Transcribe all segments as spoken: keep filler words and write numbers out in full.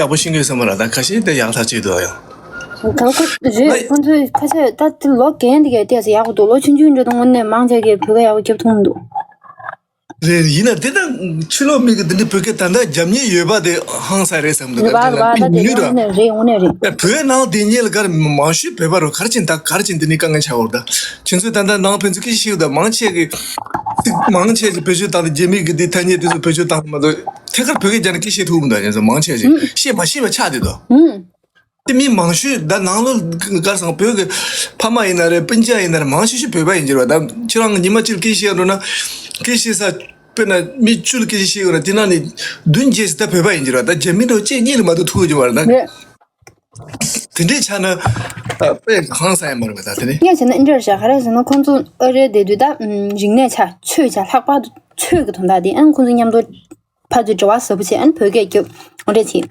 ཡག་པོ་ཤེས་ཀྱི་ཡོད་ས་མ་རེད། ད་ཁ་ཤས་དེ་ཡག་ཐག་ཆོད་འདུག་ཡང་། ད་ཁོ་རེད། ཁོ་ཚོས་ཁ་ཤས་ད་དེ་ལོ་རྒན་དེ་གས་ཏོག་ཙམ་ཡག་པོ་འདུག་ལོ་ཆུང་ཆུང་འདྲ་དང་དངོས་གནས་མང་ཆེ་གིས་བོད་སྐད་ཡག་པོ་རྒྱབ་ཐུབ་མི་འདུག་རེད། ཡིན་ན་དེ་ད་ཕྱི་ལོགས་མི་གིས་དེ་འདྲའི་བོད་སྐད་ད་ལྟ་རྒྱབ་མཁན་ཡོད་པ་དེ་ཧང་སང་རེད་བསམ་འདུག་རེད་པ། རེད་པ། ད་དེ་ཡང་དངོས་གནས་རེད། དངོས་གནས་རེད། ཡ། བོད་ནང་དེ་ཉིད་ལ་གར་མང་ཤོས་བོད་པ་རུ་གར་ཕྱིན་ད་གར་ཕྱིན་དེ་ནི་དཀའ་ངལ་ཆགས་འོར་ད། ཁྱེད་ཚོས་ད་ལྟ་ནང་ཕན་ཚུན་སྐད་ཆ་བཤད་ད་མང་ཆེ་གི་ཚིག་མང་ཆེ་ཞིག་བེད་སྤྱོད་བཏང་སྟེ་རྒྱ་མི་གི་དེ་ཐ་སྙད་དེ་ཚོ་བེད་སྤྱོད་བཏང་མ་གཏོགས་ཐད་ཀར་བོད་སྐད་རྒྱབ་ན་སྐད་བཤད་ཐུབ་མི་འདུག་ཁྱེད་ཚོ་མང་ཆེ་ཞིག་ཨུམ། བཤད་མ་ཤེས་པ་ཆགས་བསྡད་འདུག་ཨུམ། དེ་མི་མང་ཤོས་ད་ནང་ལོགས་གར་སོང་བོད་ཀྱི་ཕ་མ་ཡིན་ན་རེད། སྤུན་ཀྱག་ཡིན་ན་རེད། མང་ཤོས་ཤིག་བོད་པ་ཡིན་གྱི་རེད་པ། ད་ཁྱེད་རང་ཉི་མ་གཅིག་སྐད་བཤད་འགྲོ་ན་སྐད་བཤད་ས་དཔེར་ན་མི་བཅུ་ལ་སྐད་ཆ་བཤད་ཡོད་ན་དེ་ནང་ནས་བདུན་བརྒྱད་ཅིག་ད་བོད་པ་ཡིན་གྱི་རེད་པ། ད་རྒྱ་མི་འདྲ་བོ་གཅིག་གཉིས་ལས་མ་གཏོགས་ཐུག་ཡོད་ཀྱི་མ་རེད་ད། རེད། དེ་འདྲའི་ཆ་ན་ད་དཔེ་ཧང་སང་ཡ་མ་རེད་པ། ད་དེ་ནི་ངས་བྱས་ན་འདི་འདྲ་རེད་ཤག་ག་རེ་ཟེར་ན་ཁོང་ཚོ་ཨ་རིར་བསྡད་དུས་ད་རིག་གནས་ཆ་ཆོས་ཆ་ལྷག་པར་དུ་ཆོས་ཀྱི་དོན་དག་དེ་ཨ་ནི་ཁོང་ཚོ་མཉམ་དུ་ཕར་ཚུར་འབྲེལ་བ་ཟབ་པོ་བྱས། ཨ་ནི་བོད་སྐད་རྒྱབ་འོ་འདྲ་བྱས།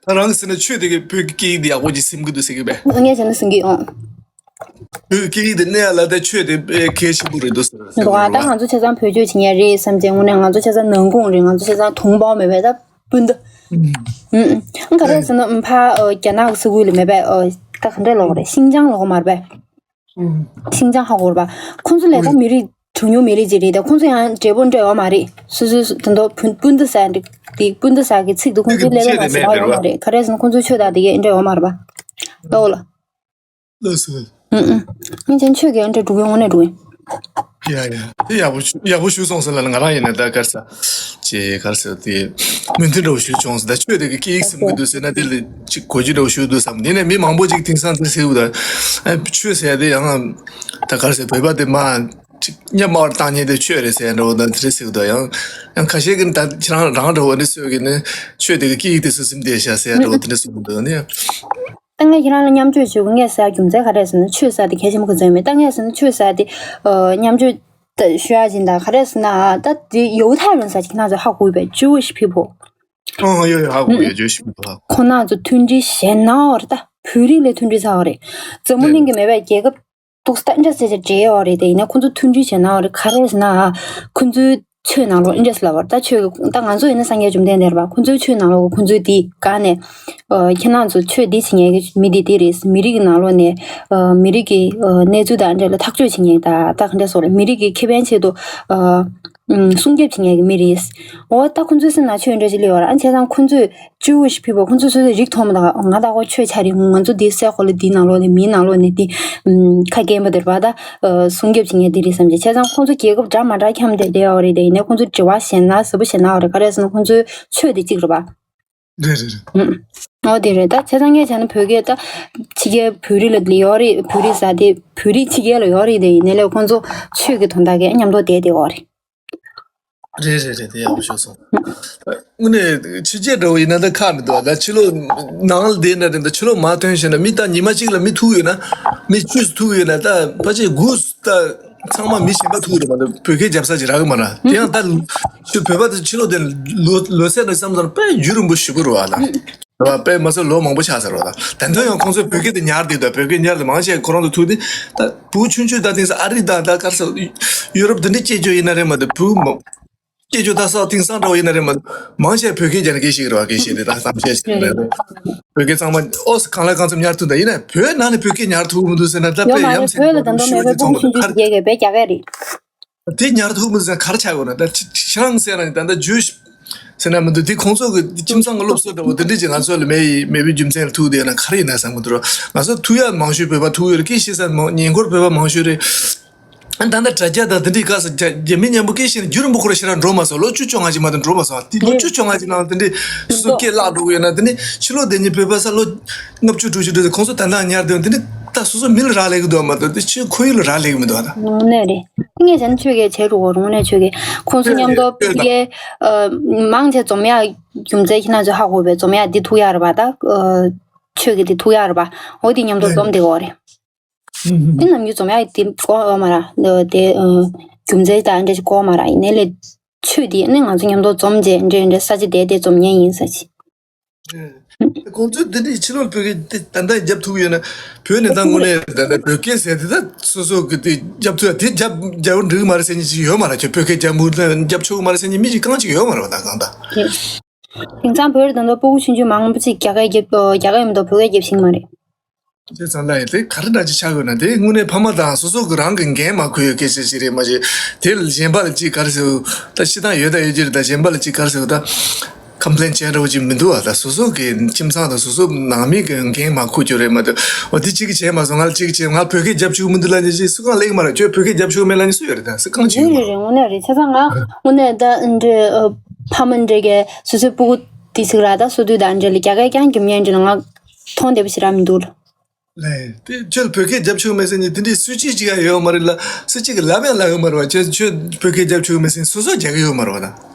ད་རང་གིས་ཟེར་ན་ཆོས་དེ་གིས་བོད་ཀྱི་སྐད་ཡིག་དེ་ཡག་པོ་ཅིག་སེམས་ཀྱི་འདུག་ཟེར་གྱི་པས། ངས་བྱས་ན་སེམས་ཀྱི་ཡོང་། བོད་ཀྱི་སྐད་ཡིག་དེ་གནས་ཡ་ལ་ད་ཆོས་དེ་དཔེ་གལ་ཆེན་པོ་རེད་འདུག་ཟེར་ཟེར་འདུག་ག་ལ། ད་ང་ཚོ་ཆ་ཚང་བེད་སྤྱོད་བྱེད་མཁན་རེད་བསམ་བྱས། དངོས་གནས་ང་ཚོ་ཆ་ཚང་ནང་ཁུལ་རེད། ང་ཚོ་ཆ་ཚང་同胞མེད་པས་ད་སྤུན་ཟླ། ཨུམ། ཨང་ག་རེ་ཟེར་ན་ཨུམ་ཕ་ཨ་རྒྱ་ནག་གི་ས་ཁུལ་ལ་མེད་པས། ཨ་ད་ག་འདྲ་ལབ་དགོས་རེད། ཤིང་ཅང་ལབ་དགོས་མ་རེད་པས། ཤིང་ཅང་ཧ་གོ་རེད་པ། ཁོང་ཚོ་ལས་ཀ་མི་རིགས་གྲངས་ཉུང་མི་རིགས་ཅིག་རེད། ད་ཁོང་ཚོ་ཡང་འབྲས་བུ་འབྲས་ཡོད་མ་རེད། སོ་སོའི་དེ་འདྲ་སྤུན་སྤུན་ཟླ་ཟེར་འདི་སྤུན་ཟླ་ཟེར་གི་ཚིག་དེ་ཁོང་ཚོའི་ཀླད་པའི་ནང་ཟེར་བ་ཡོད་མ་རེད། ག་རེ་ཟེར་ན་ཁོང་ཚོའི་ཆོས་དང་དེ་གའི་འབྲས་ཡོད་མ་རེད་པ། ལོ་ལ། ལགས་སོ། ཨུ་ཨུ། ངས་ཀྱང་ཆོས་ཀྱི་འབྲས་འགྲོ་གི་དངོས་གནས་འགྲོ་གི། ཡ་ཡ། དེ་ཡག་པོ་ཞུ་ཡག་པོ་ཞུ་སོང་ཟེར་ལ་ང་རང་ཡིན་ན་ད་གར་ས། ཅེས་གར་ས་དེ་མོས་མཐུན་འདྲ་བོ་ཞུ་བྱུང་ཟེར། ད་ཆོས་དེ་གི་སྐད་ཡིག་སེམས་ཀྱི་འདུག་ཟེར་ན་དེ་ལ་ཅིག་གོ་རྒྱུ་འདྲ་བོ་ཞུ་འདུག་བསམ། དེ་ནས་མི་མང་པོ་ཅིག་དེང་སང་དེ་ཟེར་གི་འདུག་ཨ་ཆོས་ཟེར་ཡ་དེ་ཡང་ད་གར་ས་བོད་པ་དེ་མ་ཅིག་སྙན་མ་བར་བཏང་མཁན་དེ་ཆོས་རེད་ཟེར་འདྲ་བོ་དང་དེ་རེད་ཟེར་གི་འདུག་ཡང་ཡང་ཁ་ཤས་ཀྱིས་ད་ཁྱེད་རང་རང་འདྲ་བོ་འདི་ཟེར་གི་ནི་ཆོས་དེ་གི་སྐད་ཡིག་དེ་སུ་སེམས་བདེ་ཤག་ཟེར་འདྲ་བོ་དེ་འདྲ་གསུངས་འདུག་ནི། ད་ངས་ཁྱེད་རང་ལ་མཉམ་སྤྱོད་ཞུ་གི། ངས་ཟེར་རྒྱུ་མཚན་ག་རེ་ཟེར་ན་ཆོས་ཟེར་དེ་གལ་ཆེན་པོ་ག་ཚོད་མེད། ད་ངས་ཟེར་ན་ཆོས་ཟེར་དེ་མཉམ་སྤྱོད་ད་ཞུ་ཡ་ཅིག་ད་ག་རེ་ཟེར་ན་ད་དེ་ཡོ་ཐ་རན་ཟེར་ཅིག་ན་ཚོ་ཧ་གོ་བས། Jewish people། ཨོ་ཡོ་ཡོ་ཧ་གོ་ཡོ། Jewish people་ཧ་གོ་ཁོ་ན་ཚོ་མཐུན་སྒྲིལ་ཞེ་ན་བར་ད་བོད་རིགས་ལས་མཐུན་སྒྲིལ་ཚ་བ་རེད། འཛམ་བུ་གླིང་གི་མེད་པའི་རྒྱལ་ཁབ་ཏོག་ཙམ་འདྲ་ཟེར་བྱས་འབྲེལ་ཡོད་རེད། དེ་ཡིན་ན་ཁོང་ཚོ་མཐུན་སྒྲིལ་བྱས་ན་རེད། ག་རེ་ཟེར་ན་ཁོང་ཚོའི་ཆོས་ནང་ལོགས་འདྲ་ཟེར་ལབ་པ་རེད། ད་ཆོས་ཀྱི་ད་ང་ཚོ་ཡིན་ན་སངས་རྒྱས་བཅོམ་ལྡན་འདས་རེད་པ། ཁོང་ཚོའི་ཆོས་ནང་ལོགས་ཁོང་ཚོའི་དེ་ག་ནས་ཁྱེད་རང་ཚོ་ཆོས་འདི་བྱེད་མཁན་གྱི་མི་འདི་འདི་རེད། མི་རིགས་ཀྱི་ནང་ལོགས་ནས་མི་རིགས་ཀྱི་གནས་ཚུལ་དང་འབྲེལ་ལ་ཐག་གཅོད་བྱེད་མཁན་ད་ད་ག་འདྲ་སོགས་རེད། མི་རིགས་ཀྱི་ཁེ་ཕན་ཆེད་དུ་སྲུང་སྐྱོབ་བྱེད་མཁན་གྱི་མི་རེད། འོ་ད་ཁོང་ཚོའི་སེམས་ནང་ཆོས་འདྲ་ཞིག་སླེབས་ཡོད་རེད། ཨ་བྱས་ཙང་ཁོང་ཚོས་Jewish people་ཁོང་ཚོ་སོ་སོའི་རིགས་མཐོང་མ་ཐག་ང་ད་ཁོ་ཆོས་ཆ་རེད། ང་ཚོ་འདི་སའི་གོ་ལ་འདི་ནང་ལོགས་ནས་མིའི་ནང་ལོགས་ནས་འདི་ཁ་སྐྱེངས་པ་དེར་བ་ད་སྲུང་སྐྱོབ་བྱེད་མཁན་འདི་རེད་བསམ་གྱི། བྱས་ཙང་ཁོང་ཚོ་རྒྱལ་ཁབ་འདྲ་མ་འདྲ་འཁྱམས་བསྡད་བསྡད་ཡོད་རེད། དེ་ཡིན་ནའི་ཁོང་ཚོ་འབྲེལ་བ་ཞན་ན་ཟབ་པོ་ཞན་ན་ཡོད་རེད། ག་རེ་ཟེར་ན་ཁོང་ཚོའི་ཆོས་དེ་གཅིག་རེད་པ། རེད་རེད་རེད། ཨོ་དེ་རེད། ད་བྱས་ཙང་ངས་བྱས་ན་བོད་སྐད་ད་ཕྱི་རྒྱལ་བོད་རིགས་ལ་ཡོད་རེད། བོད་རིགས་ཟེར་དེ་བོད་རིགས་ཕྱི་རྒྱལ་ལ་ཡོད་རེད། དེ་ཡིན་ནའི་ལས་ཁོང་ཚོ་ཆོས་ཀྱི་དོན་དག་གི་མཉམ་དུ་བསྡད་བསྡད་ཡོད་རེད། རེད་རེད་རེད། དེ་ཡག་པོ་ཤོད་སོང་། དངོས་གནས་ཕྱི་རྒྱལ་འདྲ་བོ་ཡིན་ན་ད་ཁག་མི་འདུག་ད་ཕྱི་ལོགས་ནང་ལ་བསྡད་ན་རེད། ད་ཕྱི་ལོགས་མར་ཐོན་ཤེས་ན་མི་ད་ཉི་མ་གཅིག་ལ་མི་ཐུག་ཡོད་ན་མི་བཅུ་ཐུག་ཡོད་ན་ད་ཕལ་ཆེར་དགུ་ད་ཚང་མ་མི་གཞན་པ་ཐུག་རེད་མ་གཏོགས་བོད་སྐད་རྒྱབ་ས་ཅིག་རག་གི་མ་རེད། དེ་ཡང་ད་ཕྱི་བོད་པ་ད་ཕྱི་ལོགས་བསྡད་ན་ལོ་ལོ་ཚད་ནས་བསམ་ཚར་དཔེ་རྒྱུན་རིང་པོ་ཞེ་པོ་རེད་བ་ད། རེད་བ། དཔེ་མ་ཚད་ལོ་མང་པོ་ཆགས་ཚར་བ་དང་། ད་དུང་ཡང་ཁོང་ཚོས་བོད་སྐད་དེ་ཉར་བསྡད་དང་། བོད་སྐད་ཉར་ལ་མང་ཆེ་ཁོ་རང་ཚོ་ཐུག་དེ་ད་བུ་ཆུང་ཆུང་ད་དེང་སང་ཨ་རི་དང་ད་ག་རེ་ཟེར་ཡུ་རོབ་དེ་འདྲ་སྐྱེས་ཆོ་ཡིན་ན་རེད་མ་གཏོགས་བུ་མ་སྐྱེས་ཆོ་ད་ས་དེང་སང་འདྲ་བོ་ཡིན་ན་རེད་མ་གཏོགས་མང་ཆེ་བོད་སྐད་རྒྱབ་ནས་སྐད་ཤེས་ཀྱི་རེད་བ། སྐད་ཤེས་དེ་ད་བསམ་ཤེས་ཤིག་རེད། བོད་སྐད་ཚང་མ་ཨོ་སི་གང་ལ་གང་འཚམ་ཉར་ཐུབ་ད། ཡིན་ན་བོད་ནང་ནས་བོད་སྐད་ཉར་ཐུབ་མི་འདུག་ཟེར་ན་ད་ཡོད་དཔེ་མ་ཡ་རེད། མཚན་བོད་ལ་ད་དུང་མེད་པའི་བུ་མོ་ཆུང་ཆུང་ཞིག་སྐྱེས་ཀྱི་བས་རྒྱག་གི་རེད། དེ་ཉར་ཐུབ་མི་ཟེར་ག་རེ་ཆགས་ཡོད་ན། ད་ཁྱེད་རང་ཟེར་ན་ད་ལྟ་ཇུས་ཟེར་ན་མི་འདུག་དེ་ཁོང་ཚོ་གི་ཁྱིམ་ཚང་གི་སློབ་གསོ་འདྲ་བོ་དེ་འདྲ་ཅིག་ང་ཚོ་ལ་མེད་ཡི་མེད་པའི་རྒྱུ་མཚན་ལ་ཐུག་བསྡད་ན་ག་རེ་ཡིན་ན་བསམ་གི་འདུག་ང་ཚོ་ཐུག་ཡ་མང་ཤོས་བོད་པ་ཐུག་ཡོད་རེད། སྐད་ཤེས་ས་མང་ཉེ་འཁོར་བོད་པ་མང་ཤོས་རེད། ད་ལྟ་དྲ་རྒྱ་དང་དེ་འདྲའི་སྐབས་སུ་རྒྱ་རྒྱ་མི་མཉམ་པོ་སྐད་ཤེས་ན་རྒྱུན་རིང་པོ་ཁོ་རང་ཞེ་དྲག་འགྲོ་མ་སོང་། ལོ་བཅུ་བཅོ་ལྔ་ཅིག་མ་གཏོགས་འགྲོ་མ་སོང་། དེ་ལོ་བཅུ་བཅོ་ལྔ་ཅིག་ནང་དེ་འདྲའི་སོ་སོ་སྐད་བརླག་འགྲོ་གི་ཡོད་ན། དེ་ནི་ཕྱི་ལོགས་བསྡད་མཁན་བོད་པ་ས་ལོ་ལྔ་བཅུ་དྲུག་ཅུ་འགྲོ་ཚེ་ཁོང་ཚོ་ད་ལྟ་ཉར་བསྡད་ཡོད། དེ་ནི་ད་སོ་སོ་མི་ལ་རག་ལས་ཀྱི་འདུག་མ་གཏོགས་དེ་ཕྱི་ཁོར་ཡུག་ལ་རག་ལས་ཀྱི་མི་འདུག་ད། དངོས་གནས་རེད། ངས་བྱས་ན་ཆོས་ཀྱི་བྱེད་རུ་འོ་རུ་དངོས་གནས་ཆོས་ཀྱི་ཁོང་ཚོ་མཉམ་དུ་ཕ་གིའི་མང་ཆེ་འཛོམས་ཡག་རྒྱུ་མཚན་ཁྱེད་རང་ཚོས་ཧ་གོ་བས། འཛོམས་ཡག་འདི་ཐུག་ཡག་རེད་པ། ད་ཆོས་ཀྱི་འདི་ཐུག་ཡག་རེད་པ། འོ་དེ་མཉམ་དུ་འཛོམས་བསྡད་ཡོད་རེད། དེ་ནམ་རྒྱུན་འཛོམས་ཡག་དེ་གོ་ཡོད་མ་རེད། དེ་རྒྱུ་མཚན་དང་འདྲ་ཞིག་གོ་མ་རེད། ཡིན་ནའི་ལས་ཆོས་དེ་ནི་ང་ཚོ་མཉམ་དུ་འཛོམས་བྱས་འདྲ་འདྲ་ས་ཆ་དེ་དེ་འཛོམས་མཁན་ཡིན་ས་ཆེ། ཁོང་ཚོས་འདི་འདྲའི་ཕྱི་ལོགས་བོད་སྐད་འདི་ད་ལྟ་རྒྱབ་ཐུབ་ཡོད་ན། བོད་ནས་ད་དངོས་གནས་ད་ལྟ་བོད་སྐད་ཟེར་དེ་ད་སོ་སོ་གི་དེ་རྒྱབ་ཐུབ་ཡ་དེ་རྒྱབ་རྒྱབ་འགྲིག་གི་མ་རེད་ཟེར་མཁན་ཅིག་ཡོད་མ་རེད། ཁྱོད་བོད་སྐད་རྒྱབ་མུར་ད་རྒྱབ་ཆོག་གི་མ་རེད་ཟེར་མཁན་མི་ཅིག་རྐང་གཅིག་ཡོད་མ་རེད་པ། ད་གང་ལྟར། དེང་སང་བོད་ད་ལྟ་སྤུ་གུ་ཆུང་ཆུང་མང་པོ་ཅིག་རྒྱ་སྐད་རྒྱབ། རྒྱ་སྐད་མི་འདུག་བོད་སྐད་རྒྱབ་ཤེས་ཀྱི་མ་རེད། བྱས་ཙང་ལ་ཡིན་དེ་ག་རེ་འདྲ་ཅིག་ཆགས་ཡོད་ན། དེ་དངོས་གནས་ཕ་མ་དང་སོ་སོ་གི་རང་གི་འགན་མ་འཁུར་ཡོད་སྐད་ཆ་ཞིག་རེད་མ་གཞི། དེ་ལ་གཞན་པ་ལ་ཅིག་ག་རེ་ཟེར། ད་སྤྱིར་བཏང་ཡོད་ད་ཡོད་ཀྱི་རེད། ད་གཞན་པ་ལ་ཅིག་ག་རེ་ཟེར། ད་ཁམ་པི་ལེན་བྱས་འདྲ་བོ་ཅིག་མི་འདུག་བ། ད་སོ་སོ་གི་ཁྱིམ་ཚང་དང་སོ་སོ་ནང་མི་གི་འགན་མ་འཁུར་རྒྱུ་རེད་མ་གཏོགས། འོ་དེ་གཅིག་གིས་བྱས་མ་སོང་། ང་ལ་གཅིག་གིས་བྱས། ང་བོད་སྐད་རྒྱབ་ཆོག་གི་མི་འདུག་ལབ་མཁན་ཅིག་སུ་གང་ལ་ཡོད་མ་རེད། ཁྱོད་བོད་སྐད་རྒྱབ་ཆོག་གི་མེད་ལབ་མཁན་སུ་ཡོད་རེད། ད་སུ་གང་ཅིག་ཡོད་རེད། རེད་རེད། དངོས་གནས་རེད། བྱས་ཙང་ང་དངོས་གནས་ད་འདྲ་ཕ་མ་འདྲ་གིས་སོ་སོའི་སྤུ་གུ་དེ་ཚིག་ར་ད་སོ་དུས་ད་འདྲ་ལ་རྒྱ་སྐད་རྐྱང་རྒྱབ་མཁན་འདྲ་ལ་ང་མཐོང་བདེ་པོ་ཞེ་དྲག་མི་འདུག་ལ། ལས་དེ་ཁྱོད་བོད་སྐད་རྒྱབ་ཆོག་མེད་ཟེར་ནས་དེ་འདྲའི་སུས་གཅིག་གཅིག་ཡང་ཡོད་མ་རེད་ལ། སུ་གཅིག་གིས་ལབ་ཡང་ལབ་ཡོད་མ་རེད་བ། ཁྱོད་ཁྱོད་བོད་སྐད་རྒྱབ་ཆོག་མེད་ཟེར་ནས་སོ་སོ་རྒྱག་གི་ཡོད་མ་རེད་བ་ད།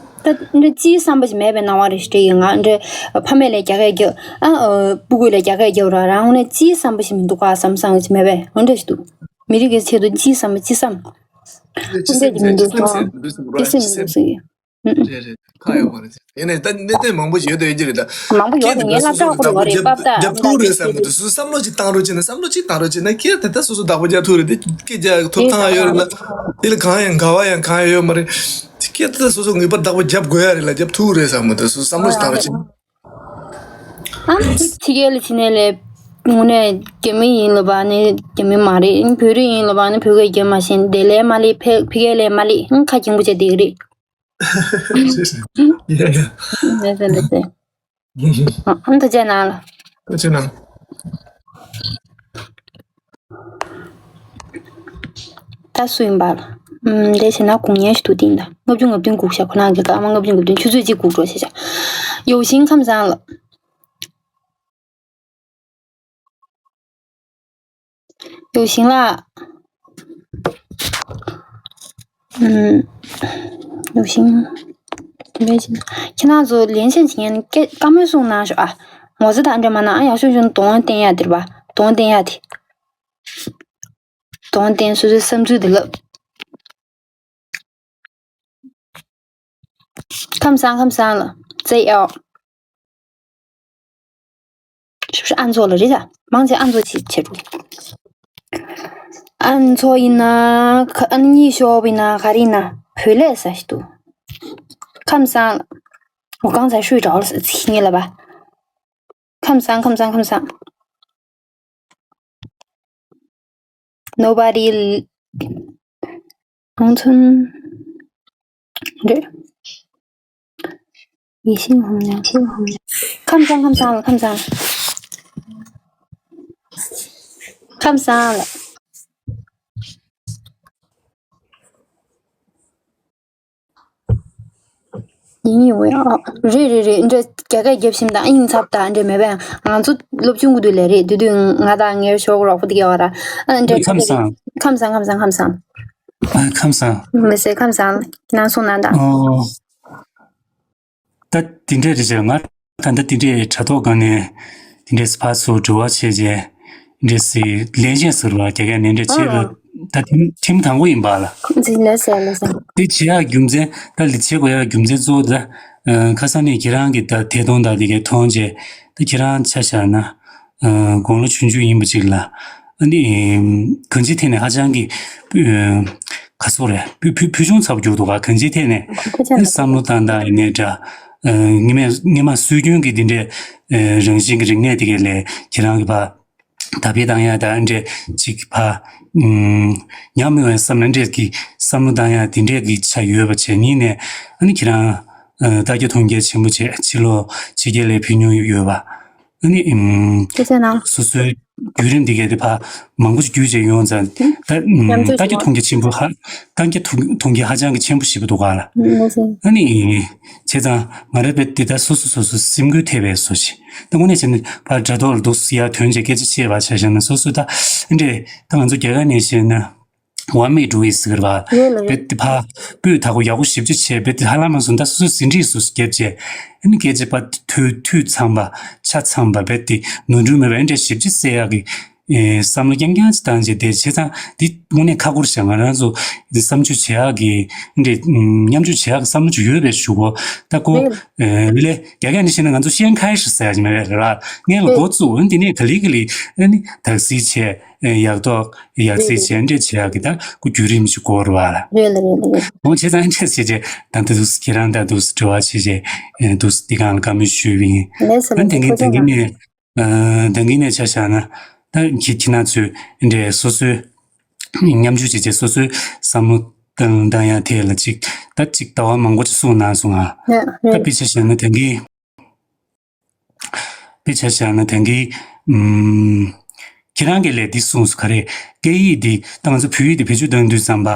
ད་འདྲ་ཅིའི་བསམ་པ་ཞིག་མེད་པའི་སྣང་བ་རེ་ཞིག་སྤྲད་ཡོད། ང་འདྲ་ཕ་མས་ལས་རྒྱ་སྐད་རྒྱབ། ཨ་སྤུ་གུས་ལས་རྒྱ་སྐད་རྒྱབ་ར། རང་ངོས་ནས་ཅིའི་བསམ་པ་ཞིག་མི་འདུག་ག་བསམ་བསམ་ཞིག་མེད་པས། འོ་འདྲ་ཞིག་འདུག་མི་རིགས་ཀྱི་ཆེད་དུ་ཅིའི་བསམ་པ་ཅི་བསམ། འོ་འདྲ་ཞིག་མི་འདུག་སྤྱི་སེམས་ཟེར་དགོས་སམ་ར། སྤྱི་སེམས་སྤྱི་སེམས་ཟེར་གི་ཡོད། ཨུ་ཨུ། རེད་རེད། ཁག་ཡོད་མ་རེད། ཡིན་ནའི་ད་གནད་དོན་མང་པོ་ཞིག་ཡོད་དོ་ཡོད་ཀྱི་རེད་ད། མང་པོ་ཡོད་དེ་ངས་ལབ་དྲག་པོ་རེད་བ་རེད། པ་ད་རྒྱབ་ཐུག་རེད་བསམ་གི་འདུག་སུ་བསམ་བློ་ཅིག་བཏང་རོགས་བྱས་ན། བསམ་བློ་ཅིག་བཏང་རོགས་བྱས་ན། ཁྱེད་དེ་ད་སོ་སོ་བདག་པོ་རྒྱག་ཐུབ་རེད་དེ། སྐད་རྒྱག་ཐུབ་ཐང་ཡོད་རེད་ལ། དེ་ལ་གང་ཡང་དགའ་བ་ཡང་གང་ཡང་ཡོད་མ་རེད། ཁྱེད་དེ་ད་སོ་སོ་ངེས་པར་བདག་པོ་རྒྱབ་དགོས་ཡ་རེད་ལ། རྒྱབ་ཐུག་རེད་བསམ་གི་འདུག་སུ་བསམ་བློ་ཅིག་བཏང་རོགས་བྱས་ན། ཨ་ནི་ཕྱི་རྒྱལ་ལ་ཕྱིན་ནས་ལས་དངོས་གནས་རྒྱ་མི་ཡིན་ལབ་པ་ནི་རྒྱ་མི་མ་རེད། བོད་རིགས་ཡིན་ལབ་པ་ནི་བོད་སྐད་རྒྱབ་མ་ཤེས། དེ་ལས་མ་ལས་ཕ་ཕ་གི་ལས་མ་ལས་ཁ་སྐྱེངས་པོ་བྱས་བསྡད་ཀྱི་རེད། ཡ་ཡ། ལགས་སོ་ལགས་སོ། ཨ་ཨ་ད་ཅག་ནང་ལ། ད་ཅག་ནང་། ད་སུ་ཡིན་པ་ལ། ཨུམ་དེ་བྱས་ན་དགོངས་ཉན་ཞིག་འདུག་སྟེང་ད་ལྔ་བཅུ་ང་བདུན་སྒུག་ཤག་ཁོ་རང་གི་སྐར་མ་ལྔ་བཅུ་ང་བདུན། ཆུ་ཚོད་གཅིག་སྒུག་འགྲོ་ཞེས་བྱ། ཡོ་ཤིང་ཁམས་བཟང་ལ། ཡོ་ཤིང་ལགས། ཨུམ། ཡོ་ཤིང་། དེ་འདྲ་བྱས་ན་ཁྱེད་རང་ཚོ་ལེན་ཆེན་བྱེད་མཁན་སྐད་བཀའ་མོལ་གསུང་གནང་ཤོག་ཨ། ངོ་ཚ་དང་འདྲ་མ་གནང་ཨ། ཡག་ཤོས་བྱུང་གདོང་བསྟན་ཡ་དེ་རེད་པ། གདོང་བསྟན་ཡ་དེ། གདོང་བསྟན་སོ་སོའི་བསམ་ཚུལ་དེ་ལབ། ཁམས་བཟང་ཁམས་བཟང་ལ་བཙལ་ཡོད། ཞིབ་ཞིབ་ཨ་མཚོ་ལ་རེད་ད། མང་ཆེ་ཨ་མཚོ་ཆེ་ཆེ་རུ། ཨ་མཚོ་ཡིན་ན་ཁ་ཨ་ནི་གཉིད་ཤོར་བ་ཡིན་ན་ག་རེ་ཡིན་ན་བོད་ལས་ས་ཞིག་འདུག་ཁམས་བཟང་ལ། 我刚才睡着了，是七年了吧？ ཁམས་བཟང་ཁམས་བཟང་ཁམས་བཟང་། Nobody ཁམས་བཟང་ཁམས་བཟང་ཁམས་བཟང་ཁམས་བཟང་ལ། ཡིན་ཡིན་འོ་ཡ། ཨ། རེད་རེད་རེད། འདྲ་རྒྱ་སྐད་རྒྱབ་ཤིམ་དང་ཨ་ཡིན་ཚབ་དང་འདྲ་མེད་པ་ཡང་ང་ཚོ་སློབ་ཆུང་གི་དུས་ལས་རེད། དེ་དུས་ང་དང་ངའི་ཞོགས་རོགས་པོ་དེ་ག་བ་ར། ཨ་འདྲ་ཁམས་བཟང་། ཁམས་བཟང་ཁམས་བཟང་ཁམས་བཟང་། ཨ་ཁམས་བཟང་། མི་ཟེར་ཁམས་བཟང་ནང་སོང་ན་དང་། ཨོ། ད་དེ་འདྲས་རེད་ཅེ། ང་ད་ལྟ་དེ་འདྲས་དྲ་ཐོག་སྒང་ནས་དེ་འདྲས་ཕར་ཚུར་འབྲེལ་བ་བྱས་རྗེས་འདྲས་སི་ལན་ཅན་ཟུར་བ་རྒྱ་སྐད་ནས་འདྲས་བྱས་པ་ད་ཐེངས་ཐེངས་དང་པོ་ཡིན་པ་ལ། ལགས་སོ་ལགས་སོ། དེ་བྱེད་ཡག་རྒྱུ་མཚན་ད་ལི་བྱེད་དགོས་ཡག་རྒྱུ་མཚན་གཙོ་བོ་ད་ཁ་སང་ནས་ཁྱེད་རང་གི་ད་དེ་གཏོང་ད་དེ་གའི་མཐོང་རྗེས་ད་ཁྱེད་རང་ཆ་བཞག་ན་དགུང་ལོ་ཆུང་ཆུང་ཡིན་པ་ཅིག་ལ། ཨ་ནི་གང་ཅིའི་ཐད་ནས་ཧ་ཅང་གི་ཁ་སོ་རེད། ཕུ་ཕུ་ཕུ་ཆུང་ཚབ་རྒྱུག་འདུག་ག་གང་ཅིའི་ཐད་ནས་ཨ་ནི་བསམ་བློ་བཏང་སྟངས་ཡིན་ནའི་འདྲ། སྔོན་མ་སྔོན་མ་སྲོལ་རྒྱུན་གྱི་འདི་འདྲའི་རང་བཞིན་གྱི་རིག་གནས་དེ་གའི་ལས་ཁྱེད་རང་གི་ཕ་དར་སྤེལ་བཏང་ཡ་ད་འདྲས་ཅིག་ཕ་ཉམས་མི་འོས་བསམ་ན་འདྲས་ཀྱི་བསམ་བློ་བཏང་ཡ་དེ་འདྲས་ཀྱི་ཆ་ཡོད་པ་བྱས་ནི་ནས་ཨ་ནི་ཁྱེད་རང་ལྟ་རྒྱ་མཐོང་རྒྱ་ཆེན་པོ་བྱས་ཕྱི་ལོགས་ཕྱི་རྒྱལ་ལ་ཕེབས་མྱོང་ཡོད་པ། ཨ་ནི་ཨུམ། སྐད་ཆ་ནང་། སོ་སོའི་བརྒྱུད་རིམ་འདི་གས་དེ་ཕ་མང་པོ་ཞིག་བརྒྱུད་བྱས་ཡོང་ཙང་ད་ཨུམ་ཉམས་ཚོད་ལྟ་རྒྱ་མཐོང་རྒྱ་ཆེན་པོ་ཧ་ལྟ་རྒྱ་མཐོང་མཐོང་རྒྱ་ཧ་ཅང་གི་ཆེན་པོ་ཞིག་འདུག་ག་ལ། ཨུམ་ལགས་སོ། ཨ་ནི་བྱས་ཙང་ང་རང་དཔེ་འདི་ལྟར་སོ་སོ་སོ་སོ་སེམས་འགུལ་ཐེབས་པའི་བཟོ་ཞིག་ད་དངོས་གནས་བྱས་ན་ཕ་དྲ་ཐོག་ལ་འདུག་སེ་ཡར་ཐོན་བྱས་སྐད་ཆ་བཤད་པ་ཆ་བཞག་ན་སོ་སོ་ད་འདྲས་ད་ང་ཚོ་རྒྱ་གར་ནས་བཤད་ན། One me do is ཟེར་བ། ཡོད་ལ་རྦད་དེ་ཕ་སྤུས་དག་པོ་ཡག་པོ་ཞིབ་ཕྲ་བྱས་རྦད་དེ་ཧ་ལམ་སོང་ད་སོ་སོ་ཟིན་བྲིས་སུ་བརྒྱབ་བྱས། ཨ་ནི་སྐད་ཆ་པ་ཐོས་ཐོས་ཚང་པ་ཆ་ཚང་པ་རྦད་དེ་ནོར་འཁྲུལ་མེད་པ་ཨེ་འདྲས་ཞིབ་ཕྲ་གསལ་ཡག་གི་ ཨེ་བསམ་བློ་རྐྱང་རྐྱང་ཅིག་བཏང་རྗེས་དེ་བྱས་ཙང་འདི་དངོས་གནས་ཁག་པོ་རེད་ཤག་ང་རང་ཚོ་འདི་བསམ་ཚུལ་བྱེད་ཡག་གི་འདི་མཉམ་སྤྱོད་བྱེད་ཡག་གི་བསམ་བློ་ཅིག་ཡོད་པའི་གཞུག་གུ་ད་ཁོ་ཨེ་ལས་རྒྱ་སྐད་ནས་བཤད་ན་ང་ཚོ་ཤེན་ཁའི་ཧྲི་ཟེར་ཡག་ཅིག་མེད་པས་རེད་བ། སྔོན་ལ་འགོ་བཙུགས་འོན་དེ་ནས་ག་ལེ་ག་ལེ་ཨ་ནི་དག་སེལ་བྱས་ཡག་ཐོག་ཡག་རྩིས་བྱས་འདྲ་བྱེད་ཡག་གི་ད་ཁོ་བརྒྱུད་རིམ་ཅིག་འགོར་བ་ལ། རེད་ལ་རེད་ལ་རེད། འོ་བྱས་ཙང་འདྲ་བྱས་རྗེས་ད་ད་དུས་ཁྱེད་རང་ད་དུས་དྲི་བ་བྱས་རྗེས་དུས་འདི་གང་ལ་བཀའ་མོལ་ཞུས་པ་ཡིན། ལགས་སོ་ཨ་ལགས་སོ། དེང་གི་ཁོ་ཚོ་དེང་གི་ནས། ཨ་ད་གིན་ནས་ཆ་བཞག་ན་ད་ཁྱེད་ཁྱེད་རང་ཚོས་འདྲའི་སོ་སོའི་མཉམ་ཞུགས་བྱས་རྗེས་སོ་སོའི་བསམ་བློ་བཏང་བཏང་ཡ་དེ་ལ་ཅིག་ད་ཅིག་ལྟ་བ་མང་པོ་ཅིག་གསུངས་གནང་སོང་ང་། ད་དཔེ་ཆ་བཞག་ན་ད་གིན་དཔེ་ཆ་བཞག་ན་ད་གིན་ཨུམ་ཁྱེད་རང་གིས་ལས་འདི་གསུངས་སོང་ག་རེ། སྐད་ཡིག་འདི་ད་ང་ཚོ་བོད་ཡིག་འདི་བེད་སྤྱོད་གཏོང་དུས་ཙམ་པ་ཨ་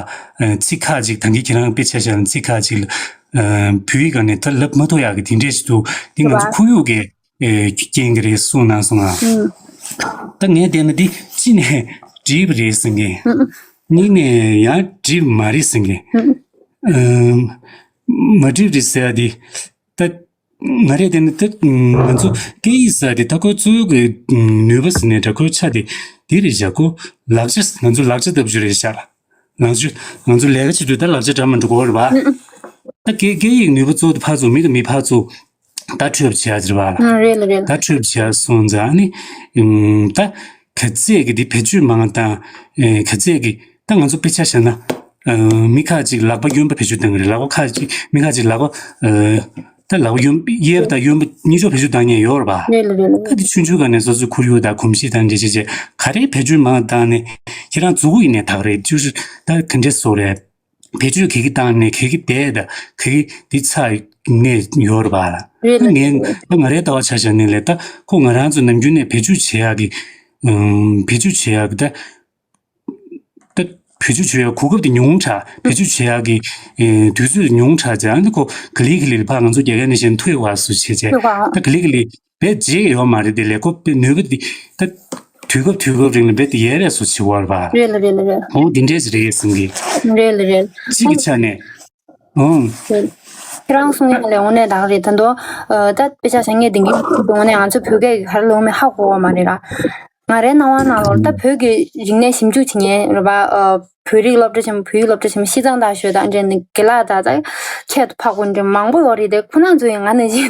ཚིག་ཁག་ཅིག་ད་གིན་ཁྱེད་རང་དཔེ་ཆ་བཞག་ན་ཚིག་ཁག་ཅིག་ལ་ཨ་བོད་ཡིག་སྒང་ནས་ད་ལབ་མ་ཐུབ་ཡག་གི་དེ་འདྲས་ཞིག་འདུག་འདི་ང་ཚོ་ཁོར་ཡུག་གི་ཨེ་རྐྱེན་གྱིས་རེད་གསུངས་གནང་སོང་ང་། ཨུམ། ད་ངས་བལྟས་ན་འདི་གཅིག་ནས་འགྲིག་པ་རེད་ཟེར་མཁན། ཨུམ། གཉིས་ནས་ཡང་འགྲིག་པ་མ་རེད་ཟེར་མཁན། ཨུམ། ཨམ། མ་འགྲིག་པ་རེད་ཟེར་ཡ་འདི་ད་ང་རས་བལྟས་ན་ད་ང་ཚོ་སྐད་ཡིག་ཟེར་ཡ་འདི་ད་ཁོའི་གཙོ་བོ་གི་ནུས་པ་ཟེར་ནས་ད་ཁོའི་ཆ་དེ་འདི་རེད་བཞག་ཁོ་ལག་ཆ་ང་ཚོ་ལག་ཆ་ལྟ་བུ་ཅིག་རེད་བཞག་ང་ཚོ་ང་ཚོ་ལས་ཀ་བྱེད་དུས་ད་ལག་ཆ་འདྲ་མི་འདྲ་དགོས་རེད་པ། ད་སྐད་སྐད་ཡིག་ནུས་པ་གཙོ་བོ་དེ་ཕར་ཚུར་མི་དང་མི་ཕར་ཚུར་བརྡ་འཕྲོད་པ་བྱེད་ཡག་ཅིག་རེད་པ་ལ། ཨ་རེད་ལ་རེད་ལ། བརྡ་འཕྲོད་པ་བྱེད་ཡག་སོང་ཙང་ཨ་ནི་ཨུམ་ད་ག་ཚད་ཀྱི་དེ་བེད་སྤྱོད་མང་བཏང་ཨེ་ག་ཚད་ཀྱི་ད་ང་ཚོ་དཔེ་ཆ་བཞག་ན་ཨ་མི་ཁ་ཅིག་ལག་པ་གཡོན་པ་བེད་སྤྱོད་གཏོང་གི་རེད། ལག་པ་ཁ་ཅིག་མི་ཁ་ཅིག་ལག་པ་ཨ་ད་ལག་པ་གཡོན་གཡས་པ་དང་གཡོན་པ་གཉིས་ཆ་བེད་སྤྱོད་གཏོང་མཁན་ཡོད་རེད་པ། རེད་ལ་རེད་ལ། ད་དེ་ཆུང་ཆུང་སྒང་ནས་སོ་སོའི་ཁོར་ཡུག་དང་གོམས་གཤིས་དང་འདྲ་བྱས་བྱས་ག་རེ་བེད་སྤྱོད་མང་བཏང་ནས་ཁྱེད་རང་མཛུབ་གུ་ཡིན་ནའི་དག་རེད། ཅུ་ཅུ་ད་ག་འདྲས་བཟོ་རེད། བེད་སྤྱོད་ག་གི་བཏང་ནས་ག་གི་བསྡད་ད་ག་གི་འདི་ཚ་ནས་ཡོད་རེད་པ་ལ། རེད་ལ། ངས་ད་ང་རའི་ལྟ་བ་ཆ་བཞག་ནས་ལས་ད་ཁོ་ང་རང་ཚོ་ནམ་རྒྱུན་ནས་བེད་སྤྱོད་བྱེད་ཡག་གི་ཨུམ་བེད་སྤྱོད་བྱེད་ཡག་གི་ད་ད་བེད་སྤྱོད་བྱེད་ཡག་གོ་སྐབས་དེ་ཉུང་དྲགས། བེད་སྤྱོད་བྱེད་ཡག་གི་ཨེ་དུས་ཚོད་ཉུང་དྲགས་ཙང་ཨ་ནི་ཁོ་ག་ལེ་ག་ལེ་ལ་ཕར་ང་ཚོ་རྒྱ་སྐད་ནས་བཤད་ན་ཐོས་པ་སུ་བྱེད་བྱས་ཐོས་པ། ད་ག་ལེ་ག་ལེ་བས་བརྗེད་ཡོད་མ་རེད་དེ་ལས་ཁོ་པའི་ནུས་པ་དེ་ད་དུས་སྐབས་དུས་སྐབས་རིང་ལ་རྦད་དེ་ཡལ་རེས་སུ་བྱེད་བར་བ། རེད་ལ་རེད་ལ་རེད། ཁོང་འདི་འདྲས་རེད་ཟིན་གི། རེད་ལ་རེད། གཅིག་གི་ཆ་ནས། ཨང་། རེད། ཁྱེད་རང་གསུང་ཡག་ལས་འོང་ནས་དག་རེད་ད་དོ། ད་དཔེ་ཆ་བཞག་ངས་དེང་གི་འོང་ནས་ང་ཚོ་བོད་སྐད་ཀྱི་ག་རེ་ལོང་མེད་ཧ་གོ་བ་མ་རེད་ར། ང་རའི་སྣང་བ་ནང་ལོགས་ད་བོད་ཀྱི་རིག་གནས་ཞིབ་འཇུག་བྱེད་མཁན་རེད་པ། བོད་རིགས་སློབ་གྲྭ་ཆེན་མོ་བོད་ཡིག་སློབ་གྲྭ་ཆེན་མོ་ཤིས་ཙང་ད་ཞོལ་དང་འདྲ་ནི་དགེ་ལགས་ད་ད་ཁྱད་དུ་འཕགས་པོ་འདྲ་མང་པོ་ཡོད་རེད་དེ་ཁོ་ན་ཚོ་ཡིན་ང་ནི་ཅི་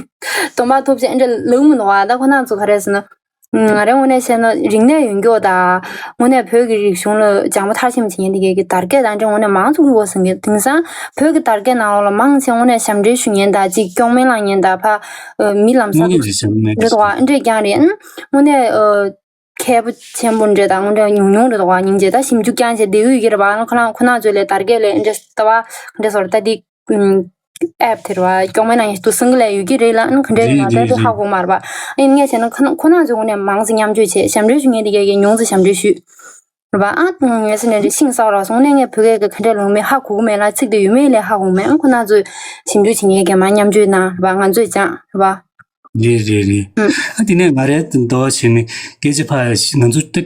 སྡོམ་པ་ཐོབ་ཅེས་འདྲ་ལབ་མི་འདུག་བ། ད་ཁོ་ན་ཚོ་ག་རེ་ཟེར་ན། ང་རའི་ངོས་ནས་བཤད་ན་རིག་གནས་ཡོད་མཁན་དང་དངོས་གནས་བོད་ཀྱི་རིག་གཞུང་ལ་སྦྱང་པ་མཐར་ཕྱིན་བྱེད་མཁན་དེ་གའི་གི་དར་རྒྱས་དང་འདྲ་དངོས་གནས་མང་ཚོགས་ཀྱི་འོས་ཟིན་གི་དེང་སང་བོད་ཀྱི་དར་རྒྱས་ནང་ལོགས་ལ་མང་ཆེ་དངོས་གནས་ཞབས་འདྲེན་ཞུ་མཁན་དང་ཅིག་སྐྱོག་མེ་བླངས་མཁན་དང་ཕ་མི་ལམ་སང་དངོས་གནས་ཞབས་འདྲེན་རེད་དོ་ཨ་འདྲས་ཀྱང་རེད་ཨ་དངོས་གནས་མཁས་པོ་ཆེན་པོ་འདྲ་དང་དངོས་གནས་ཉུང་ཉུང་རེད་དོ་ཨ་སྙིང་རྗེ་ད་ཞིབ་འཇུག་ཀྱང་བྱས་བསྡད་ཡོད་ཀྱི་རེད་བ་ཁོ་ན་ཁོ་ན་ཚོས་ལས་དར་རྒྱས་ལས་འདྲ་ལྟ་བ་འདྲ་སོར་ད་འདི། ཨེབ་དེ་རེད་བ། སྐྱོག་མེ་ནང་ཡིན་དུ་སང་གི་ལས་ཡོད་ཀྱི་རེད་ལ་ཨ་ག་འདྲས་ཡིན་ན་རེད་རེད་ད་ཧ་གོ་མ་རེད་བ། ཨ་ཡིན་ངས་བྱས་ན་ཁོ་ན་ཁོ་ན་ཚོ་ངོ་ནས་མང་ཙམ་མཉམ་སྤྱོད་བྱས་ཞབས་འདྲེན་ཞུ་མཁན་དེ་གས་ཀྱི་ཉུང་ཙམ་ཞབས་འདྲེན་ཞུས། རེད་བ་ཨ་ངས་སེ་ནས་རེད་ཤིང་གསར་བ་སོང་ནས་ངས་བོད་སྐད་ཀྱི་ག་འདྲས་ལོང་མེད་ཧ་གོ་གི་མེད་ལ་ཚིག་དེ་ཡོད་མེད་ལས་ཧ་གོ་གི་མེད་ཨ་ཁོ་ན་ཚོས་ཞིབ་འཇུག་བྱེད་མཁན་གས་མ་མཉམ་སྤྱོད་གནང་རེད་བ་ང་ཚོས་ཀྱང་རེད་བ། རེད་རེད་རེད། ཨ་དེ་ནས་ང་རའི་འདོད་བྱས་ནས་སྐད་ཆ་ཕ་ང་ཚོ་ད་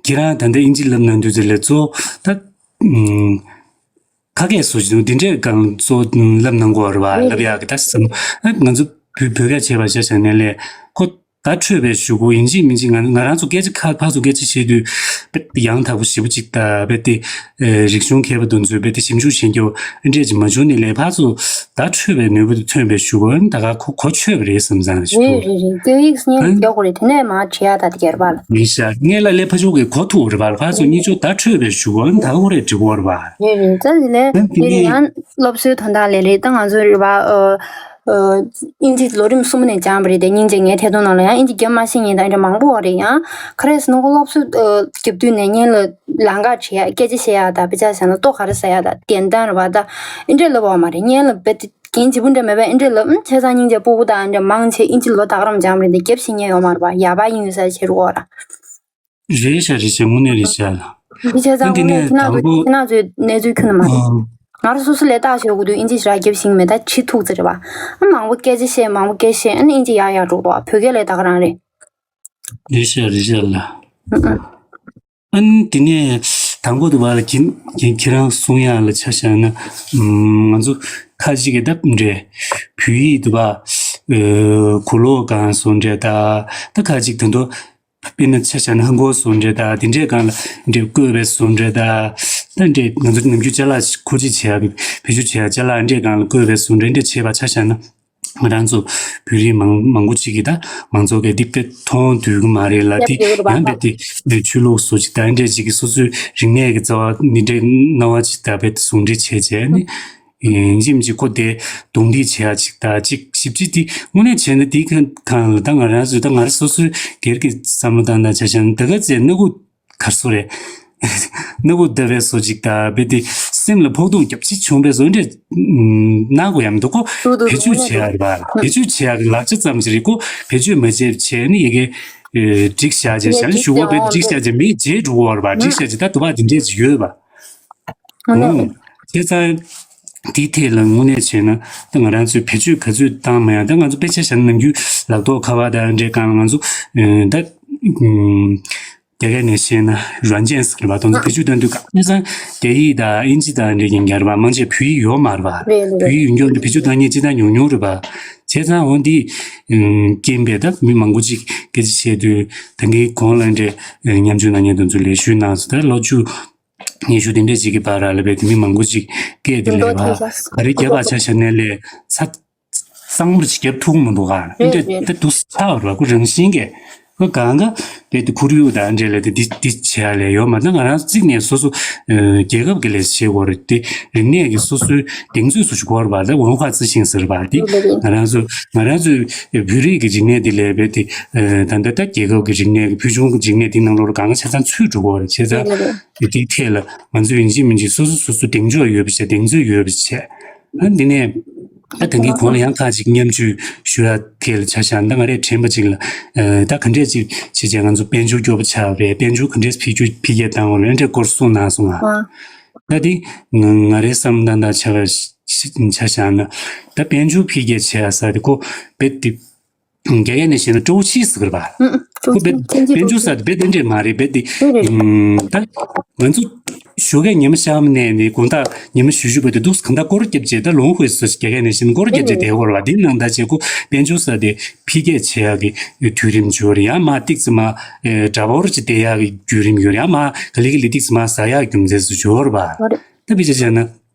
ཁྱེད་རང་ད་ལྟ་དབྱིན་ཇི་ལབ་ན་འདུག་ཟེར་ལས་གཙོ་ད། ཁ་སྐད་སུ་འདི་འདྲས་གང་གཙོ་ལབ་གནང་དགོས་རེད་བ་ལབ་ཡག་གི་ད་བསམ་ཨ་ང་ཚོ་བོད་བོད་སྐད་བྱས་པ་ཆ་བཞག་ནས་ལས་ཁོ་བརྡ་འཕྲོད་པའི་གཞུག་གུ་ཡིན་གཅིག་མིན་གཅིག་ང་ང་རང་ཚོ་སྐད་ཆ་ཁ་ཕར་ཚུར་སྐད་ཆ་བཤད་དུས་དཔེ་ཡང་དག་པོ་ཞེ་པོ་ཅིག་ད་དཔེ་དེ་རིག་གཞུང་མཁས་པ་དེ་ཚོས་དཔེ་དེ་ཞིབ་འཇུག་བྱེད་རྒྱུ་འདྲས་ཅིག་མ་བྱུང་ནས་ལས་ཕར་ཚུར་བརྡ་འཕྲོད་པའི་ནུས་པ་དེ་ཐོན་པའི་གཞུག་གུ་ད་ག་ཁོ་གོ་ཆོད་པ་རེད་བསམ་བསམ་ཞིག་འདུག་རེད་རེད་རེད་སྐད་ཡིག་སྙན་ཨ་རྒྱག་དགོས་རེད་དེ་ནས་མ་བྲིས་ཡག་ད་དེ་གར་པ་ལ། མི་ཤ་ངས་ལ་ལས་ཕ་ཕྱོགས་ཀྱི་གོ་ཐུག་རེད་པ་ལ་ཕ་ཚོ་གཉིས་ཆོ་ད་འཕྲོད་པའི་ཞུ་བ་ད་གོ་རེ་འགྲིག་གོ་རེད་པ། རེད་རེད་ད་དེ་ལས་ཨ་དེ་དེ་ནས་ཡང་སློབ་གསོའི་དོན་དག་ལས་རེད་ད་ང་ཚོ་རེད་པ་ཨ་ཨ་དབྱིན་ཇི་ལོ་རིམ་གསུམ་ནས་སྦྱངས་པ་རེད་དེ་སྙིང་རྗེ་ངའི་ཐད་གཏོང་ནང་ལ་ཡང་དབྱིན་ཇི་རྒྱབ་མ་ཤེས་མཁན་དང་འདྲ་མང་པོ་བ་རེད་ཡང་ག་རེ་ཟེར་ན་ཁོ་སློབ་གསོ་ཨ་རྒྱབ་དུས་ནས་སྔོན་ལ་ལམ་ཁ་བྲིས་ཡ་སྐད་ཆ་བཤད་ཡ་ད་དཔེ་ཆ་བཞག་ན་ལྟོ་ག་རེ་ཟ་ཡ་ད་བདེན་གཏམ་རེད་པ་ད་ཨེ་འདྲས་ལབ་པ་མ་རེད་སྔོན་ལ་རྦད་དེ་རྒན་བྱིས་པོ་འདྲ་མེད་པས་ཨེ་འདྲས་ལབ་ཨང་བྱས་ཙང་སྙིང་རྗེ་སྤུ་གུ་དང་འདྲ་མང་ཆེ་དབྱིན་ཇི་ལོ་ད་ག་རང་སྦྱངས་པ་རེད་འདི་རྒྱབ་ཤེས་མཁན་ཡོད་མ་རེད་པ་ཡ་པ་དབྱིན་ཡོད་ས་ཆེ་རུ་འོ་ར། རེད་ཤག་རེད་ཤག་དངོས་གནས་རེད་ཤག་ལ། འདི་བྱས་ཙང་ཨ་དངོས་གནས་དེ་ནས་ཁྱེད་རང་དང་པོ་ཚོ་ཁྱེད་རང་ཚོའི་གནས་ཚུལ་ཁྱོན་ནས་མ་རེད། ཨང་། ང་རང་སོ་སོ་ལས་ལྟ་ཞེས་དགོས་དུས་དབྱིན་ཇི་ཞེ་དྲག་རྒྱབ་ཤེས་མེད་ད་ཁྲིད་ཐུག་ཙེ་རེད་པ། ཨ་མང་པོ་སྐད་ཆ་བཤད་མང་པོ་སྐད་ཆ་བཤད་ཨ་ནི་དབྱིན་ཇི་ཡག་ཡག་འགྲོ་འདུག་བ་བོད་སྐད་ལས་ད་ག་རང་རེད། རེད་ཤག་རེད་ཤག་ལ། ཨ་ཨ། ཨ་ནི་དེ་ནས་དང་པོ་དུ་བ་ལ་ཁྱེད་ཁྱེད་ཁྱེད་རང་གསུང་ཡག་ལ་ཆ་བཞག་ན་ཨམ་ང་ཚོ་ཁ་ཅིག་གི་ད་འདྲེ་བོད་ཡིག་དུ་བ་ཨ་གུ་ལོ་གང་སོང་འདྲེ་ད་ད་ཁ་ཅིག་ད་དུང་ དཔེར་ན་ཆ་བཞག་ན་ཧང་གོ་བཟོ་འདྲ་དང་དེ་འདྲའི་སྒང་ལ་འདྲ་བཀོད་པའི་བཟོ་འདྲ་དང་། ད་འདྲ་ང་ཚོ་ནམ་རྒྱུན་ཅ་ལག་མཁོ་སྤྱོད་བྱེད་ཡག་གི་བེད་སྤྱོད་བྱེད་ཡག་ཅ་ལག་འདྲའི་སྒང་ལ་བཀོད་པའི་བཟོ་འདྲ་འདྲ་བྱེད་པ་ཆ་བཞག་ན། ང་རང་ཚོ་བོད་རིགས་མང་མང་པོ་ཅིག་གིས་ད་མང་ཚོགས་ཀྱིས་འདི་དཔེ་མཐོང་འདོད་ཀྱི་མ་རེད་ལ། འདི་ཡང་དཔེ་དེ་ཆོས་ལུགས་བཟོ་ཅིག་ད་འདྲ་ཅིག་གི་སོ་སོའི་རིག་གནས་ཀྱི་རྩ་བ་འདི་འདྲའི་སྣང་བ་ཅིག་ད་དཔེ་ཟུང་འབྲེལ་བྱས་བྱས་ནི། ཨེ། ཡིན་གཅིག་མིན་གཅིག་ཁོ་དེ་རྡུང་རྡེག་བྱེད་ཡ་ཅིག་ད་ཅིག་ཞིབ་ཅིག་དེ་དངོས་གནས་བྱས་ན་དེའི་སྒང་ལ་ད་ང་རང་ཚོས་ད་ང་རང་སོ་སོའི་སྒེར་གྱི་བསམ་བློ་བཏང་ན་ཆ་བཞག་ན་ད་ག་ཚད་སྣ་ཁུག་གར་སོ་རེད། སྣ་ཁུག་བརྡབ་པའི་བཟོ་ཅིག་ད་དཔེ་དེ་སེམས་ལ་ཕོག་ཐུག་རྒྱབ་ཅིག་བྱུང་བའི་བཟོ་འདྲ་གནང་དགོས་ཡ་མི་འདུག་གོ། འདུག་འདུག་བེད་སྤྱོད་འདུག་བྱེད་ཡ་རེད་པ། ཨ། བེད་སྤྱོད་བྱེད་ཡ་གི་ལག་ཆ་ཙམ་ཞིག་རེད་གོ། བེད་སྤྱོད་མ་བྱས་བྱས་ནི་ཡ་གི་ཨེ། སྒྲིག་བཞག་བྱས་བཞག་ནི་ཞུ་བ་བེད་སྒྲིག་བཞག་བྱས་མི་བརྗེད་འགྲོ་གི་ཡོད་རེད་པ། སྒྲིག་བཞག་བྱས་ད་དུ་བ་དེ་འདྲས་ཅིག་ཡོད་པ། ཨོ་ནོ། ཨོ། བྱས་ཙང་། དེའི་ཐད་ལ་དངོས་གནས་བྱས་ན་ད་ང་རང་ཚོས་བེད་སྤྱོད་ག་ཚོད་བཏང་མ་ཡང་ད་ང་ཚོ་དཔེ་ཆ་བཞག་ན་ནམ་རྒྱུན་ལག་ཐོག་ཁ་པར་དང་འདྲའི་སྒང་ང་ཚོ་ཨེ། ད་ཨུམ། རྒྱ་སྐད་ནས་བཤད་ན་软件ཟེར་བ་དེ་ཚོ་བེད་སྤྱོད་བཏང་དུས་ག་ནས་ཙང་རྒྱ་ཡིག་དང་དབྱིན་ཇི་དང་འདྲའི་རྐྱང་རྐྱང་རེད་པ། མང་ཆེ་བོད་ཡིག་ཡོད་མ་རེད་པ། རེད་རེད་རེད། བོད་ཡིག་ཡོད་མཁན་དེ་བེད་སྤྱོད་བཏང་མཁན་ཅི་ལྟར་ཉུང་ཉུང་རེད་པ། བྱས་ཙང་འོ་འདི་ཨུམ། རྐྱེན་པས་ད་མི་མང་པོ་ཅིག་སྐད་ཆ་བཤད་དུས་ད་གིན་གོང་ལ་འདྲའི་མཉམ་ཞུགས་གནང་མཁན་དེ་ཚོ་ལས་ཞུས་གནང་སོང་། ད་ལོ་བཅུ། ཉི་ཤུ་དེ་འདྲས་ཅིག་གི་བར་ལ་བས་དེ་མི་མང་པོ་ཅིག་སྐད་དེ་ལས་པ། ག་རེ་རྒྱབ་པ་ཆ་བཞག་ནས་ལས་ཚ། གཙང་མར་ཅིག་རྒྱབ་ཐུབ་མི་འདུག་ག། རེད་འདྲས་རེད། ད་དུ་ཆགས་ར་ཁོ་རང་བཞིན་གྱི། ཁོ་གང་ག་བས་དེ་ཁོར་ཡུག་དང་འདྲས་ལས་དེ་འདི་འདི་བྱས་ལས་ཡོད་མ་ད་ང་རང་གཅིག་ནས་སོ་སོ་རྒྱལ་ཁབ་ཀྱི་ལས་བྱེད་དགོས་རེད་དེ། རིག་གནས་ཀྱི་སོ་སོའི་གདེང་ཚོད་སུ་ཞིག་དགོས་རེད་པ། ད་文化自信ཟེར་བ་དེ་རེད་རེད། ང་རང་ཚོ་ང་རང་ཚོའི་བོད་རིགས་ཀྱི་རིག་གནས་དེ་ལས་བས་དེ་ད་ལྟ་ད་རྒྱལ་ཁབ་ཀྱི་རིག་གནས་ཀྱི་ཕུལ་བྱུང་གི་རིག་གནས་དེ་ནང་ལོགས་ལ་གང་ག་ཆ་ཚང་ཚུད་འགྲོ་དགོས་རེད་བྱས་ཙང་། རེད་རེད། དེའི་ཐད་ལ་ང་ཚོས་ཡིན་གཅིག་མིན་གཅིག་སོ་སོ་སོ་སོ་གདེང་འཇོག་ཡོད་པ་བྱས་གདེང་ཚོད་ཡོད་པ་བྱས། ཨ་འདི་ནས་ད་ད་གིན་གོང་ལ་ཡང་ཁག་ཅིག་མཉམ་ཞུགས་ཞུ་ཡ་ཐད་ལ་ཆ་བཞག་ན་ད་ང་རས་དྲན་པ་ཅིག་ལ་ད་ག་འདྲས་ཅིག་བྱས་བྱས་ང་ཚོ་དཔལ་འབྱོར་སྐྱོ་པོ་ཆགས་པས་དཔལ་འབྱོར་ག་འདྲས་འཕེལ་རྒྱས་འཕེལ་རྒྱས་བཏང་བ་རེད་འདྲས་སྐོར་གསུངས་གནང་སོང་ང་། ད་འདི་ང་ང་རའི་བསམ་བློ་ད་ཆ་བ་ཆ་བཞག་ན་ད་དཔལ་འབྱོར་འཕེལ་རྒྱས་བྱས་ཡ་ས་དེ་ཁོ་རྦད་དེ། རྒྱ་སྐད་ནས་བཤད་ན་སྤྲོ་བོ་ཆེ་ཟེར་གི་རེད་པ། ཨུ་ཨུ། ཁོ་རྦད་དཔལ་འབྱོར་ཟེར་དེ་རྦད་དེ་འདྲས་མ་རེད་རྦད་དེ། རེད་རེད། ད་ང་ཚོ་ཞོགས་ཀས་ཉི་མ་ཤར་མ་ནས་ནི་དགོང་དག་ཉི་མ་ཞུ་ཞུ་བ་དེ་འདུག་གང་ལྟར་སྐོར་རྒྱབ་བྱས་ད་ལོང་ཧོས་སུ་རྒྱ་སྐད་ནས་བཤད་ན་སྐོར་རྒྱབ་བྱས་བསྡད་ཡོད་རེད་པ། དེ་ནང་ད་བྱས་ཁོ་དཔལ་འབྱོར་ཟེར་དེ་འཕེལ་རྒྱས་བྱེད་ཡག་གི་དུས་རིམ་བརྗོད་རེད། ཡང་མ་ཏིག་ཙམ་མ་འདྲ་པོ་རུ་ཅིག་བསྡད་ཡག་གི་བརྒྱུད་རིམ་ཡོད་རེད། ཡང་མ་ག་ལེ་ག་ལེ་ཏིག་ཙམ་མ་ཟ་ཡག་རྒྱུ་མཚན་སུ་བརྗོད་རེད་པ། ད་དཔེ་ཆ་བཞག་ན།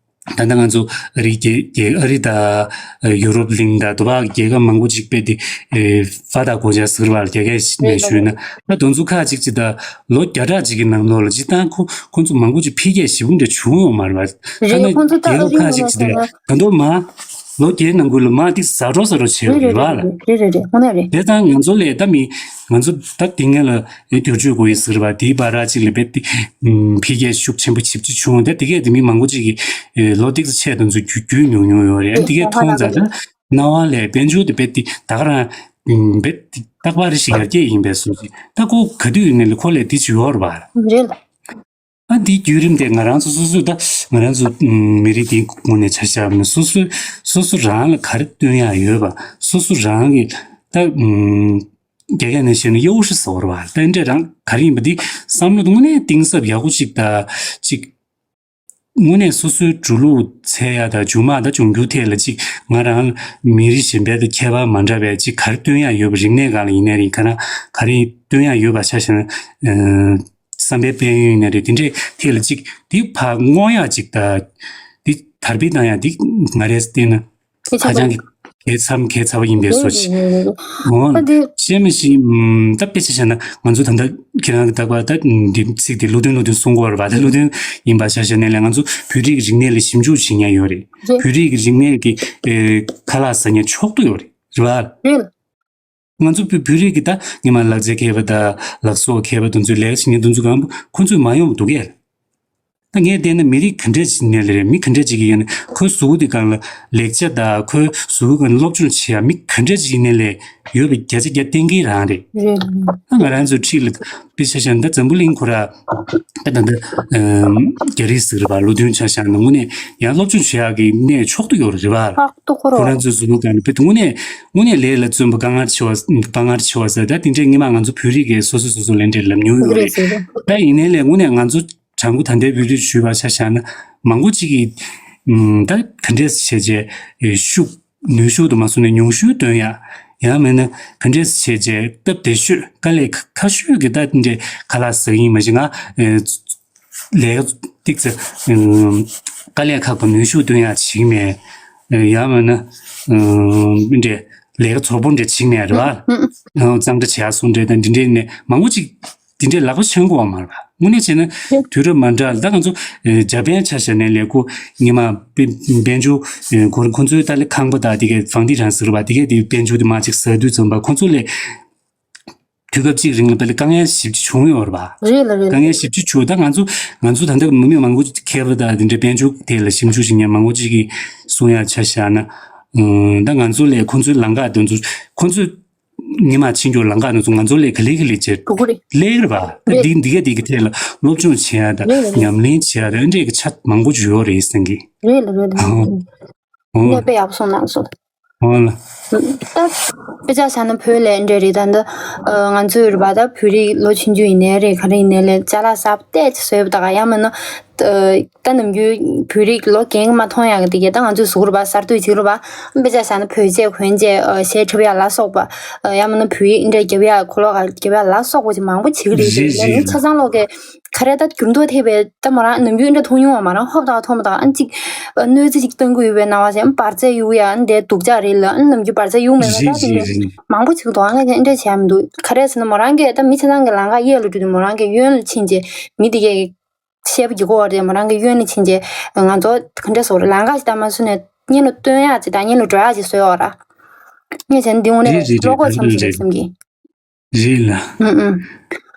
ད་ལྟ་ང་ཚོ་ཨ་རི་རྒྱལ་རྒྱལ་ཨ་རི་དང་ཡུ་རོབ་གླིང་དང་དུ་བ་རྒྱལ་ཁབ་མང་པོ་ཅིག་དཔེ་དེ་ཧྥ་ད་གོ་ཇ་ཟེར་བ་རྒྱ་སྐད་ནས་ཞུས་ན་ད་དེ་ཚོ་ཁག་ཅིག་ཅིག་ད་ལོ་བརྒྱ་ཕྲག་ཅིག་གི་ནང་ལོགས་ལ་སྤྱིར་བཏང་ཁོ་ཁོ་ཚོ་མང་པོ་ཅིག་འཕེལ་རྒྱས་ཞེ་པོ་འདྲ་བྱུང་ཡོད་མ་རེད་པ། ཐ་ན་རྒྱལ་ཁབ་ཁག་ཅིག་ཅིག་ད་ད་དུང་མ་ལོ་བརྒྱའི་ནང་ཁུལ་ལ་མ་ཏིག་ཟ་འགྲོ་ཟ་འགྲོ་བྱས་ཡོད་རེད་པ་ལ། རེད་རེད་རེད། དེ་ཙང་ང་ཚོ་ལས་ད་མི་ང་ཚོ་ད་དེ་སྔོན་ལ། ཨེ་བསྒྱུར་བཅོས་དགོས་ཡོད་ཟེར་བ་དེའི་བར་ར་གཅིག་ལ་རྦད་དེ་འཕེལ་རྒྱས་ཤུགས་ཆེན་པོ་ཞེ་པོ་ཅིག་བྱུང་། ད་དེ་གས་དེ་མི་མང་པོ་ཅིག་གིས་ལོ་ཏོག་ཙམ་ཆེ་དེ་ཚོ་རྒྱུས་རྒྱུས་མྱོང་མྱོང་ཡོད་རེད། ཨ་དེ་གས་མཐོང་ཙང་ད་རྣ་བ་ལས་དཔལ་འབྱོར་དེ་རྦད་དེ་ད་ག་རང་རྦད་དེ་རྟག་པར་ཞིག་ཡར་རྒྱས་ཡིན་པའི་བཟོ་ཅིག་ད་ཁོ་ག་དུས་ཡིན་ནའི་ལས་ཁོ་ལས་དེ་ཅིག་ཡོད་རེད་པ། ཨ་འདིའི་བརྒྱུད་རིམ་དེ་ང་རང་ཚོ་སོ་སོས་ད་ང་རང་ཚོ་མི་རིགས་དེའི་ངོས་ནས་ཆ་བཞག་ན་སོ་སོས་སོ་སོ་རང་ལ་ག་རེ་སྟོན་ཡག་ཡོད་པ་སོ་སོ་རང་གི་ད། རྒྱ་སྐད་ནས་བཤད་ན་优势ཟེར་བ་རེད་པ། ད་འདྲ་རང་ག་རེ་ཡིན་པ་འདི་བསམ་བློ་དངོས་གནས་གཏིང་ཟབ་ཡག་པོ་ཅིག་དང་ཅིག་དངོས་གནས་སོ་སོའི་འགྲོ་ལུགས་འཚོལ་ཡ་དང་མཇུག་མ་དང་འབྱུང་འགྱུར་ཐད་ལ་ཅིག་ང་རང་མི་རིགས་གཞན་པའི་དང་ཁྱད་པར་མ་འདྲ་བའི་ཅིག་ག་རེ་སྟོན་ཡ་ཡོད་པ་རིག་གནས་སྒང་ལ་ཡིན་ནའི་རེད། ག་རང་ག་རེ་སྟོན་ཡ་ཡོད་པ་ཆ་བཞག་ན་བསམ་པའི་དཔལ་ཡོན་ཡིན་ནའི་རེད། དེ་འདྲའི་ཐད་ལ་ཅིག་དེ་ཕར་སྔོག་ཡ་ཅིག་དང་དེ་དར་སྤེལ་བཏང་ཡ་དེ་ང་རས་བལྟས་ན། ཧ་ཅང་གི་གལ་ཚམ་གལ་ཚ་བ་ཡིན་པའི་བཟོ་ཞིག་འོ་ད་དེ་ཤེས་མི་ཤེས། ད་དཔེ་ཆ་བཞག་ན་ང་ཚོ་ད་ལྟ་ཁྱེད་རང་གི་ད་བར་ད་འདི་ཚིག་དེ་ལོ་དོན་ལོ་དོན་གསུང་གི་ཡོད་རེད་པ། ད་ལོ་དོན་ཡིན་པ་ཆ་བཞག་ནས་ལས་ང་ཚོ་བོད་རིགས་རིག་གནས་ལ་ཞིབ་འཇུག་བྱེད་མཁན་ཡོད་རེད། རེད། བོད་རིགས་རིག་གནས་ཀྱི་ཨེ་ཁ་ལག་ཟ་མཁན་ཕྱོགས་བསྡུས་ཡོད་རེད། རེད་པ། རེད། ང་ཚོ་བོད་བོད་རིགས་ཀྱི་ད་སྔོན་མ་ལག་རྩལ་མཁས་པ་དང་ལག་བཟོ་མཁས་པ་དེ་ཚོའི་ལས་ཀ་བྱེད་མཁན་དེ་ཚོ་གང་ཁོ་ཚོས་མ་ཡོང་བ་འདུག་གས། ད་ངས་བལྟས་ན་མི་རིགས་ག་འདྲས་ཅིག་ནས་ལས་རེད། མི་ག་འདྲས་ཅིག་གིས་ཡིན་ན་ཁོའི་གཟུགས་པོ་དེ་སྒང་ལ་ལེགས་ཆ་དང་ཁོའི་གཟུགས་པོ་སྒང་ལ་སློབ་སྦྱོང་བྱེད་ཡ་མི་ག་འདྲས་ཅིག་ནས་ལས་ཡོད་པའི་བརྒྱ་ཆ་བརྒྱ་གཏན་འཁེལ་རང་རེད། རེད་རེད། ད་ང་རང་ཚོའི་འཁྲིས་ལ་དཔེ་ཆ་བཞག་ན་ད་འཛམ་བུ་གླིང་ཁོ་ར་ད་ད་ད་རྒྱ་རིགས་ཟེར་བ་ལོ་དོན་ཆ་བཞག་ན་དངོས་གནས་ཡང་སློབ་སྦྱོང་བྱེད་ཡག་གི་གནས་མཆོག་ཏུ་ཡོད་རེད་པ། ཁོ་རང་ཚོའི་གཟུགས་པོ་སྒང་ལ་དཔེ་དངོས་གནས་དངོས་གནས་ལས་ལ་བརྩོན་པ་དཀའ་ངལ་ཆེ་བ་དཀའ་ངལ་ཆེ་བ་ཟེར་ད་དེ་འདྲའི་སྔོན་མ་ང་ཚོ་བོད་རིགས་ཀྱིས་སོ་སོ་སོ་སོ་ལས་འབྲས་ལབ་མྱོང་ཡོད་རེད། ད་ཡིན་ནའི་ལས་དངོས་གནས་ང་ཚོ་བྱང་ཁུ་ད་ལྟའི་བོད་རིགས་ཞུས་པ་ཆ་བཞག་ན་མང་པོ་ཅིག་གིས་ད་ག་འདྲས་བྱས་རྗེས་ཤུགས་ནུས་ཤུགས་དུ་མ་སོང་ནས་ཉུང་ཤུགས་འདོན་ཡ་ ཡང་མིན་ན་ག་འདྲས་བྱས་རྗེས་སྟབས་བདེ་ཤོས། དཀའ་ལས་ཁག་ཁག་ཤོས་ཀྱི་ད་འདྲས་ཁ་ལག་ཟ་གི་ཡིན། མ་གཞི་ང་ཨེ་ལས་ཀ་ཏིག་ཙི་ཨེ་དཀའ་ལས་ཁག་པོ་ནུས་ཤུགས་བཏོན་ཡག་བྱེད་ཀྱི་མེད། ཨེ་ཡང་མིན་ན་ཨེ་འདྲས་ལས་ཀ་ཚོགས་པོ་འདྲས་བྱེད་ཀྱི་མེད་རེད་བ། ཨེ་གཙང་སྦྲ་བྱེད་ཡག་སོང་འདྲས་དང་འདི་འདྲས་ནས་མང་པོ་ཅིག་འདི་འདྲས་ལག་པ་འཆང་དགོས་པ་མ་རེད་པ། དངོས་གནས་བྱས་ན་དུས་རབས་མ་འདྲ་ལ་ད་ང་ཚོ་ཨེ་འཇར་པན་ཆ་བཞག་ནས་ལས་ཁུངས་ཉི་མ་དཔལ་དཔལ་འབྱོར་ཨེ་ཁོ་ཁོ་ཚོའི་ད་ལས་ཁང་པ་དང་དེ་གའི་ཧྥང་ཏི་རང་ཟེར་བ་དེ་གའི་དེ་དཔལ་འབྱོར་དེ་མ་ཅིག་ཟ་དུས་ཙམ་པ་ཁོ་ཚོ་ལས་དུས་སྐབས་གཅིག་རིང་ལ་དཔེ་ལ་དཀའ་ངལ་ཞེ་པོ་ཅིག་བྱུང་ཡོད་རེད་པ། རེད་ལ་རེད་དཀའ་ལ། ངལ་ཞེ་པོ་ཅིག་བྱུང་། ད་ང་ཚོ་ང་ཚོ་ད་ལྟ་མི་མང་པོ་ཅིག་མཁས་པ་དང་དེ་འདྲའི་དཔལ་འབྱོར་དེ་ལ་ཞིབ་འཇུག་བྱེད་མཁན་མང་པོ་ཅིག་གིས་གསུང་ཡག་ཆ་བཞག་ན། ཨང་། ད་ང་ཚོ་ལས་ཁོ་ཚོའི་ལམ་ཁ་དེ་ཚོ་ཁོ་ཚོས་ཉི་མ་ཕྱིན་རྒྱུ་ལམ་ཁ་དེ་ཚོ་ང་ཚོ་ལས་ག་ལེ་ག་ལེ་བྱེད་སྡུག་གུ་རེད། ལེགས་རེད་པ། ད་རེད། འདི་འདི་ག་འདི་གི་ཐད་ལ་སློབ་སྦྱོང་བྱེད་ཡག་དང་རེད་ལ་རེད། ཉམས་ལེན་བྱེད་ཡག་དང་འདྲའི་གི་ཆ་མང་པོ་ཅིག་ཡོད་རེད་བསམ་གི། རེད་ལ་རེད་ལ། ཨང་། ཨང་། གནས་དཔེ་ཡག་པོ་གསུངས་གནང་སོང་། འོ་ལ། ད་དཔེ་ཆ་བཞག་ན་བོད་ལས་འདྲ་རེད། ད་འདི་ང་ཚོའི་རེད་པ། ད་བོད་རིགས་ལོ་ཆུང་ཆུང་ཡིན་ནའི་རེད། ག་རེ་ཡིན་ནའི་ལས་ཅ་ལག་གསར་པ་ཏོག་ཙམ་བཟོས་པ་དང་། ཡང་མིན་ན་ད་ནམ་རྒྱུན་བོད་རིགས་ལོ་རྒན་མ་མཐོང་ཡག་གི་དེ་གས་ད་ང་ཚོའི་གཟུགས་རེད་པ། གསར་གཏོད་བྱེད་རེད་པ། དཔེ་ཆ་བཞག་ན་བོད་ཆས་གོན་ཆས་གཞས་འཁྲབ་ཡག་ལ་སོགས་པ། ཡང་མིན་ན་བོད་ཡིག་འདྲ་རྒྱབ་ཡག་གོ་ལོག་ག་རྒྱབ་ཡག་ལ་སོགས་པ་ཅིག་མང་པོ་བྱེད་ཀྱི་རེད། རེད་ལས་རེད། ནི་ཆ་ཚང་ལོག་གི་ག་རེ་ད་འགྱུར་ལྡོག་ཐེབས་པའི་ད་མོ་རང་ནམ་རྒྱུན་འདྲ་མཐོང་མྱོང་བ་མ་རང་ཧོབ་ཏག་མཐོང་མ་ཐག་ཨ་ཅིག་གནོད་འཚེ་ཅིག་གཏོང་གི་ཡོད་པའི་སྣང་བ་ཟེར། འབར་རྫས་གཡུག་ཡ་འདི་སྡུག་ཅག་རེད་ལ། ཨ་ནམ་རྒྱུན་འབར་རྫས་གཡུག་མེད་པ་ད་དེ་འདྲ་མང་པོ་ཅིག་འདུག་ཨ་ང་དེ་འདྲ་བྱས་མི་འདུག་ག་རེ་ཟེར་ན་མོ་རང་གིས་ད་མི་ཆ་ཚང་གི་ལམ་ཁ་གཡས་ལ་འགྲོ་དུས་མོ་རང་གིས་གཡོན་ལ་ཕྱིན་རྗེས་མི་དེ་གས་བཤད་པ་རྒྱག་གི་ཡོད་རེད། མོ་རང་གིས་གཡོན་ལ་ཕྱིན་རྗེས་ང་ཚོ་ག་འདྲ་བཟོ་རེད། ལམ་ཁ་ཞིག་ད་མ་བཟོས་ནས་གཉེན་ལ་སྟོན་ཡག་ཅིག་དང་གཉེན་ལ་འགྲོ་ཡག་ཅིག་བཟོས་ཡོད་ར། ངས་བྱས་ན་འདི་དངོས་གནས་རེད་རེད་བློ་ཁོག་ཆེན་པོ་ཞིག་རེད་བསམ་གི། རེད་ལ། ཨུ་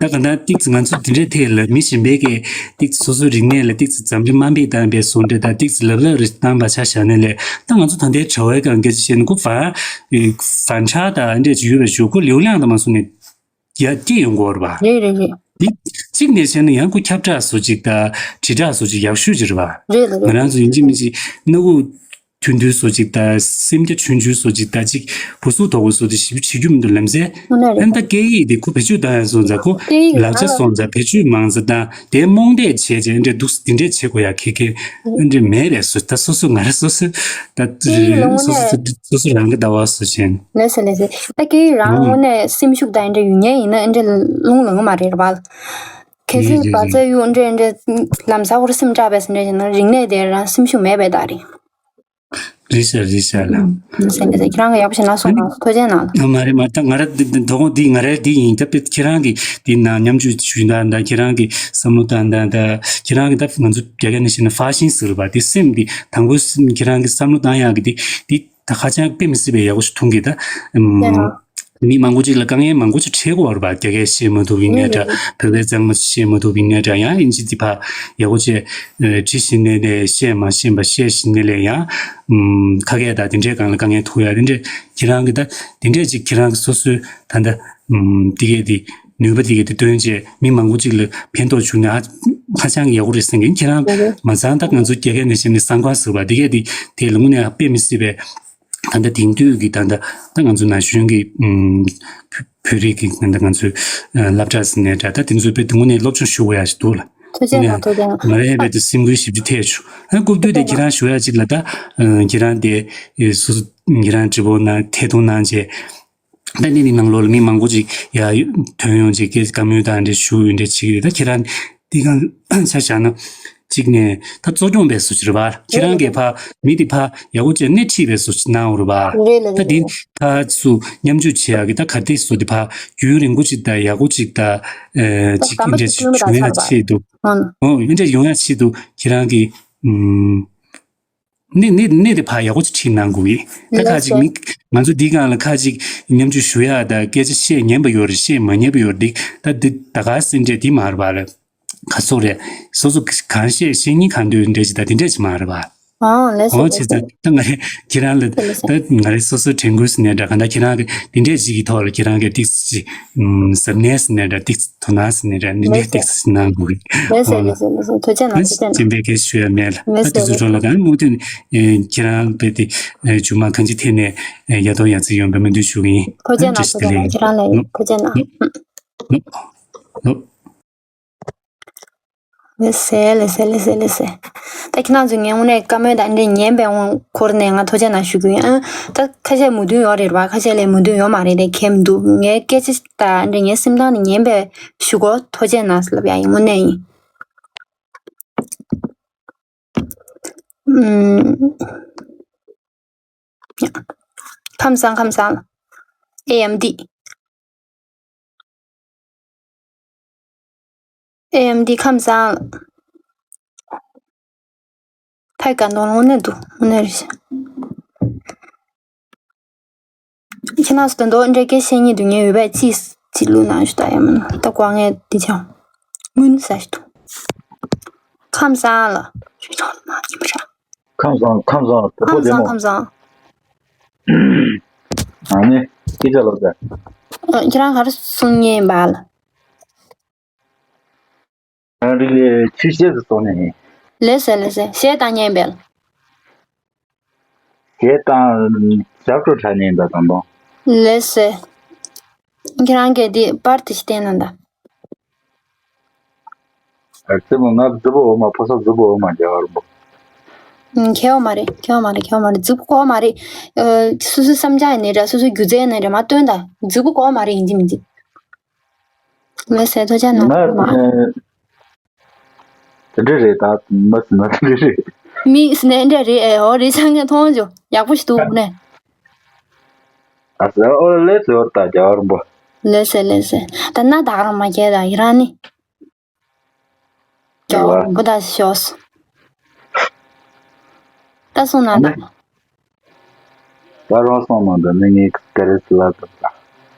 ཨུ། ད་ག་ད་ཏིག་ཙི་ང་ཚོ་འདི་འདྲའི་ཐད་ལ་མི་གཞན་པའི་གི་ཏིག་ཙི་སོ་སོའི་རིག་གནས་ལ་ཏིག་ཙི་འཛམ་གླིང་དམའ་འབེབས་བཏང་བའི་བཟོ་འདྲ་དང་ཏིག་ཙི་ལབ་ལབ་རེ་བཏང་བ་ཆ་བཞག་ན་ལས། ད་ང་ཚོ་ད་ལྟའི་དྲ་བའི་སྒང་སྐད་ཆ་བཤད་ན་ཁོ་ཧྥ་ཧྥན་ཁྲ་དང་འདྲས་ཅིག་ཡོད་པའི་ཞུ་ཁོ་ལེའུ་ལེང་དང་མ་སོང་ནས་ཡར་སྐྱེ་ཡོང་གི་ཡོད་རེད་པ། རེད་རེད་རེད། འདི་གཅིག་ནས་བཤད་ན་ཡང་ཁོ་ཁྱབ་བསྒྲགས་བཟོ་ཅིག་དང་དྲིལ་བསྒྲགས་བཟོ་ཅིག་ཡག་ཤོས་ཅིག་རེད་པ། རེད་ལ་རེད། ང་རང་ཚོ་ཡིན་གཅིག་མིན་གཅིག་སྣ་ཁུག་ཐུང་ཐུང་བཟོ་ཅིག་དང་སེམས་རྒྱ་ཆུང་ཆུང་བཟོ་ཅིག་དང་ཅིག་བུ་སུག་དོག་པོ་བཟོ་དེ་ཞིབ་བྱེད་རྒྱུ་མི་འདུག་ལམ་སེང་། དངོས་གནས་རེད། ཨ་ནི་ད་སྐད་ཡིག་དེ་ཁོ་བེད་སྤྱོད་བཏང་ཡག་སོང་ཙང་ཁོ་སྐད་ཡིག་ལག་རང་ཆ་ལ་སོང་ཙང་བེད་སྤྱོད་མང་ཙམ་བཏང་དེ་རྨོངས་དད་བྱས་བྱས་འདྲ་འདུག་འདི་འདྲས་བྱེད་དགོས་ཡག་གི་གི་འདྲ་མེད་རེད། སོ་ད་སོ་སོ་ང་རང་སོ་སོ་ད་སྐད་ཡིག་ལ་དངོས་སོ་སོ་གནས་སོ་སོ་རང་གི་ལྟ་བ་བཟོ་བྱས། ལགས་སོ་ལགས་སོ། ད་སྐད་ཡིག་རང་ཨང་། དངོས་གནས་སེམས་ཤུགས་དང་འདྲ་ཡོད་མཁན་ཡིན་ན་འདྲ་རླུང་ལངས་མ་རེད་པ། གལ་སྲིད་ཡིན་བར་ཆད་གཡུག་འདྲ་འདྲ་ལམ་སང་ཧུར་སེམས་དྲག་པས་འདྲ་བྱས་ན་རིག་གནས་དེ་རང་སེམས་ཤུགས་མེད་པའི་རྟགས་རེད། རེད་ཤག་རེད་ཤག་ལགས། ཨང་། ཟེར་ནས་ཟེར། ཁྱེད་རང་གི་ཡག་པོ་ཞིག་གནང་སོང་། ཨ་ནི། ཐུགས་རྗེ་གནང་། ཨ་མ་རེད་མ། ད་ང་ར་འདི་འདི་དོ་དགོང་འདི་ང་རའི་འདི་ཡིན། ད་དཔེ་ཁྱེད་རང་གི་འདི་ནང་མཉམ་ཞུགས་ཞུས་ན་ད་ཁྱེད་རང་གི་བསམ་བློ་བཏང་ད་ད་ཁྱེད་རང་གི་ད་ང་ཚོ་རྒྱ་སྐད་ནང་བཤད་ན་ཧྥ་ཤིང་ཟེར་བ་འདི་སེམས་འདི་དང་པོ་སེམས་ཁྱེད་རང་གི་བསམ་བློ་བཏང་ཡག་གི་འདི་འདི་ད་ཧ་ཅང་དཔེ་མི་སྲིད་པའི་ཡག་པོ་ཞིག་མཐོང་གི་ད། ཨམ། ཡ། མི་མང་པོ་ཅིག་ལ་དཀའ་ངལ་མང་པོ་ཅིག་འཕྲད་ཀྱི་ཡོད་རེད་པ། རྒྱ་སྐད་བཤད་མ་ཐུབ་པའི་གནས་འདྲ། ཨང་། བོད་སྐད་གཙང་མ་བཤད་མ་ཐུབ་པའི་གནས་འདྲ། ཡང་ཨིན་ཇི་འདི་ཕར་ཡག་པོ་བྱས་ཨ་བྲིས་ཤེས་ནའི་ལས་བཤད་མ་ཤེས་པ། བཤད་ཤེས་ནའི་ལས་ཡང་ཨམ་ཁ་སྐད་དང་དེ་འདྲའི་སྒང་ལ་དཀའ་ངལ་ཐུག་ཡ་དེ་འདྲ། ཁྱེད་རང་གི་ད་དེ་འདྲས་ཅིག་ཁྱེད་རང་གི་སོ་སོའི་ད་ལྟ་ཨམ་དེ་གས་དེ་ནུས་པ་དེ་གས་དེ་བཏོན་བྱས་མི་མང་པོ་ཅིག་ལ་ཕན་ཐོགས་བྱུང་ན་ཧ་ཧ་ཅང་གི་ཡག་པོ་རེད་བསམ་གི། ཁྱེད་རང་མ་ཚང་ད་ང་ཚོ་རྒྱ་སྐད་ནས་བཤད་ནས་གསང་བ་ཟེར་བ་དེ་གས་དེ་དེ་ལ་དངོས་གནས་དཔེ་མི་སྲིད་པའི། ད་ལྟ་དེང་དུས་ཀྱི་ད་ལྟ་ད་ང་ཚོ་ན་གཞོན་གྱི་ཨུམ་བོད་བོད་རིགས་ཀྱི་ད་ལྟ་ང་ཚོའི་ཨ་སློབ་གྲྭ་ཟེར་ནའི་འདྲ། ད་དེ་ཚོའི་དཔེ་དེ་དངོས་གནས་སློབ་སྦྱོང་ཞུ་དགོས་ཡ་ཞིག་འདུག་ལ། ཐུགས་རྗེ་གནང་། ཐུགས་རྗེ་གནང་། ང་རའི་དཔེ་དེ་སེམས་འགུལ་ཞེ་པོ་ཅིག་ཐེབས་བྱུང་། ཨ་སྐུ་མདུན་དེ་ཁྱེད་རང་ཞུ་ཡ་ཅིག་ལ་ད་ཨ་ཁྱེད་རང་དེ་སོ་སོ་ཁྱེད་རང་དྲི་བ་གནང་ཐད་གཏོང་གནང་བྱས། ད་འདི་ནི་ནང་ལོགས་ལ་མི་མང་པོ་ཅིག་ཡ་ཐོན་ཡོང་ཅིག་སྐད་བཀའ་མོལ་དང་འདྲ་ཞུ་ཡོང་འདྲ་བྱེད་ཀྱི་རེད། ད་ཁྱེད་རང་འདི་གང་ཆ་བཞག་ན་གཅིག་ནས་ད་གཙོ་སྐྱོང་པའི་བཟོ་ཅིག་རེད་པ། ཁྱེད་རང་གིས་ཕ་མི་འདི་ཕ་ཡག་པོ་བྱས་སྣེ་ཁྲིད་པའི་བཟོ་ཅིག་གནང་བ་རེད་པ། རེད་ལ་ད་རེད་འདི་ལ། ཕ་ཚུ་མཉམ་ཞུགས་བྱེད་ཡག་གི་ད་ག་དེ་བཟོ་འདི་ཕ་རྒྱུན་རིང་པོ་ཅིག་དང་ཡག་པོ་ཅིག་དང་ཨེ་ད་ཅིག་དམ་པ་འདྲ་ཅིག་ཅིག་བསྐྲུན་པ་བྱུང་ཡག་ཆེད་དུ། ཨང་། ཨོ་འདྲ་ཡོང་ཡག་ཆེད་དུ་ཁྱེད་རང་གིས་ཨུམ། གནས་གནས་གནས་དེ་ཕར་ཡག་པོ་ཅིག་ཁྲིད་གནང་དགོས་ཀྱི། ད་ཁ་ཅིག་མི་ང་ཚོ་འདི་སྒང་ལ་ཁ་ཅིག་མཉམ་ཞུགས་ཞུ་ཡག་དང་སྐད་ཆ་བཤད་ཉན་པ་ཡོད་རེད། བཤད་མ་ཉན་པ་ཡོད་རེད། ད་འདི་ད་ག་སེ་འདྲས་འདི་མ་རེད་པ་ལ། ག་སོ་རེད། སོ་སོ་གང་བཤད་བཤད་སྙིང་གང་འདོད་འདྲས་ཅིག་ད་འདི་འདྲས་ཅིག་མ་རེད་པ། ཨང་། ལགས་སོ། ཨོ་ལགས་བྱས་སོ། ཙང་ད་ང་རེ་ཁྱེད་རང་ལ་ལགས་སོ། ད་ང་རེ་སོ་སོ་དྲན་སྐུལ་ཟེར་ནའི་འདྲ། གང་ལྟར་ཁྱེད་རང་གི་འདི་འདྲས་ཅིག་གི་ཐོག་ལ་ཁྱེད་རང་གི་ཏིག་ཙི་ཅིག་ཨུམ་གཟབ་ནན་ཟེར་ནའི་འདྲ། ཏིག་ཙི་དོ་སྣང་ཟེར་ནའི་འདྲ། འདི་འདྲས་ཏིག་ཙི་གནང་དགོས་ཀྱི། ལགས་སོ་ཨོ་ལགས་སོ་ལགས་སོ། ཐུགས་རྗེ་གནང་། ཨ་ཐུགས་རྗེ་གནང་། སྦྱིན་པའི་སྐད་ཞུ་ཡ་མེད་ལ། ལགས་ད་སོ་དེ་ཚོ་ལགས་འགྲོ་ལ་གང་མུ་མཐུད་ནས་ཨེ་ཁྱེད་རང་རྦད་དེ་ཨེ་མཇུག་མ་གང་ཅི་ཐད་ནས་ཨེ་ཡ་ཏོ་ཡ་ཙི་ཡོང་བའི་སྨོན་འདུན་ཞུ་གི་ཡིན། ཐུགས་རྗེ་གནང་། ཨ་བཀྲ་ཤིས་བདེ་ལེགས། ཐུགས་རྗེ་གནང་། ཁྱེད་རང་ལ་ལོ་ཐུགས་རྗེ་གནང་། ལོ་ལོ་ལོ། ལགས་སེ་ལགས་སེ་ལགས་སེ་ལགས་སེ། ད་ཁྱེད་རང་ཚོས་ངའི་དངོས་གནས་བཀའ་མོལ་དང་འདྲ་ཉན་པའི་དབང་འཁོར་ནས་ང་ཐུགས་རྗེ་གནང་ཞུ་གི་ཡིན། ཨ་ད་ཁ་ཤས་མོས་མཐུན་ཡོད་རེད་པ། ཁ་ཤས་ལ་མོས་མཐུན་ཡོད་མ་རེད་དེ་གལ་མི་འདུག་ངའི་སྐད་ཆ་དང་འདྲ་ངའི་སེམས་གཏམ་ནི་ཉན་པའི་ཞུ་སྒོ་ཐུགས་རྗེ་གནང་ཟེར་ལབ་ཡ་ཡིན། དངོས་གནས་ཡིན། ཨུམ། ཁམས་བཟང་ཁམས་བཟང་། ཨེ་ཨེམ་ཌི། ཨེ་ཨེམ་ཌི་ཁམས་བཟང་། ཕ་གི་ག་འདོང་དངོས་གནས་འདུག་དངོས་གནས་རེད་ཤག་ཁྱེད་རང་ཚོ་དོན་དུ་འདྲ་སྐད་བཤད་སྙིང་འདོད་མཁན་ཡོད་པས་ཅིག་ཅིག་བླུགས་གནང་ཞུ། ད་ཡ་མིན་ད་ཀོ་ངས་འདི་ཅང་མུན་ཟ་ཞིག་འདུག་ཁམས་བཟང་ལ། ཁམས་བཟང་ཁམས་བཟང་དེ་པོ་ཁམས་བདེ་མོ། བཟང་ཁམས་བཟང་། ཨ་ནི་སྐད་ཆ་ལབ་ད། ཨ་ཁྱེད་རང་ག་རེ་གསུང་མཁན་ཡིན་པ་ལ། ཨ་རི་ལས་ཆུ་ཤེལ་དུ་སོང་ནས་ཡིན། ལགས་སེ་ལགས་སེ། གཞས་བཏང་མཁན་ཡིན་པས། གཞས་བཏང་ཞབས་བྲོ་འཁྲབ་མཁན་ཡིན་ད་དང་པོ། ལགས་སེ། ཁྱེད་རང་གིས་འདི་པར་དེ་ཞིག་བསྟན་གནང་ད། ཨ་རྩེད་མོ་ང་རྫི་པོ་འོ་མ་ཕོ་གསར་རྫི་པོ་འོ་མ་རྒྱལ་བ་རིན་པོ། ཨུམ་ཁྱེད་འོ་མ་རེད་ཁྱེད་འོ་མ་རེད་ཁྱེད་འོ་མ་རེད། རྫི་པོ་གོ་མ་རེད། ཨ་སོ་སོའི་བསམ་འཆར་ཡིན་ནའི་འདྲ་སོ་སོའི་སྒྱུ་རྩལ་ཡིན་ནའི་འདྲ་མ་སྟོན་ད། རྫི་པོ་གོ་མ་རེད་ཡིན་གཅིག་མིན་གཅིག་ལགས་སེ་ཐུགས་རྗེ་གནང་། ང་ཨ་དེ་འདྲ་རེད་ད་མ་སི་ན་དེ་འདྲ་རེད། མི་སི་ནས་འདྲ་རེད་ཨེ། འོ་རེད་ཆ་ངས་མཐོང་བྱུང་ཡག་པོ་ཞིག་འདུག་ནས། ཨ་ཟེ་ཨོ་ལེ་ཟེར་བ་ད་རྒྱལ་བ་རིན་པོ། ལགས་སེ་ལགས་སེ། ད་ན་ད་ག་རང་མ་སྐྱེས་ད་ཡི་རང་ནི། རྒྱལ་བ་རིན་པོ་ད་ཤོག་ད་སོང་ན་ད། ད་རང་སོང་ན་ད་ནི་ངས་ཀ་རེ་ལབ་ད།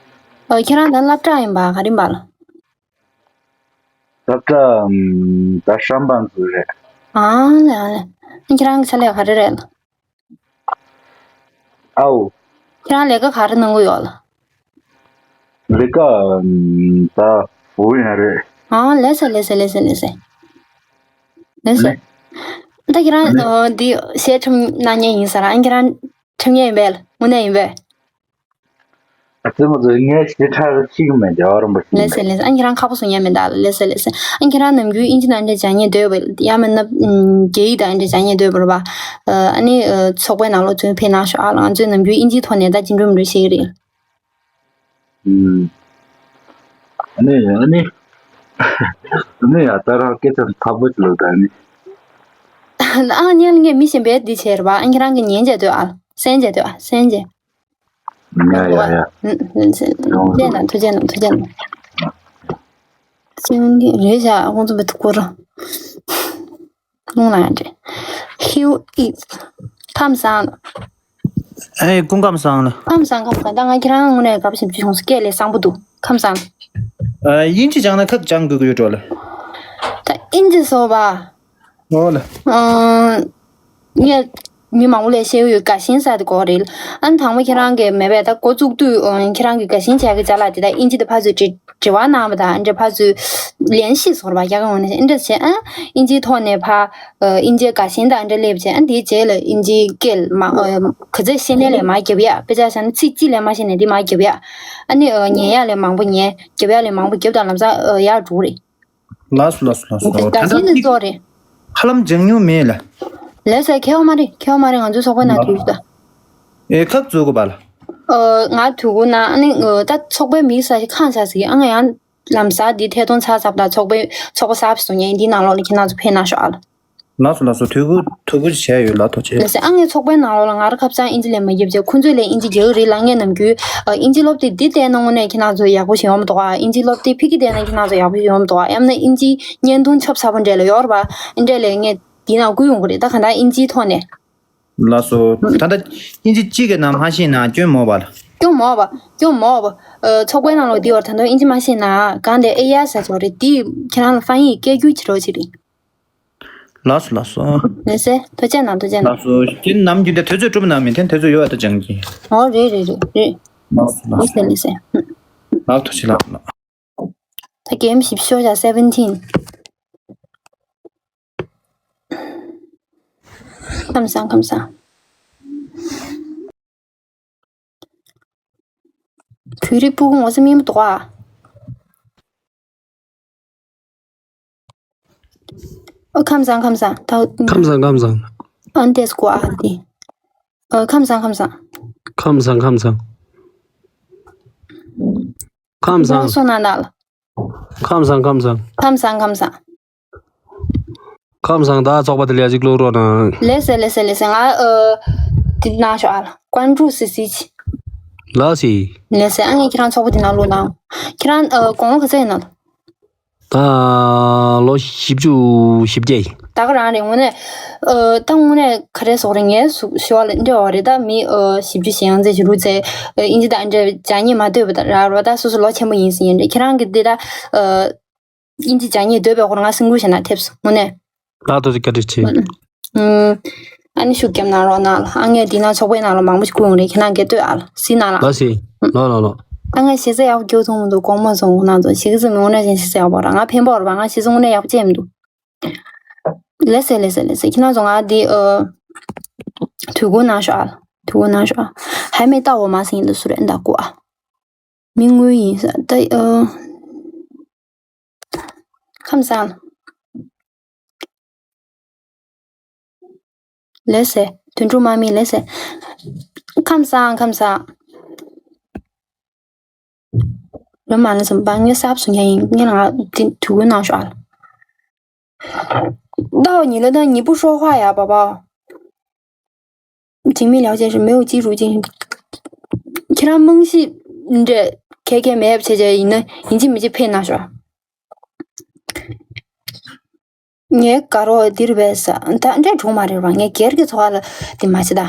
ཨོ་ཁྱེད་རང་ད་སློབ་གྲྭ་ཡིན་པ་ག་རེ་ཡིན་པ་ལ། སློབ་གྲྭ་ད་ཧྲམ་པ་ཚོ་རེད། ཨང་ལེ་ཨང་ལེ། ཁྱེད་རང་གི་ཆ་ལས་ག་རེ་རེད་ལ། ཨའོ། ཁྱེད་རང་ལས་ཀ་ག་རེ་གནང་གི་ཡོད་ལ། ལས་ཀ་ད་བུ་ཡང་རེད། ཨང་ལེ་སེ་ལེ་སེ་ལེ་སེ་ལེ་སེ། ལེ་སེ། ད་ཁྱེད་རང་འདི་གཞས་འཁྲབ་གནང་མཁན་ཡིན་ས་ར། ཨང་ཁྱེད་རང་འཁྲབ་མཁན་ཡིན་པས་ལ་དངོས་གནས་ཡིན་པས། ཨ་ཙི་མོ་ཙི་ངས་ཞེ་དྲག་ཤེས་ཀྱི་མེད་རྒྱལ་བ་རིན་པོ་ཆེ། ལགས་སེ་ལགས་སེ། ཨ་ཁྱེད་རང་ཁག་པོ་བཟོ་མཁན་མེད་ད་ལ། ལགས་སེ་ལགས་སེ། ཨ་ཁྱེད་རང་ནམ་རྒྱུན་དབྱིན་ཇི་ནང་འདྲ་སྦྱང་སྙིང་འདོད་པ་ཡང་མིན་ན་རྒྱ་ཡིག་དང་འདྲ་སྦྱང་སྙིང་འདོད་པ་རེད་པ། ཨ་ནི་ཚོགས་པའི་ནང་ལོགས་ཚུར་ཕེབས་གནང་ཤོག་ཨ། ང་ཚོས་ནམ་རྒྱུན་དབྱིན་ཇིའི་ཐོག་ནས་ད་ཅི་འགྲུབ་མི་འགྲུབ་བཤད་ཀྱི་རེད། ཨ་ནི་ཨ་ནི་ཨ་ནི་ཡ་ད་རང་སྐད་ཆ་ཚ་པོ་ཅིག་ལབ་ད་ཨ་ནི། ཨ་ཉན་ངས་མི་གཞན་པའི་འདི་བྱས་རེད་པ། ཨ་ཁྱེད་རང་གིས་ཉན་བྱས་སྡོད་ཨ། གསན་བྱས་སྡོད་ཨ། གསན་བྱས། ཡ་ཡ་ཡ། ཐུགས་རྗེ་གནང་ཐུགས་རྗེ་གནང་ཐུགས་རྗེ་གནང་། སེང་གེ་རེད་བཞག་ཁོང་ཚོ་བི་ཐུ་སྐོར། རླུང་ལ་ཡང་འདྲེ། ཧིའུ་ཨིད། ཁམས་བཟང་། ཨེ་སྐུ་ཁམས་བཟང་ལ། ཁམས་བཟང་ཁམས་བཟང་། ད་ང་ཁྱེད་རང་དངོས་གནས་དགའ་པོ་ཞེ་པོ་ཅིག་བྱུང་སོང་། སྐད་ལས་བཟང་པོ་འདུག་ཁམས་བཟང་། ཨ་དབྱིན་ཇི་སྦྱང་ན་ག་སྦྱང་དགོས་ཀྱི་ཡོད་འགྲོ་ལ། ད་དབྱིན་ཇི་སོ་བ། ཨོ་ལ། ཨང་། ངས་མི་མང་པོ་ལས་བཤད་ཡོད། དགའ་ཞེན་ཟེར་དེ་གོ་རེད། ཨ་ནི་དང་པོ་ཁྱེད་རང་གིས་མེད་པས་ད་འགོ་བཙུགས་དུས་ཨང་ཁྱེད་རང་གིས་དགའ་ཞེན་བྱ་གི་བྱ་ལ་དེ་ད་དབྱིན་ཇི་དེ་ཕར་ཚུར་དྲི་དྲི་བ་གནང་བ་དང་འདྲ་ཕར་ཚུར་ལན་ཤེས་སོར་བ་རྒྱ་གར་ངོས་ནས་འདྲ་བྱས། ཨ་དབྱིན་ཇིའི་ཐོག་ནས་ཕར་དབྱིན་ཇིའི་དགའ་ཞེན་དང་འདྲ་སླེབས་བྱས། ཨ་དེའི་རྗེས་ལ་དབྱིན་ཇིའི་སྐད་ལ་མ་ག་ཚོད་ཤེས་ནས་ལས་མ་རྒྱབ་ཡ། དཔེ་ཆ་བཞག་ན་ཚིག་གཅིག་ལས་མ་ཤེས་ནས་དེ་མ་རྒྱབ་ཡ། ཨ་ནི་ཉན་ཡ་ལས་མང་པོ་ཉན། རྒྱབ་ཡ་ལས་མང་པོ་རྒྱབ་དང་ལམ་སང་ཡར་འགྲོ་རེད། ལགས་སོ་ལགས་སོ་ལགས་སོ། ད་ད་ལྟ་ནི་གཅིག་གཙོ་རེད། ཧ་ལམ་སྦྱང་མྱོང་མེད་ལ། ལགས་སོ་ཁྱད་པར་མ་རེད་ཁྱད་པར་མ་རེད། ང་ཚོའི་ཚོགས་པའི་ནང་དུས་ད། ཨེ་ཁབ་བཙུགས་དགོས་པ་ལ། ཨ་ང་དུས་གུ་ན་ཨ་ནི་ད་ཚོགས་པའི་མི་ས་ཞིག་ཁང་ས་ཞིག་ཨ་ང་ཡང་ལམ་སང་འདི་ཐད་གཏོང་ཚར་ཚར་ད་ཚོགས་པའི་ཚོགས་པ་གསར་པ་བཟོ་མཁན་འདི་ནང་ལོགས་ལ་ཁྱེད་རང་ཚོ་ཕེབས་གནང་ཤོག་ཨ་ལ། ལགས་སོ་ལགས་སོ། ཐུགས་ཁུར་ཐུགས་ཁུར་བྱས་ཡོད་ལགས། ཐུགས་རྗེ་ཆེ། ལགས་སེ། ཨ་ངའི་ཚོགས་པའི་ནང་ལོགས་ལ་ང་རང་ཁ་སང་དབྱིན་ཇི་ལས་མ་རྒྱབ་བྱས། ཁོང་ཚོས་ལས་དབྱིན་ཇི་རྒྱག་གི་རེད་ལ། ངས་ནམ་རྒྱུན་ཨ་དབྱིན་ཇི་སློབ་དེབ་འདི་བལྟས་ན་དངོས་གནས་ཁྱེད་རང་ཚོ་ཡག་པོ་ཞིག་ཡོང་མི་འདུག་ཨ། དབྱིན་ཇི་སློབ་དེབ་ཕ་གི་བལྟས་ན་ཁྱེད་རང་ཚོ་ཡག་པོ་ཞིག་ཡོང་མི་འདུག་ཨ། ཡང་ན་དབྱིན་ཇི་བརྙན་ཐུང་ཆོབ་ཚ་པོ་འདྲ་ལ་ཡོད་རེད་པ། འདྲ་ལས་ངས་འདི་ནང་བསྐུར་ཡོང་གི་རེད། ད་ག་ད་དབྱིན་ཇིའི་ཐོག་ནས། ལགས་སོ། ད་ལྟ་དབྱིན་ཇི་གཅིག་གི་ནང་མ་ཤེས་ན་སྐྱོན་མོ་བ་ལ། སྐྱོན་མོ་བ། སྐྱོན་མོ་བ། ཨ་ཚོགས་པའི་ནང་ལོགས་འདི་བར་ད་དུང་དབྱིན་ཇི་མ་ཤེས་ན་གང་དེ་ཨེ་ཡ་ས་ཚོགས་རེད། འདི་ཁྱེད་རང་ལ་ཧྥན་ཡིག་སྐད་སྒྱུར་བྱེད་རོགས་བྱེད་རེད། ལགས་སོ་ལགས་སོ། ལགས་སེ། ཐུགས་རྗེ་གནང་ཐུགས་རྗེ་གནང་། ལགས་སོ། ཁྱེད་ནམ་རྒྱུན་དེ་དུས་ཚོད་གྲུབ་ན་མི་འཐེན། དུས་ཚོད་ཡོད་པ་ད་སྦྱང་གི། ཨོ་རེད་རེད་རེད་རེད། ལགས་སོ་ལགས་སོ། ལགས་སེ་ལགས་སེ། ལགས་ཐུགས་རྗེ་ལགས། ད་གེམ་བཞི་ཤོག་བྱ་seventeen། ཁམས་བཟང་ཁམས་བཟང་། བོད་རིགས་སྤུ་གུ་ངོ་ཚ་མི་མི་འདུག་ཨ། ཨ། ཁམས་བཟང་། ཁམས་བཟང་། ད། ཁམས་བཟང་། ཁམས་བཟང་། ཨ། འདེས་གོ་ཨ་དེ། ཨ། ཁམས་བཟང་། ཁམས་བཟང་། ཁམས་བཟང་། ཁམས་བཟང་། ཁམས་བཟང་། སོང་ན་ན་ལ། ཁམས་བཟང་། ཁམས་བཟང་། ཁམས་བཟང་། ཁམས་བཟང་། ཁམས་བཟང་། ད་ཚོགས་པ་དེ་ལ་ཡ་གཅིག་བླུག་རོགས་གནང་། ལགས་སེ། ལགས་སེ། ལགས་སེ། ང་ཨ་དེ་ནང་ཤོག་ཨ། ཀོན་ཀྲུག་སི་སི་ཅི། ལགས་སེ། ལགས་སེ། ཨ། ངས་ཁྱེད་རང་ཚོགས་པ་དེ་ནང་བླུག་གནང་། ཁྱེད་རང་ཨ་དགུང་ལོ་ག་ཚོད་ཡིན་ན། ད་ལོ་བཞི་བཅུ་ཞེ་བརྒྱད་ཡིན། ད་ག་རང་རེད་དངོས་གནས། ཨ། ད་དངོས་གནས་ག་རེ་ཟེར་དགོས་རེད། ངའི་གཟུགས་ཞི་བ་ལ་འདྲ་བ་རེད། ད་མི་ཨ་བཞི་བཅུ་ཞེ་ཡང་ཙམ་ཞིག་རུ་ཚེ་ཨ་ཨིན་ཇི་དང་འདྲ་བའི་སྦྱར་ཉེས་མ་ལྟོས་པ་ད་ར་རོ། ད་སོ་སོ་ལོ་ཆེན་པོ་ཡིན་ཟེར་ཡིན་རེད། ཁྱེད་རང་གི་འདི་ད་ཨ་ཨིན་ཇི་སྦྱར་ཉེས་འདོད་པའི་སྐོར་ང་སེམས་ཁུར་བྱས་ན་ཐེབས་སོང་དངོས་གནས། ད་དོ་ཅིག་བཀའ་དྲིན་ཆེ། ཨུམ། ཨ་ནི་ཤུགས་རྒྱབ་གནང་རོགས་གནང་ལ། ཨ། ངས་འདི་ན་ཚོགས་པའི་ནང་ལ་མང་པོ་ཞིག་བསྐུར་ཡོང་རེད། ཁྱེད་རང་གིས་ལྟོས་ཨ་ལ། གཟིགས་གནང་ལ། ལགས་སེ། ལགས་ལགས་ལགས། ཨ། ངས་གཞས་ཚིག་ཡག་པོ་སྐྱོར་ཐུབ་མི་འདུག་དགོངས་པ་མ་ཚོམ་གནང་དང་། གཞས་ཚིག་མི་དངོས་གནས་ཅན་གཞས་ཚིག་ཡག་པོ་ར། ང་ཕན་པ་ར་བ། ང་གཞས་ཚིག་དངོས་གནས་ཡག་པོ་བྱས་མི་འདུག་ལགས་སེ། ལགས་སེ། ལགས་སེ། ཁྱེད་རང་ཚོ་ང་འདི་ཨ་དུས་འཁོར་གནང་ཤོག་ཨ། དུས་འཁོར་གནང་ཤོག་ཨ། ཧའེ་མེ་ཏ་འོ་མ་ཟེར་ཡིན་འདུག་སུ་རེད་འདུག་གོ་ཨ། མི་དངོས་ཡིན་ས་ད་ཨ། ཁམས་བཟང་། ལགས་སེ། དོན་གྲུབ་དམག་མི་ལགས་སེ། ཁམས་བཟང་། ཁམས་བཟང་། རོ་མ་ལ་ཙམ་པ་ངས་གསར་བཟོ་མཁན་ཡིན། ངས་ལ་ང་དེ་དུས་འཁོར་གནང་ཤོག་ཨ། ད་འོ་ཉི་ལ་ད་ཉི་པུ་ཧྲོ་ཧྭ་ཡ་པ་པ། འཇིགས་མེད་ལེའོ་ཅན་ཧྲི་མེའོ་ཅི་རུ་ཅན། ཁྱེད་རང་རྨང་གཞི་འདྲ་ཁྱད་ཁྱད་མེད་པ་བྱས་བྱས་ཡིན་ན་ཡིན་གཅིག་མིན་གཅིག་ཕེབས་གནང་ཤོག་ངའི་དགའ་རོགས་འདིར་བས་ས་ད་འདྲ་གྲུང་མ་རེད་བ། ངའི་སྒེར་གྱི་འཚོ་བ་ལ་འདི་མ་བྱེད་ད།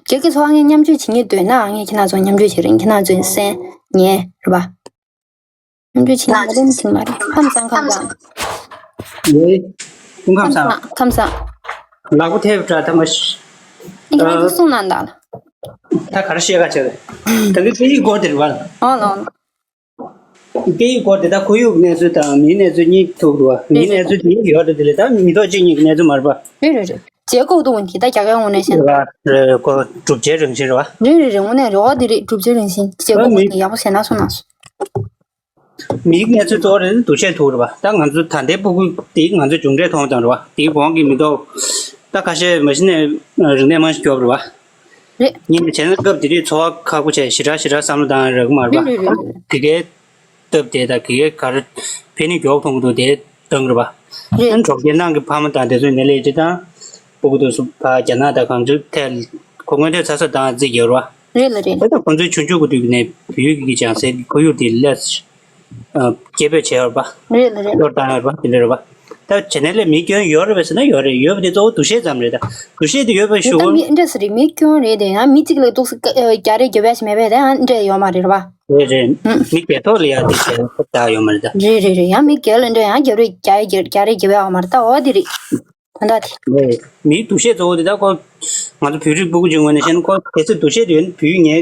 སྒེར་གྱི་འཚོ་བ་ངས་མཉམ་སྤྱོད་བྱེད་སྙིང་འདོད་ན་ངས་ཁྱེད་རང་ཚོ་མཉམ་སྤྱོད་བྱེད་རིང་ཁྱེད་རང་ཚོའི་སེམས་ངའི་རེད་བ། མཉམ་སྤྱོད་བྱེད་སྙིང་ང་ལན་ཟིན་མ་རེད། ཁམས་བཟང་། ཁམས་བཟང་། ཡེ། སྐུ་ཁམས་བཟང་། ཁམས་བཟང་། ཁམས་བཟང་། ལག་པ་ཐེབས་འདྲ་ད་མ་ཤི། ཨ། ཁྱེད་རང་ཚོ་གསུང་གནང་དང་། ད་ག་རེ་བཤད་ག་བྱས་རེད། ད་གི་སྐད་ཡིག་སྐོར་དེ་རེད་བ། ཨོ་ལོ་ལོ། སྐད་ཡིག་སྐོར་དེ་ད་ཁོར་ཡུག་གི་གནས་ཚུལ་དང་མིའི་གནས་ཚུལ་གཉིས་ཐུག་འདུག་བ། མིའི་གནས་ཚུལ་དེ་ཡོད་རེད། དེ་ལས་ད་མི་ཐོག་གཅིག་གཉིས་ཀྱི་གནས་ཚུལ་མ་རེད་པ། རེད་རེད་རེད། བྱེད་སྒོ་འདུག་འདི་ད་རྒྱ་སྐད་ངོས་ནས་བཤད་ན། རེད། ཁོ་གྲུབ་ཆའི་རང་བཞིན་རེད་བ། རེད་རེད་རེད། དངོས་གནས་རེད་བ། འདི་རེད། གྲུབ་ཆའི་རང་བཞིན། བྱེད་སྒོ་ངོས་ནས་ཡག་པོ་བཤད་ན་སོང་ན་སོང་། མིའི་གནས་ཚུལ་གཙོ་བོ་རེད། འདུ་ཤེས་ཐུག་རེད་བ། ད་ང་ཚོ་ད་ལྟའི་སྤུ་གུ་དེ་ང་ཚོ་མཇུག་འབྲས་མཐོང་དང་རེད་བ། དེའི་གོང་གི་མི་ཐོག་ད་ཁ་ཤས་མ་གཞི་ནས་རིག་གནས་མང་ཞིག་སྐྱོབ་རེད་བ། རེད། ཉིན་རེ་བྱས་ན་སྐབས་དེ་དུས་འཚོ་བ་ཁག་པོ་བྱས་ཞེ་དྲག་ཞེ་དྲག་བསམ་བློ་བཏང་ཡ་རག་གི་མ་རེད་རེད་རེད་རེད། པ། དེ་གའི་སྟབས་བདེ་དང་དེ་གའི་ག་རེ་ཕན་ནུས་མགྱོགས་ཐོན་གི་འདུག་དེ་བཏང་གི་རེད་པ། རེད། ཨ་ནི་གྲོང་ཁྱེར་ནང་གི་ཕ་མ་དང་དེ་ཚོས་ནད་ལས་ཅི་དང་སྤུ་གུ་དེ་ཚོ་ཕར་རྒྱ་ནག་དང་གང་ཅིར་ཐད་ཁོ་སྔོན་ཐོན་ཚ་ཚ་བཏང་རྩིས་རྒྱག་རེད་པ། རེད་ལ་རེད། དེ་ལྟར་ཁོང་ཚོའི་ཆུང་ཆུང་གི་དུས་ནས་བོད་ཡིག་གི་སྦྱང་སའི་ཁོར་ཡུག་དེ་ལས། སྐད་འབོད་བྱས་ཡོད་པ། རེད་ལ་རེད། གཏོར་བཏང་ཡོད་པ་དེ་འདྲ་རེད་པ། ད་བྱས་ན་ལས་མི་སྐྱོན་ཡོད་རེད་པས་ཟེར་ན་ཡོད་རེད། ཡོད་པ་དེ་གཙོ་བོ་འདུ་ཤེས་ཙམ་རེད། ད་འདུ་ཤེས་དེ་ཡོད་པ་རེད། ཞུ་ད་བ། མི་འདྲ་ས་རེད། མི་སྐྱོན་རེད་དེ་ཡང་མི་གཅིག་ལ་འདུག་ས་རྒྱ་རེ་རྒྱབ་ཡ་ཞིག་མེད་པས་དེ་ཡང་འདྲ་ཡོད་མ་རེད་རེད་པ། རེད་རེད། མི་སྒེར་ཐོག་ལ་ཡ་དེ་བྱས་ད་ཡོད་མ་རེད་ད། རེད་རེད་རེད། ཡང་མི་སྒེར་ལ་འདྲ་ཡང་རྒྱབ་རེ་རྒྱ་རེ་རྒྱབ་རྒྱབ་ཡ་ཡོད་མ་རེད། ད་འོ་དེ་རེད། ད་ལྟ་དེ། རེད། མིའི་འདུ་ཤེས་གཙོ་བོ་དེ་ད་ཁོ། ང་ཚོ་བོད་རིགས་སྤུ་གུ་ཅིག་ངོས་ནས་བཤད་ན་ཁོ་གལ་སྲིད་འདུ་ཤེས་དེ་ཡོད་ན་བོད་ཡིག་ངས་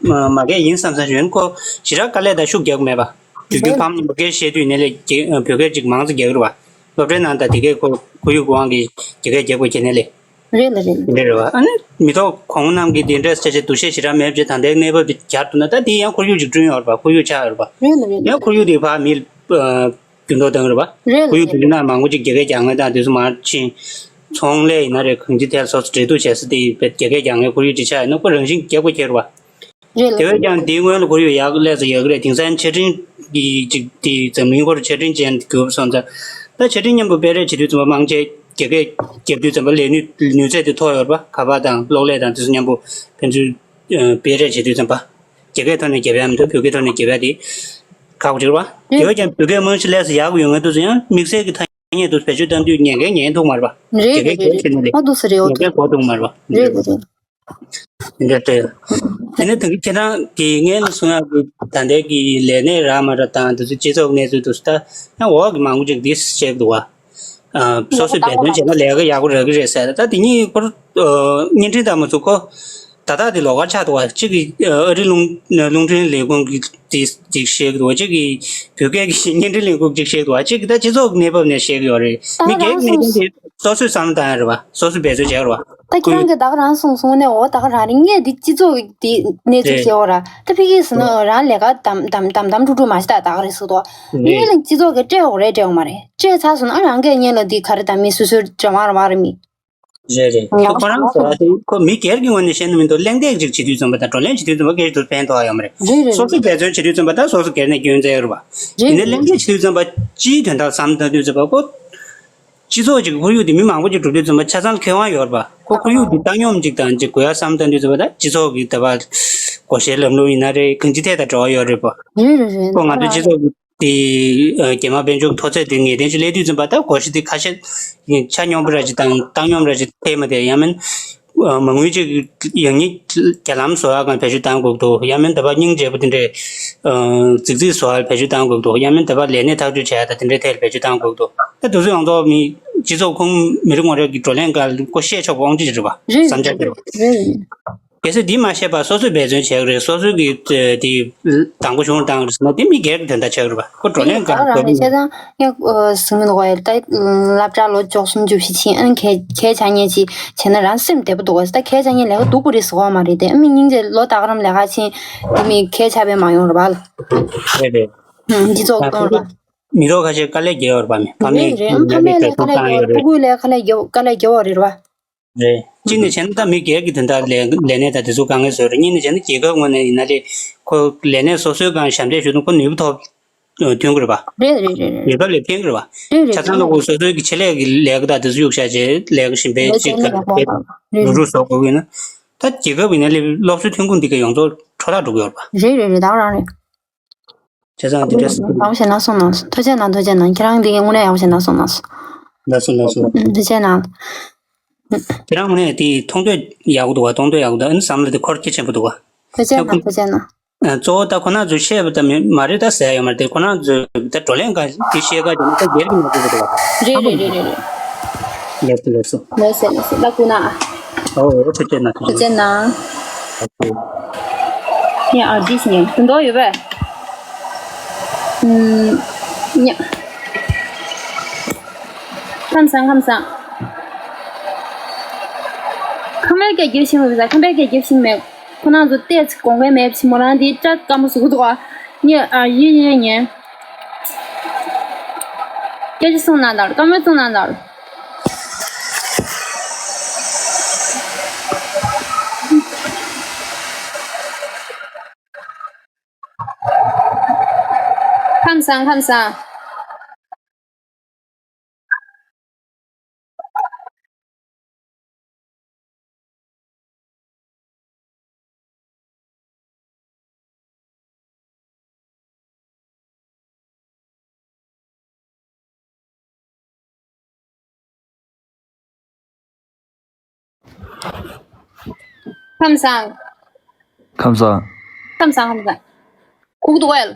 མ་མ་སྐད་ཡིན་བསམ་བསམ་ཞིག་ཡོད་ན་ཁོ་ཞེ་དྲག་དཀའ་ལས་དང་ཤུགས་རྒྱག་གི་མེད་པ། དུས་རྒྱུན་ཕ་མ་ལ་བོད་སྐད་བཤད་དུས་ནས་ལས་ཀྱི་བོད་སྐད་ཅིག་མང་ཙམ་རྒྱག་གི་རེད་པ། སློབ་གྲྭའི་ནང་དང་དེ་གས་ཁོ་ཁོར་ཡུག་དབང་གིས་རྒྱ་སྐད་རྒྱག་དགོས་བྱས་ནས་ལས། རེད་ལ་རེད། འདི་རེད་པ། ཨ་ནི་མི་ཐོག་གོང་མ་རྣམས་ཀྱིས་དེ་འདྲས་བྱས་བྱས་འདུ་ཤེས་ཞེ་དྲག་མེད་པ་བྱས་ད་ལྟའི་གནས་བབ་དེ་གྱར་འདུག་ན་ད་དེ་ཡང་ཁོར་ཡུག་ཅིག་བསྐྲུན་ཡོད་རེད་པ། ཁོར་ཡུག་ཆགས་ཡོད་རེད་པ། རེད་ལ་རེད། ཡང་ཁོར་ཡུག་དེ་ཕར་མི། འགྱུར་ལྡོག་བཏང་རེད་པ། རེད། ཁོར་ཡུག་དེ་ཚོའི་ནང་མང་པོ་ཅིག་རྒྱ་སྐད་རྒྱག་མཁན་དང་དེ་ཚོ་མར་ཕྱིན། ཚོང་ལས་ཡིན་ན་རེད། གང་ཅི་ཐད་སོ་སོ་འབྲེལ་གཏུག་བྱེད་ས་དེ་རྒྱ་སྐད་རྒྱག་མཁན་ཁོར་ཡུག་ཅིག་ཆགས་ཡོད་ན་ཁོ་རང་བཞིན་རྒྱག་དགོས་ཁེལ་རེད་པ། རེད་ལ། དེ་བས་ཀྱང་དེའི་སྔོན་ལ་ཁོར་ཡུག་ཡག་ལས་སུ་ཡག་གི་རེད། དེང་སང་ཆ་འཕྲིན་གྱི་ཅིག་དེ་འཛམ་གླིང་སྐོར་ཆ་འཕྲིན་ཅན་གྱུར་སོང་ཙང་། ད་ཆ་འཕྲིན་མཉམ་པོ་སྤེལ་རེས་བྱེད་དུས་ཙམ་པ་མང་ཆེ་རྒྱ་སྐད་རྒྱབ་དུས་ཙམ་པ་ལས་ནུས་ནུས་ཚད་དེ་མཐོ་ཡོད་རེད་པ། ཁ་པར་དང་གློག་ཀླད་དང་དེ་ཚོ་མཉམ་པོ་ཕན་ཚུན་སྤེལ་རེས་བྱེད་དུས་ཙམ་པ། རྒྱ་སྐད་ཐོག་ནས་རྒྱབ་ཡ་མི་འདུག་བོད་སྐད་ཐོག་ནས་རྒྱབ་ཡ་དེ་ཁག་པོ་ཅིག་རེད་པ། རེད། དེ་བས་ཀྱང་བོད་སྐད་རྨང་གཞི་ལས་སུ་ཡག་པོ་ཡོད་མཁན་དེ་ཚོ་ཡང་དམིགས་བསལ་གྱི་ཐ་སྙད་དུ་བེད་སྤྱོད་གཏང་དུས་ཉན་མཁན་ཉན་ཐུབ་མ་རེད་པ། རེད་རྒྱ་སྐད་རེད་རྒྱབ་རེད། ཕྱིན་ནས་ཨ་འདུག་ས་རེད། ཨོ་ཉན་མཁན་གོ་ཐུབ་མ་རེད་པ། རེད་རེད་རེད། དེ་འདྲ་རེད། དེ་ནས་ད་གིན་ཁྱེད་རང་གིས་སྔོན་ལ་གསུང་ཡག་གི་ད་ལྟའི་གི་ལས་གནས་རག་མ་རག་དང་དེ་ཚོ་སྤྱི་ཚོགས་གནས་ཚུལ་དེ་ཚོ་ད་ཡང་འོག་གི་མང་པོ་ཅིག་འདི་བཤད་འདུག་བ། ཨ། སོ་སོས་འབད་བརྩོན་བྱས་ན་ལས་ཀ་ཡག་པོ་རག་གི་རེད་ཟེར། ད་དེ་གཉིས་སྐོར་བརྙན་འཕྲིན་དང་མ་ཚུགས་ཁོ། ད་ལྟ་དེ་ལོགས་ཀ་ཆགས་འདུག་བ། གཅིག་གིས་ཨ་རི་རླུང་རླུང་འཕྲིན་ལས་ཁུངས་ཀྱི་དེ་ཅིག་བཤད་ཀྱི་འདུག་བ། གཅིག་གིས་བོད་སྐད་ཀྱི་བརྙན་འཕྲིན་ལས་ཁུངས་ཅིག་བཤད་ཀྱི་འདུག་བ། གཅིག་གིས་ད་སྤྱི་ཚོགས་ཀྱི་གནས་བབ་ནས་བཤད་ཀྱི་ཡོད་རེད། ད་མི་སྒེར་གྱི་གནད་དོན་དེ་སོ་སོས་བསམ་བློ་བཏང་ཡ་རེད་བ། སོ་སོས་འབད་བརྩོན་བྱས་རེད་བ། ད་ཁྱེད་རང་གིས་ད་ག་རང་གསུངས་སོང་ནས། འོ་ད་ག་རང་རེད། ངས་འདི་སྤྱི་ཚོགས་ཀྱི་འདི་གནས་ཚུལ་རེད། བཤད་འོ་ར། ད་ཕ་གིར་ཟེར་ན་རང་ལས་ཀ་དམ་དམ་དམ་དམ་འགྲུབ་འགྲུབ་མ་ཤི་ད་ད་ག་རེད་ཟེར་དོ། རེད། ངས་ལ་སྤྱི་ཚོགས་ཀྱི་སྤྲད་འོ་རེད་སྤྲད་འོ་མ་རེད། སྤྲད་ཚར་སོང་ན་ཨ་རང་གིས་ངས་ལ་འདི་ག་རེ་ད་མི་སོ་སོའི་འབྲེལ་བ་ར་བ་རེད་མི། རེད་རེད། ཡང་ཁོ་ཁོ་རང་ཟེར་བ་དེ་ཁོ་མི་སྒེར་གྱི་ངོས་ནས་བཤད་ན་མི་འདུག་གླེང་སྟེགས་ཅིག་བྱེད་དུས་ཙམ་པ་དང་བགྲོ་གླེང་བྱེད་དུས་ཙམ་པ་སྐད་ཆ་དེ་ཕན་ཐོགས་ཡོད་མ་རེད། རེད་རེད། སོ་སོས་འབད་བརྩོན་བྱེད་དུས་ཙམ་པ་དང་སོ་སོ་སྒེར་ནས་སྐྱོན་བཙལ་ཡོད་རེད་བ། རེད་ཡིན་ནའི་རེད། གླེང་སྟེགས་བྱེད་དུས་ཙམ་པ་སྤྱིའི་དོན་དག་བསམ་བཏང་དུས་ཙམ་པ་ཁོ། སྤྱི་ཚོགས་ཀྱི་ཁོར་ཡུག་དེ་མི་མང་པོ་ཅིག་འགྲོ་དུས་ཙམ་པ་ཆ་ཚང་ལ་ཁེ་དབང་ཡོད་རེད་པ། ཁོ་ཁོར་ཡུག་དེ་བཏང་སྙོམས་ཅིག་དང་ཅིག་དགོས་ཡ་བསམ་བཏང་དུས་ཙམ་པ་ད་སྤྱི་ཚོགས་ཀྱི་ད་བ་བགོ་བཤའི་ལམ་ལུགས་ཡིན་ན་རེད། གང་ཅི་ཐད་དང་འབྲེལ་བ་ཡོད་རེད་པ། རེད་རེད་རེད། ཁོ་ང་ཚོའི་སྤྱི་ཚོགས་ཀྱི་དེ་རྒྱ་དམར་དཔལ་འབྱོར་མཐོ་ཚད་དེ་ངེས་གཏན་ཅིག་སླེབས་དུས་ཙམ་པ་ད་བགོ་བཤའ་དེ་ཁ་ཤས་ཆ་སྙོམས་པོ་ར་ཅིག་དང་བཏང་སྙོམས་ར་ཅིག་ཐེབས་མ་ཐེབས་ཡང་མིན། མ་དངུལ་ཅིག་ཡང་སྙིང་རྒྱ་ལམ་བཟོ་ཡག་གང་བེད་སྤྱོད་བཏང་དགོས་འདུག་ཡང་མིན་ད་བ་སྙིང་རྗེ་པོ་དེ་འདྲས། རྫིག་རྫིག་བཟོ་ཡག་བེད་སྤྱོད་བཏང་དགོས་འདུག་ཡང་མིན་ད་བ་ལས་གནས་ཐག་གཅོད་བྱེད་ཡག་ད་དེ་འདྲས་ཐད་ལ་བེད་སྤྱོད་བཏང་དགོས་འདུག་ད་དེ་ཚོ་ཡོངས་རྫོགས་མི་སྤྱི་ཚོགས་ཁོངས་མི་རེ་ངོ་རེ་གི་བགྲོ་གླེང་སྒང་ལ་ཁོ་བཤད་ཆོག་པ་དབང་ཆ་ཅིག་རེད་པ། རེད་བསམ་འཆར་ཅིག་རེད་པ། རེད་རེད། གལ་སྲིད་འདི་མ་བཤད་པ་སོ་སོས་འབད་བརྩོན་བྱེད་ཀྱི་རེད། སོ་སོས་ཀྱི་དེ་དང་པོ་གཞུང་ལ་བཏང་གི་རེད་ཟེར་ན་དེ་མི་སྒེར་གྱི་དོན་དག་ཆགས་ཀྱི་རེད་པ། ཁོ་བགྲོ་གླེང་སྒང་ལ་བགྲོ་གླེང་། བྱས་ཙང་ངས་ཨ་གཟིགས་མི་འདུག་གས། ད་སློབ་གྲྭ་ལོ་བཅུ་གསུམ་བཅུ་བཞི་ཕྱིན་ཨ་ནི་གད་གད་ཆགས་མཁན་ཅིག་བྱས་ན་རང་སེམས་བདེ་པོ་འདུག་གས། ད་གད་ཆགས་མཁན་ལས་ཀ་སྡུག་པོ་རེད་ཟེར་གོ་མ་རེད་དེ། ཨ་མི་སྙིང་རྗེ་ལོ་ད་ག་རང་ལས་ཀ་ཕྱིན་དེ་མི་གད་ཆགས་པའི་མ་ཡོང་རེད་པ་ལ། རེད་རེད། ཨ་སྤྱི་ཚོགས་ད་གཏོང་རེད་པ། མི་རོགས་ཁ་ཤས་དཀའ་ལས་རྒྱག་ཡོད་རེད་པ། མི་ཕ་མས་རེད་རེད། ཨ་ཕ་མས་ལ་དཀའ་ལས་རྒྱག་ཡོད་རེད། ཕྲུ་གུ་ལ་དཀའ་ལས་རྒྱག་དཀའ་ལས་རྒྱག་པ་རེད་པ། རེད། གཅིག་ནས་བྱས་ན་ད་མི་སྒེར་གྱི་དོན་དག་ལས་ལས་གནས་དང་དེ་ཚོ་དཀའ་ངལ་བཟོས་རེད། གཉིས་ནས་བྱས་ན་རྒྱལ་ཁབ་ངོས་ནས་ཡིན་ན་ལས་ཁོ་ལས་གནས་སོ་སོའི་སྒང་ཞབས་འདེགས་ཞུ་དུས་ཁོ་ནུས་པ་ཐོབ་ཐོན་གྱི་རེད་པ། རེད་རེད་རེད་རེད། རྒྱལ་ཁབ་ལ་ཕན་གྱི་རེད་པ། རེད་རེད། ཆ་ཚང་ལ་ཁོ་སོ་སོའི་གི་ཆེད་ལས་ཀྱི་ལས་ཀ་དང་དེ་ཚོ་གཡུག་བཞག་བྱས་ལས་ཀ་གཞན་པའི་ལས་ཅིག་བྱས་ན་ཡག་པོ་རེད། རུ་རུ་བཟོ་དགོས་ཀྱི་ཡིན་ན། ད་རྒྱལ་ཁབ་ཡིན་ན་ལས་སློབ་གསོའི་ཐོན་ཁུངས་འདི་ག་ཡོངས་རྫོགས་འཕྲོ་བརླག་འགྲོ་གི་ཡོད་རེད་པ། རེད་རེད་རེད། ད་ག་རང་རེད། བྱས་ཙང་དེ་འདྲ་ཡག་པོ་བྱས་གནང་སོང་། གནང་སོང་། ཐུགས་རྗེ་གནང་། ཐུགས་རྗེ་གནང་། ཁྱེད་རང་འདི་དངོས་གནས་ཡག་པོ་བྱས་གནང་སོང་། གནང་སོང་། ལགས་སོ་ལགས་སོ། ཐུགས་རྗེ་གནང་། ཁྱེད་རང་དངོས་གནས་དེ་མཐོང་ཐོས་ཡག་པོ་འདུག་བ། མཐོང་ཐོས་ཡག་པོ་འདུག་ཨ་ནི་བསམ་བློ་དེ་འཁོར་གལ་ཆེན་པོ་འདུག་བ། ཐུགས་རྗེ་གནང་། ཐུགས་རྗེ་གནང་། གཙོ་བོ་ད་ཁོ་ན་ཚོས་བཤད་པ་ཙམ་མ་རེད། ད་ཟེར་ཡ་ཡོད་མ་རེད། དེ་ཁོ་ན་ཚོས་ད་བགྲོ་གླེང་སྒང་དེ་བཤད་ག་དེ་ནི་ད་སྒེར་གྱི་མ་འགྲོ་གི་འདུག་བ། རེད་རེད་རེད་རེད་རེད། ལགས་སོ་ལགས་སོ། ལགས་སོ་ལགས་སོ། ལགས་སྐུ་ན། ཨོ་ཨོ། ཐུགས་རྗེ་གནང་། ཐུགས་རྗེ་གནང་། ཡ་ཨ་ཇི་སྙིང་དུ་འདོགས་ཡོད་པས། ཉ། ཁམས་བཟང་ཁམས་བཟང་། ཁམས་པའི་སྐད་རྒྱབ་ཤེས་མེད་པས། ཁམས་པའི་སྐད་རྒྱབ་ཤེས་མེད། ཁོ་ན་ཚོ་ཏོག་ཙམ་དགོངས་པ་མེད་པ་ཞིག་མོ་རང་འདི་སྐྲ་སྐམ་པོ་བཟོ་གི་འདུག་ཨ། ཉ་ཨ་ཡི་ཡི་ཉན། སྐད་ཆ་གསུང་གནང་དང་། བཀའ་མོལ་གསུང་གནང་དང་། ཁམས་བཟང་ཁམས་བཟང་། ཁམས་བཟང་། ཁམས་བཟང་། ཁམས་བཟང་། ཁམས་བཟང་། གུག་འདུག་གས།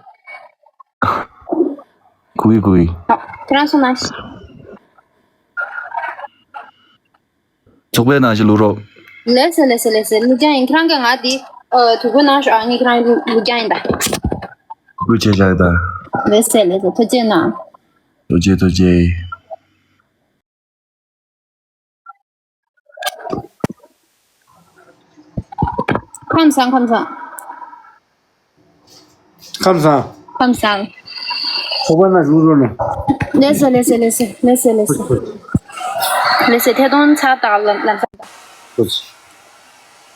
གུག་གི་གུག་གི། ཨ། ཁྱེད་རང་གསུང་གནང་། ཚོགས་པའི་ནང་ཞིག་བླུག་རོགས། ལགས་སོ་ལགས་སོ་ལགས་སོ། བླུག་རྒྱུ་ཡིན། ཁྱེད་རང་གིས་ང་འདི་ཨ་དུས་འགོ་གནང་ཤོག་ཨ། ངས་ཁྱེད་རང་བླུག་རྒྱུ་ཡིན་ད། བླུག་བྱས་བཞག་ད། ལགས་སོ་ལགས་སོ། ཐུགས་རྗེ་གནང་། ཐུགས་རྗེ་ཐུགས་རྗེ། ཁམས་བཟང་ཁམས་བཟང་། ཁམས་བཟང་། ཁམས་བཟང་། ཚོགས་པ་ནང་བཞུགས་རོགས་གནང་། ལགས་སོ་ལགས་སོ་ལགས་སོ། ལགས་སོ་ལགས་སོ། ལགས་སོ། ཐད་གཏོང་ཚར་དང་ལམ་ལམ་སང་དང་། ལགས་སོ།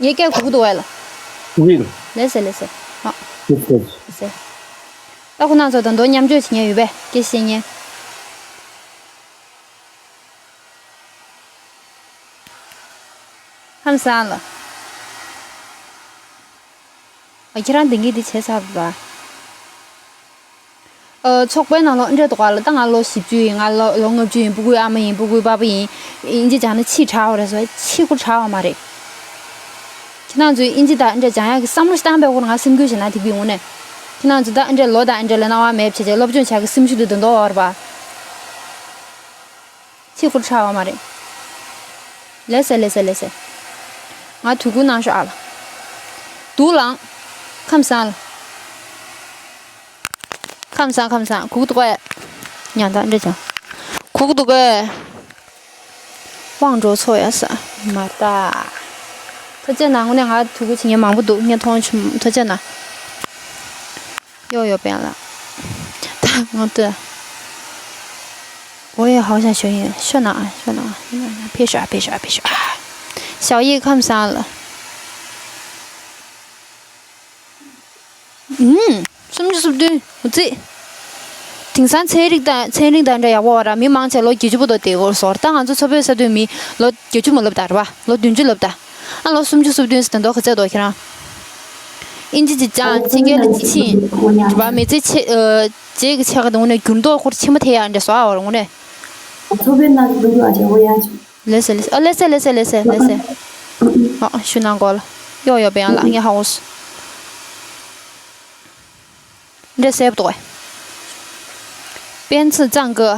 ངའི་སྐད་གོ་གི་འདུག་གས་ལགས། གོ་གི་འདུག་ལགས་སོ་ལགས་སོ། ཨ། ལགས་སོ། ལགས་སོ། ད་ཁོ་ན་ཚོ་དང་མདོ་མཉམ་སྤྱོད་བྱེད་མཁན་ཡོད་པས། སྐད་བཤད་མཁན། ཁམས་བཟང་ལགས། ཨ། ཁྱེད་རང་དེང་གི་འདི་བྱས་ཚར་བ། ཨ། ཚོགས་པའི་ནང་ལོགས་འདྲ་འདུག་ག་ལགས། ད་ང་ལོ་བཞི་བཅུ་ཡིན། ང་ལོ་ལོ་ལྔ་བཅུ་ཡིན། སྤུ་གུའི་ཨ་མ་ཡིན། སྤུ་གུའི་པ་ཕ་ཡིན། དབྱིན་ཇི་སྦྱངས་ན་ཕྱི་དྲགས་པ་རེད་ཟེར། ཕྱི་ཁོ་དྲགས་པ་མ་རེད། ཁྱེད་རང་ཚོས་དབྱིན་ཇི་དང་འདྲ་སྦྱང་ཡག་གི་བསམ་བློ་ཞིག་བཏང་པས་ཁོ་ང་སེམས་འགུལ་བྱས་ན་དེ་གི་ངོ་ནས། ཁྱེད་རང་ཚོ་ད་འདྲ་ལོ་དང་འདྲ་ལ་སྣང་བ་མེད་བྱས་བྱས་སློབ་སྦྱོང་བྱ་གི་སེམས་ཤུགས་དེ་འདོན་འདོགས་པ་རེད་པ། ཕྱི་ཁོ་དྲགས་པ་མ་རེད། ལགས་སེ་ལགས་སེ་ལགས་སེ། ང་དུས་འགོ་གནང་ཤོག་ཨ་ལགས། དུག་ལངས། ཁམས་བཟང་ལ། ཁམས་བཟང་ཁམས་བཟང་། གུག་འདུག་གས། ཉང་ད་འདྲ་ཅང་། གུག་འདུག་གས། དབང་འགྲོ་ཚོ་ཡ་ས། མ་ད། ཐུགས་རྗེ་གནང་། དངོས་གནས་ང་དུ་གུ་བྱེད་མཁན་མང་པོ་འདུག་ངས་མཐོང་བྱུང་། ཐུགས་རྗེ་གནང་། ཡོ་ཡོ་པན་ལ། ད་ང་ལྟོས། 我也好想学英语。 ཤོ་ན་ཤོ་ན། 别说别说别说。 小叶ཁམས་བཟང་ལ། ཨུམ། སུམ་ཅུ་སོ་བདུན། འོ་ཙི། དེང་སང་ཚན་རིག་དང་ཚན་རིག་དང་འདྲ་ཡག་པོ་བ་ར། མི་མང་ཆེ་ལོ་བརྒྱད་ཅུ་བར་དུ་བསྡད་ཡོད་སོ། ད་ང་ཚོ་མཚོ་བོད་ས་མཐོའི་མི་ལོ་བརྒྱད་ཅུ་མ་ལབ་ད་ར་བ། ལོ་བདུན་ཅུ་ལབ་ད། ཨ་ལོ་སུམ་ཅུ་སོ་བདུན་ཟེར་དོ་ག་ཚད་དོ་ཁྱེད་རང་། ཨིན་ཇི་ཅིག་སྦྱངས། ཕྱི་རྒྱལ་ལ་ཕྱིན། བ་མི་ཚེ་ཆེ་ཨ། རྗེས་ཀྱི་ཆ་ག་དང་དངོས་གནས་འགྱུར་ལྡོག་ཁོར་ཕྱིན་པ་དེ་ཡང་འདྲ་སོ་ཨ། བར་དངོས་གནས། ཨ་ཚོ་བའི་ནང་གི་འདུག་ཨ་ཅེ་འོ་ཡ་ཅུ། ལེ་སེ་ལེ་སེ། ཨ་ལེ་སེ་ལེ་སེ་ལེ་སེ་ལེ་སེ། ཨ་ཨ་ཞུ་ན་གོ་ལ། ཡོ་ཡོ་པན་ལ་ངས་ཧ་གོ་སོང་། འདྲེ་སེབ་ཏོ། པན་ཚི་ཙང་གི།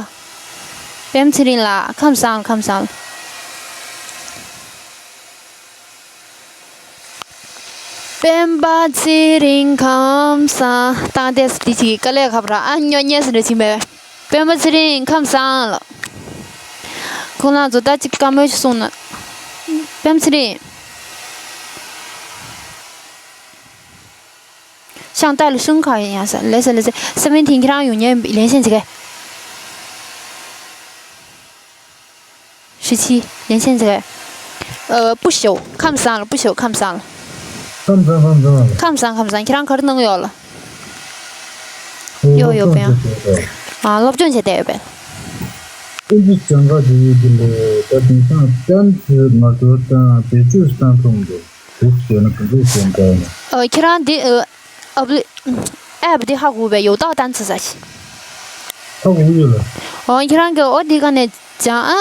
པན་ཚི་རིང་ལ་ཁམས་བཟང་ཁམས་བཟང་། པན་པ་ཚེ་རིང་ཁམས་བཟང་། བཏང་སྟེ་སི་ཏི་ཅིག་དཀའ་ལས་ཁག་པོ་ར། ཨ་ཉོ་ཉེས་སི་འདྲ་ཅིག་མེད། པན་པ་ཚེ་རིང་ཁམས་བཟང་ལ། ཁོང་རྣམ་ཚོ་ད་ཅིག་བཀའ་མོལ་ཞིག་གསུངས་ན། པན་པ་ཚེ་རིང་། ཤང་ཏཱ་ལི་ཧྲུང་ཁ་ཡིན་ཡང་ས་ལེ་ས་ལེ་ས། སེ་བེན་ཊིན་ཁྱེད་རང་ཡོང་ཉན་ལེན་ཤན་ཅིག་གེ། ཧྲི་ཆི་ལེན་ཤན་ཅིག་གེ། ཨ་པུ་ཤོ་ཁམས་བཟང་ལ། པུ་ཤོ་ཁམས་བཟང་ལ། ཁམས་བཟང་ཁམས་བཟང་། ཁམས་བཟང་ཁམས་བཟང་། ཁྱེད་རང་ག་རེ་གནང་ཡོད་ལ། ཡོ་ཡོ་པན། ཨ་སློབ་སྦྱོང་བྱས་བསྡད་ཡོད་པས། ཨིན་ཇི་སྦྱང་ག་འགྲོ་ཡི་འདི་ལས་ད་དེང་སང་གཏམ་ཚོས་ང་ཚོ་དང་བེད་སྤྱོད་བཏང་ཐུབ་འདུག་དེ་བྱས་ན་ག་འདྲས་བྱས་འདྲ་ཡིན། ཨ་ཁྱེད་རང་འདི་ཨ་ཨབ་ཨེབ་འདི་ཧ་གོ་བས། ཡོད་ད་ཏན་ཚི་ཟ་ཞིག་ཧ་གོ་ཡོད་ལ། ཨོ་ཁྱེད་རང་གི་ཨོ་འདི་ག་ནས་ཅང་ཨ།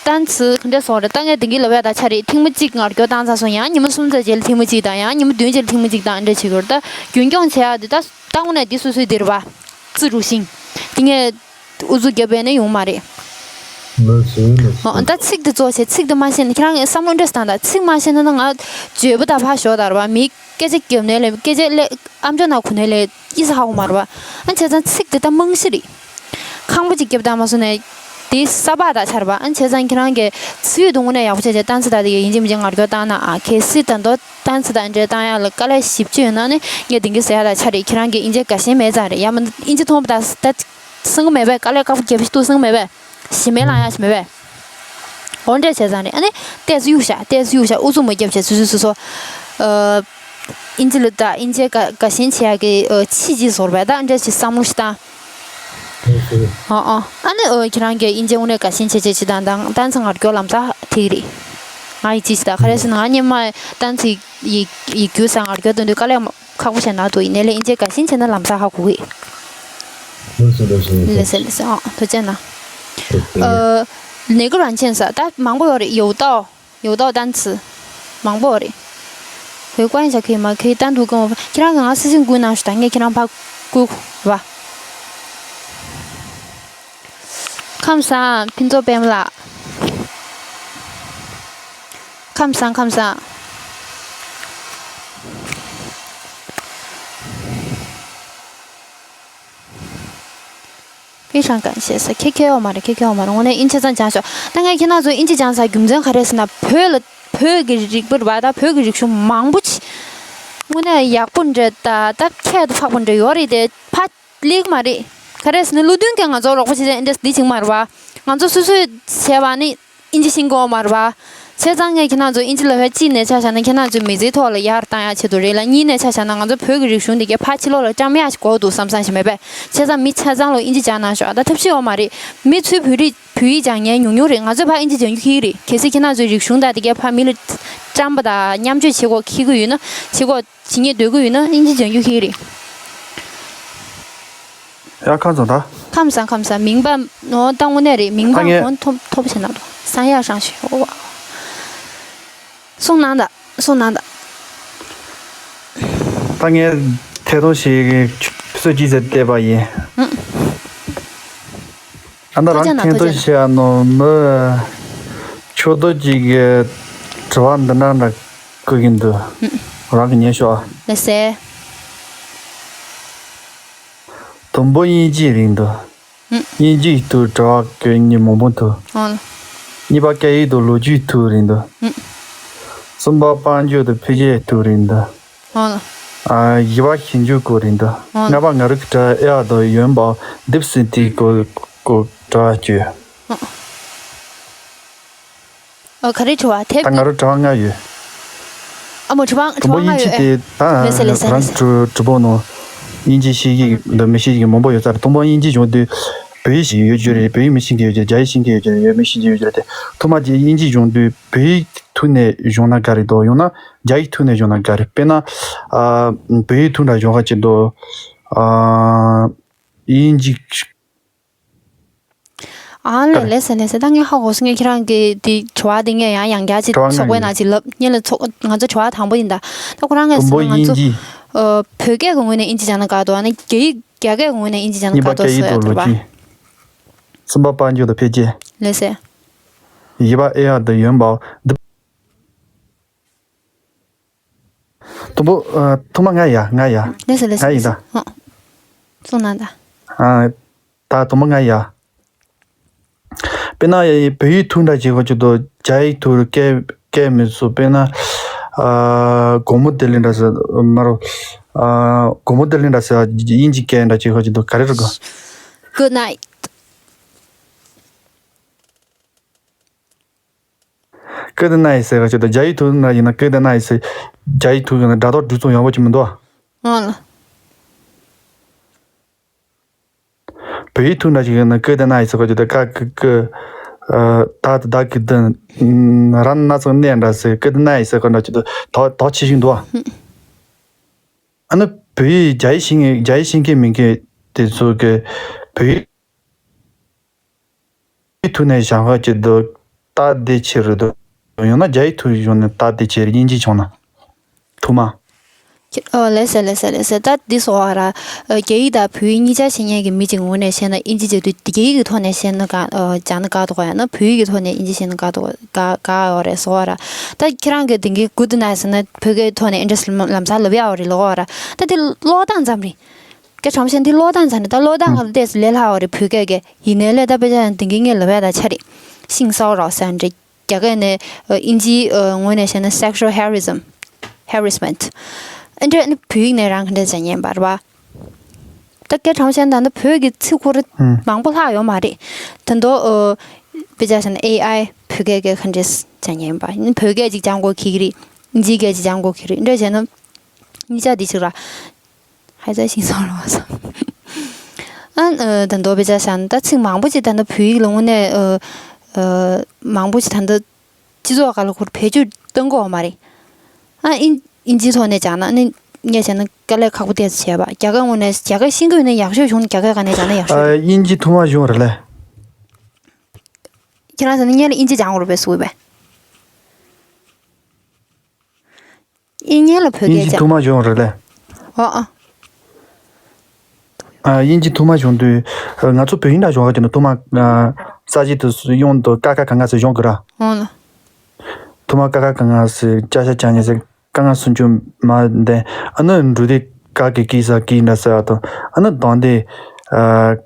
ཏན་ཚི་ག་འདྲས་སོང་རེད། ད་ངས་དེང་གི་ལབ་ཡ་ད་ཆ་རེད། ཐེངས་མ་གཅིག་ངར་སྐྱོ་བཏང་ཚར་སོང་། ཡང་ཉི་མ་གསུམ་ཙམ་རྗེས་ལ་ཐེངས་མ་གཅིག་དང་། ཡང་ཉི་མ་བདུན་རྗེས་ལ་ཐེངས་མ་གཅིག་དང་འདྲ་བྱེད་དགོས་རེད། ད་རྒྱུན་སྐྱོང་བྱེད་ཡ་འདི་ད་ད་དངོས་གནས་འདི་སོ་སོའི་འདིར་བ། རྩི་རུ་ཤིང་། དེ་ངས་ཨུ་ཚུགས་རྒྱབ་པས་ནས་ཡོང་མ་རེད། ལགས་སོ་ལགས་སོ། ཨོ་ད་ཚིག་འདི་གཙོ་ཆེ། ཚིག་འདི་མ་ཤེས་ན་ཁྱེད་རང་བསམ་བློ་འདྲས་བཏང་ད། ཚིག་མ་ཤེས་ན་ད་ང་བརྗོད་པ་ད་ཕར་ཞོག་ད་ར་བ། མི་སྐད་ཆ་རྒྱབ་ནས་ལས། སྐད་ཆ་ལས་ཨམ་ཅོག་ནང་གོ་ནས་ལས་ཡིད་ས་ཧ་གོ་མ་རེད་བ། ཨ་བྱས་ཙང་ཚིག་འདི་ད་རྨང་གཞི་རེད། ཁང་པ་ཅིག་རྒྱབ་བཏང་མ་སོང་ནས་དེ་ས་ཕག་ད་ཆར་བ། ཨ་བྱས་ཙང་ཁྱེད་རང་གི་ཚིག་ཡོད་དུ་དངོས་གནས་ཡག་པོ་བྱས་བྱས་ཏན་ཚི་ད་དེ་ཡིན་གཅིག་མིན་གཅིག་ངར་སྐྱོ་བཏང་ན་ཨ། གལ་སྲིད་ད་མདོ་ཏན་ཚི་དང་འབྲེལ་བཏང་ཡག་ལ་དཀའ་ལས་ཞིབ་ཅིག་ཡོད་ན་ནི་ངས་དེང་གི་ཟེར་ཡག་ད་ཆ་རེད། ཁྱེད་རང་གིས་ཨིན་ཇི་དགའ་ཞེན་མེད་ཙང་རེད། ཡང་མིན་ཨིན་ཇི་མཐོང་པ་ད་ད་སེམས་ཁ་མེད་པས། དཀའ་ལས་ཁག་པོ་རྒྱབ་ཤི་ཏུ་སེམས་ཁ་མེད་པས། ཞི་མེད་ལང་ཡག་ཞི་མེད་པས། འོ་འདྲས་བྱས་ཙང་རེད། ཨ་ནི་ཏེས་གཡུག་བཞག་ཏེས་གཡུག་བཞག་ཨུ་ཚུགས་མ་རྒྱབ་བྱས་སོ་སོ་སོ་སོ། ཨ་ཨིན་ཇི་ལ་ད་ཨིན་ཇི་དགའ་དགའ་ཞེན་བྱེད་ཡག་གི་ཨ་ཕྱི་རྗེས་བཟོ་ར་བས། ད་འདྲས་ཞིག་བསམ་བློ་ཞིག་བཏང་། ཨ་ཨ། ཨ་ནི་ཨོ་ཁྱེད་རང་གིས་དབྱིན་ཇི་དངོས་གནས་དགའ་ཞེན་བྱེད་བྱེད་བྱེད་དང་དང་ཏན་ཚི་ངར་སྐྱོ་ལམ་སང་ཐིག་རེད། ང་ཡི་ཅི་ཞིག་ད་ག་རེ་ཟེར་ན་ང་སྔོན་མ་ཏན་ཚི་ཡི་ཡི་རྒྱུ་ས་ངར་སྐྱོ་དོན་དུ་དཀའ་ལས་ཁག་པོ་བྱས་ན་དུ་ཡིན་ནའི་ལས་དབྱིན་ཇི་དགའ་ཞེན་བྱེད་ན་ལམ་སང་ཧ་གོ་གི། ལགས་སོ་ལགས་སོ། ལགས་སོ་ལགས་སོ། ཨ་ཐུགས་རྗེ་གནང་། ཐུགས་རྗེ་གནང་། ཨ་ནི་གུ་རང་ཆེན་ས་ད་མང་པོ་ཡོད་རེད། ཡོད་ད། 有道单词། མང་པོ་རེད། 回顾一下可以吗？可以单独跟我分。 ཁྱེད་རང་གིས་ང་སི་སི་འགུལ་གནང་ཞུ་དང་། ངས་ཁྱེད་རང་ཕར་བསྐུར་བ། ཁམས་བཟང་ཕུན་ཚོགས་པད་མ་ལགས། ཁམས་བཟང་ཁམས་བཟང་། 非常感谢ཟེར། ཁྱེད་ཁྱེད་ཡོད་མ་རེད། ཁྱེད་ཁྱེད་ཡོད་མ་རེད། དངོས་གནས་དབྱིན་ཇི་ཆ་ཚང་སྦྱངས་ཤོག་ད་ངས་ཁྱེད་རང་ཚོ་དབྱིན་ཇི་སྦྱངས་ས་རྒྱུ་མཚན་ག་རེ་ཟེར་ན། བོད་ལ་བོད་ཀྱི་རིག་པ་རེད་པ། ད་བོད་ཀྱི་རིག་གཞུང་མང་པོ་ཅིག་དངོས་གནས་ཡག་པོ་འདྲ་ད་ད་ཁྱད་དུ་འཕགས་པོ་འདྲ་ཡོད་རེད་དེ། ཕ་ལེགས་མ་རེད། ག་རེ་ཟེར་ན་ལོ་བདུན་གྱི་ང་ཚོ་རོགས་པ་བྱེད་ས་འདི་འདི་བྱེད་མ་རེད་པ། ང་ཚོ་སོ་སོས་བྱས་པ་ནི། དབྱིན་ཇི་ཤེས་ཀྱི་ཡོད་མ་རེད་པ། བྱས་ཙང་ངས་ཁྱེད་རང་ཚོ་དབྱིན་ཇི་ལབ་ཡ་གཅིག་ནས་ཆ་བཞག་ན་ཁྱེད་རང་ཚོའི་མི་ཚེའི་ཐོག་ལ་ཡར་བཏང་ཡ་ཆེད་དུ་རེད་ལ། གཉིས་ནས་ཆ་བཞག་ན་ང་ཚོ་བོད་ཀྱི་རིག་གཞུང་འདི་གའི་ཕར་ཕྱི་ལོགས་ལ་བཀྲམ་ཡ་ཞིག་དགོས་འདུག་བསམ་བསམ་ཞིག་མེད་པས། བྱས་ཙང་མི་ཆ་ཚང་ལ་དབྱིན་ཇི་སྦྱང་གནང་ཤོག་ད་ཐབས་ཤེས་ཡོད་མ་རེད། མི་ཚོས་བོད་རིགས་བོད་ཡིག་སྦྱང་མཁན་ཉུང་ཉུང་རེད། ང་ཚོས་ཕར་དབྱིན་ཇི་སྦྱང་རྒྱུ་ཁེ་གི་རེད། གལ་སྲིད་ཁྱེད་རང་ཚོའི་རིག་གཞུང་དང་དེ་གའི་ཕར་མི་ལ་བཀྲམ་པ་དང་མཉམ་སྤྱོད་བྱེད་དགོས་ཁེ་གི་ཡོད་ན་བྱེད་དགོས། བྱེད་སྙིང་འདོད་ཀྱི་ཡོད་ན་དབྱིན་ཇི་སྦྱང་རྒྱུ་ཁེ་གི་རེད། ཡ་ཁམས་བཟང་ད། ཁམས་བཟང་ཁམས་བཟང་། མིང་པ་ནོ་ད་དངོས་གནས་རེད། མིང་པ་ད་ངས་ཧོན་ཐོབ་ཐོབ་བྱས་ན་དོ་ས་ཡ་ཧྲང་ཞིག་ཨོ། གསུང་གནང་ད། གསུང་གནང་ད། ད་ངས་ཐད་གཏོང་ཞིག་སོ་ཅི་ཟེར་བལྟས་པ་ཡིན། ཨ་ད་རང་ཐད་གཏོང་ཞིག་ཨ་ནོ་མི་ཆོག་ཏོ་ཅིག་གི་དྲི་བ་འདི་འདྲ་འདྲ་བཀོད་ཀྱིན་འདུག་རང་གི་ཉན་ཤོག་ཨ། ལགས་སེ། དང་པོ་དབྱིན་ཇིའི་རིགས་འདུག་ཨུ། དབྱིན་ཇིའི་ཐོག་དྲི་བ་གི་མི་མང་པོ་འདུག་ཨང་། གཉིས་པ་སྐད་ཡིག་དང་ལོ་རྒྱུས་ཐོག་རིགས་འདུག་ཨུ། གསུམ་པ་དཔལ་འབྱོར་དང་འཕེལ་རྒྱས་ཐོག་རིགས་འདུག་ཨང་། ཨ། བཞི་པ་ཞིབ་འཇུག་སྐོར་རིགས་འདུག་ཨང་། ལྔ་པ་ང་རང་གི་དྲི་བ་ཨེ་ཨར་དང་ཡོན་པའོ་ཌིབ་སི་ཊི་སྐོར་སྐོར་དྲི་བ་བཅུ། ཨང་། ཨ། ག་རེ་དྲི་བ་དེ། ད་ང་རང་དྲི་བ་ལྔ་ཡོད། ཨ་མོ། དྲི་བ་དྲི་བ་དང་པོ་ལྔ་དབྱིན་ཇི་ཡོད་ཨེ། དེ་ད་ལགས་སེ་ལགས་སེ་རང་ལགས་སེ། གྲུ་གྲུ་པོ་ནང་དབྱིན་ཇི་ཤེས་ཀྱི་འདུག་མི་ཤེས་ཀྱི་མང་པོ་ཡོད་ས་རེད། དང་པོ་དབྱིན་ཇི་སྦྱོང་དུས་བོད་ཡིག་ཤེས་ཀྱི་ཡོད་རྒྱུ་རེད། བོད་ཡིག་མི་ཤེས་ཀྱི་ཡོད་རྒྱུ་རེད། རྒྱ་ཡིག་ཤེས་ཀྱི་ཡོད་རྒྱུ་རེད། ཡོད་མི་ཤེས་ཀྱི་ཡོད་རྒྱུ་རེད་དེ། ཐོག་མ་དེ་དབྱིན་ཇི་སྦྱོང་དུས་བོད་ཡིག་ཐོག་ནས་སྦྱོང་ན་དགའ་རེད་དོ། ཡང་ན་རྒྱ་ཡིག་ཐོག་ནས་སྦྱོང་ན་དགའ་རེད། དཔེར་ན། ཨ། བོད་ཡིག་ཐོག་འདྲ་སྦྱོང་ག་ཅིག་འདུག་ཨ། དབྱིན་ཇི། ཨ་ལས། ལགས་སེ་ལགས་སེ། ད་ངས་ཧ་གོ་སོང་། ངས་ཁྱེད་རང་གི་དེ་དྲི་བ་དེ་ངས་ཡང་ཡང་བསྐྱར་ཅིག་དྲི་བ་ཚོགས་པའི་ནང་ཅིག་ལབ། ངས་ལ་ཚོགས། ང་ཚོ་དྲི་བ་དང་པོ་ཡིན་ད། ད་ཁོ་རང་ངས་དང་པོ་ཟེར་ན་ང་ཚོ་དབྱིན་ཇི། ཨ། བོད་སྐད་ཀྱི་ངོས་ནས་དབྱིན་ཇི་སྦྱང་ན་དགའ་འདུག་ཨ་ནི་རྒྱ་ཡིག་རྒྱ་སྐད་ཀྱི་ངོས་ནས་དབྱིན་ཇི་སྦྱང་ན་གཉིས་པ་དགའ་འདུག་སྐད་ཡིག་ཟེར་ཡ་དང་དྲི་བ། ལོ་རྒྱུས། གསུམ་པ་དཔལ་འབྱོར་དང་འཕེལ་རྒྱས། ལགས་སེ། བཞི་པ་ཨེ་ཨར་དང་ཡོན་པའོ་ཌིབ། དང་པོ། ཨ། ཐོག་མ་ང་ཡ། ང་ཡ། ལགས་སོ་ལགས་སོ། ང་ཡིན་ད། ཨ། གསུངས་གནང་ད། ཨ། ད་དང་པོ་ང་ཡ། དཔེར་ན་བོད་ཡིག་ཐོག་འདྲ་བྱེད་དགོས་ཀྱི་འདུག་རྒྱ་ཡིག་ཐོག་སྐད་སྐད་མི་སྲིད། དཔེར་ན། ཨ། དགོང་མོ་བདེ་ལེགས་འདྲ་ཟེར་མ་རེད། ཨ། དགོང་མོ་བདེ་ལེགས་འདྲ་ཟེར་དབྱིན་ཇི་སྐད་འདྲ་བྱེད་དགོས་ཀྱི་འདུག་ག་རེ་རེད་གོ། Good night. Good night ཟེར་ག་ཅིག་དང་རྒྱ་ཡིག་ཐོག་ན་ཡིན་ན་Good night ཟེར། རྒྱ་ཡིག་ཐོག་ཡིན་ན་སྒྲ་དོག་འགྲོ་ཚུལ་ཡག་པོ་ཅིག་མི་འདུག་ཨང་། བོད་ཡིག་ཐོག་འདྲ་ཅིག་ཡིན་ན་Good night ཟེར་ག་ཅིག་དང་ཀ་ཀི་ཀི། ད་དང་ད་གི་དང་། ར་ན་ཚ་གི་ན་འདྲ་ཟེར། Good night ཟེར་ག་འདྲ་ཅིག་དང་དོག་དོག་ཆེ་ཞིག་འདུག་ཨ་ནི་བོད་ཡིག་རྒྱ་ཡིག་ཤེས་མཁན་རྒྱ་ཡིག་ཤེས་མཁན་མེད་མཁན་དེ་ཚོ་གི་བོད་ཡིག་ཐོག་ནས་སྦྱང་ག་ཅིག་འདུག་སྟབས་བདེ་ཆེ་རུ་འདུག་ཡང་ན་རྒྱ་ཡིག་ཐོག་སྦྱོང་ན་སྟབས་བདེ་ཆེ་རུ། དབྱིན་ཇི་སྦྱོང་ན། ཐུག་མ། ཁྱེད། ཨོ། ལགས་སེ་ལགས་སེ་ལགས་སེ། ད་འདི་སོ་བ་ར། ཨ། རྒྱ་ཡིག་དང་བོད་ཡིག་གཉིས་ཆ་ཤེས་མཁན་གྱི་མི་གཅིག་ངོས་ནས་བཤད་ན་དབྱིན་ཇི་བྱེད་དུས་རྒྱ་ཡིག་གི་ཐོག་ནས་བཤད་ན་དགའ། ཨ། སྦྱང་ན་དགའ་འདུག་ག་ཡང་ན་བོད་ཡིག་གི་ཐོག་ནས་དབྱིན་ཇི་བཤད་ན་དགའ་འདུག་ག་དགའ་དགའ་ཡོད་རེད་སོ་བ་ར། ད་ཁྱེད་རང་གི་དེང་གི་Good night ཟེར་ན་བོད་སྐད་ཐོག་ནས་ཨེ་འདྲ་ལམ་སང་ལབ་ཡག་ཡོད་རེད་ལབ་ཡོད་ར། ད་དེ་ཀློག་སྟངས་ཙམ་རེད། སྐད་གྲགས་ཆེན་འདི་ཀློག་སྟངས་ཙམ་རེད། ད་ཀློག་སྟངས་ང་ལ་ཏོག་ཙམ་ལས་སླ་བ་རེད་བོད་སྐད་ཀྱི། ཡིན་ནའི་ལས་ད་དཔེ་ཆ་དེང་གི་ངས་ལབ་ཡག་ད་ཆ་རེད། 性骚扰ཟེར་ཡག་འདྲ། རྒྱ་སྐད་ནས། ཨ། དབྱིན་ཇིའི། ཨ། ངོས་ནས་བཤད་ན་sexual harassment, harassment ཨ་འདྲ་ནི་བོད་ཡིག་ནས་རང་ག་འདྲ་སྦྱང་མཁན་ཡིན་པ་རེད་པ། ད་སྐད་གྲགས་ཆེན་ད་ནི་བོད་ཀྱི་ཚིག་ཁོ་རང་ཨང་། མང་པོ་ལྷག་ཡོད་མ་རེད། ད་དུང་། ཨ། དཔེ་ཆ་བཞག་ན་ཨེ་ཨའི་བོད་སྐད་ཀྱི་ག་འདྲ་སྦྱང་མཁན་ཡིན་པ། བོད་སྐད་ཅིག་སྦྱང་དགོས་ཀྱི་རེད། དབྱིན་ཇིའི་སྐད་ཅིག་སྦྱང་དགོས་ཀྱི་རེད། འདྲ་བྱས་ན་གཉིས་ཆ་འདི་ཅིག་ར། ཧ་ཅང་ཤིང་སོང་རོགས་སོང་། ཨ། ཨ། ད་དུང་དཔེ་ཆ་བཞག་ན་ད་ཚིག་མང་པོ་ཅིག་ད་ལྟ་བོད་ཡིག་ལ་དངོས་གནས། ཨ། ཨ། མང་པོ་ཅིག་ད་ལྟ་སྤྱི་ཚོགས་སྒང་ལ་ཁོར་བེད་སྤྱོད་གཏོང་གི་ཡོད་མ་རེད། ཨ། དབྱིན་དབྱིན་ཇིའི་ཐོག་ནས་སྦྱངས་ན་ནི་ངས་བྱས་ན་དཀའ་ལས་ཁག་པོ་ཏོག་ཙམ་བྱས་པ། རྒྱ་སྐད་དངོས་གནས་རྒྱ་སྐད་ཤེས་ཀྱི་ཡོད་ན་ཡག་ཤོས་བྱུང་ན་རྒྱ་སྐད་སྒང་ནས་སྦྱངས་ན་ཡག་ཤོས་རེད། ཨ། དབྱིན་ཇི་ཐོག་མ་སྦྱོང་རེད་ལེ། ཁྱེད་རང་ཟེར་ན་སྔོན་ལ་དབྱིན་ཇི་སྦྱང་དགོས་རེད་པས་ཟེར་གི་པས། ཨིན་ཇི་ལ་བོད་སྐད་དབྱིན་ཇི་སྦྱང་། ཐོག་མ་སྦྱོང་རེད་ལེ། ཨོ་ཨ། ཨ། དབྱིན་ཇི་ཐོག་མ་སྦྱོང་དུས། ཨ། ང་ཚོ་བོད་ཡིག་འདྲ་སྦྱོང་ག་ཅིག་ན་ཐོག་མ། ཨ། ས་གཞི་དུ་གཡོན་དུ་ཀ་ཁ་ག་ང་ཟེར་སྦྱོང་དགོས་ར། ཨོ་ལ། ཐོག་མ་ཀ་ཁ་ག་ང་ཟེར་ཅ་ཆ་ཅ་ཉ་ཟེར་ཀ་ང་སུམ་ཅུ་མ་འདས། ཨ་ནི་འབྲུ་དེ་ཀ་གི་ཀི་ས་ཀི་འདྲ་ཟེར་བ་དང་། ཨ་ནི་གདངས་དེ། ཨ།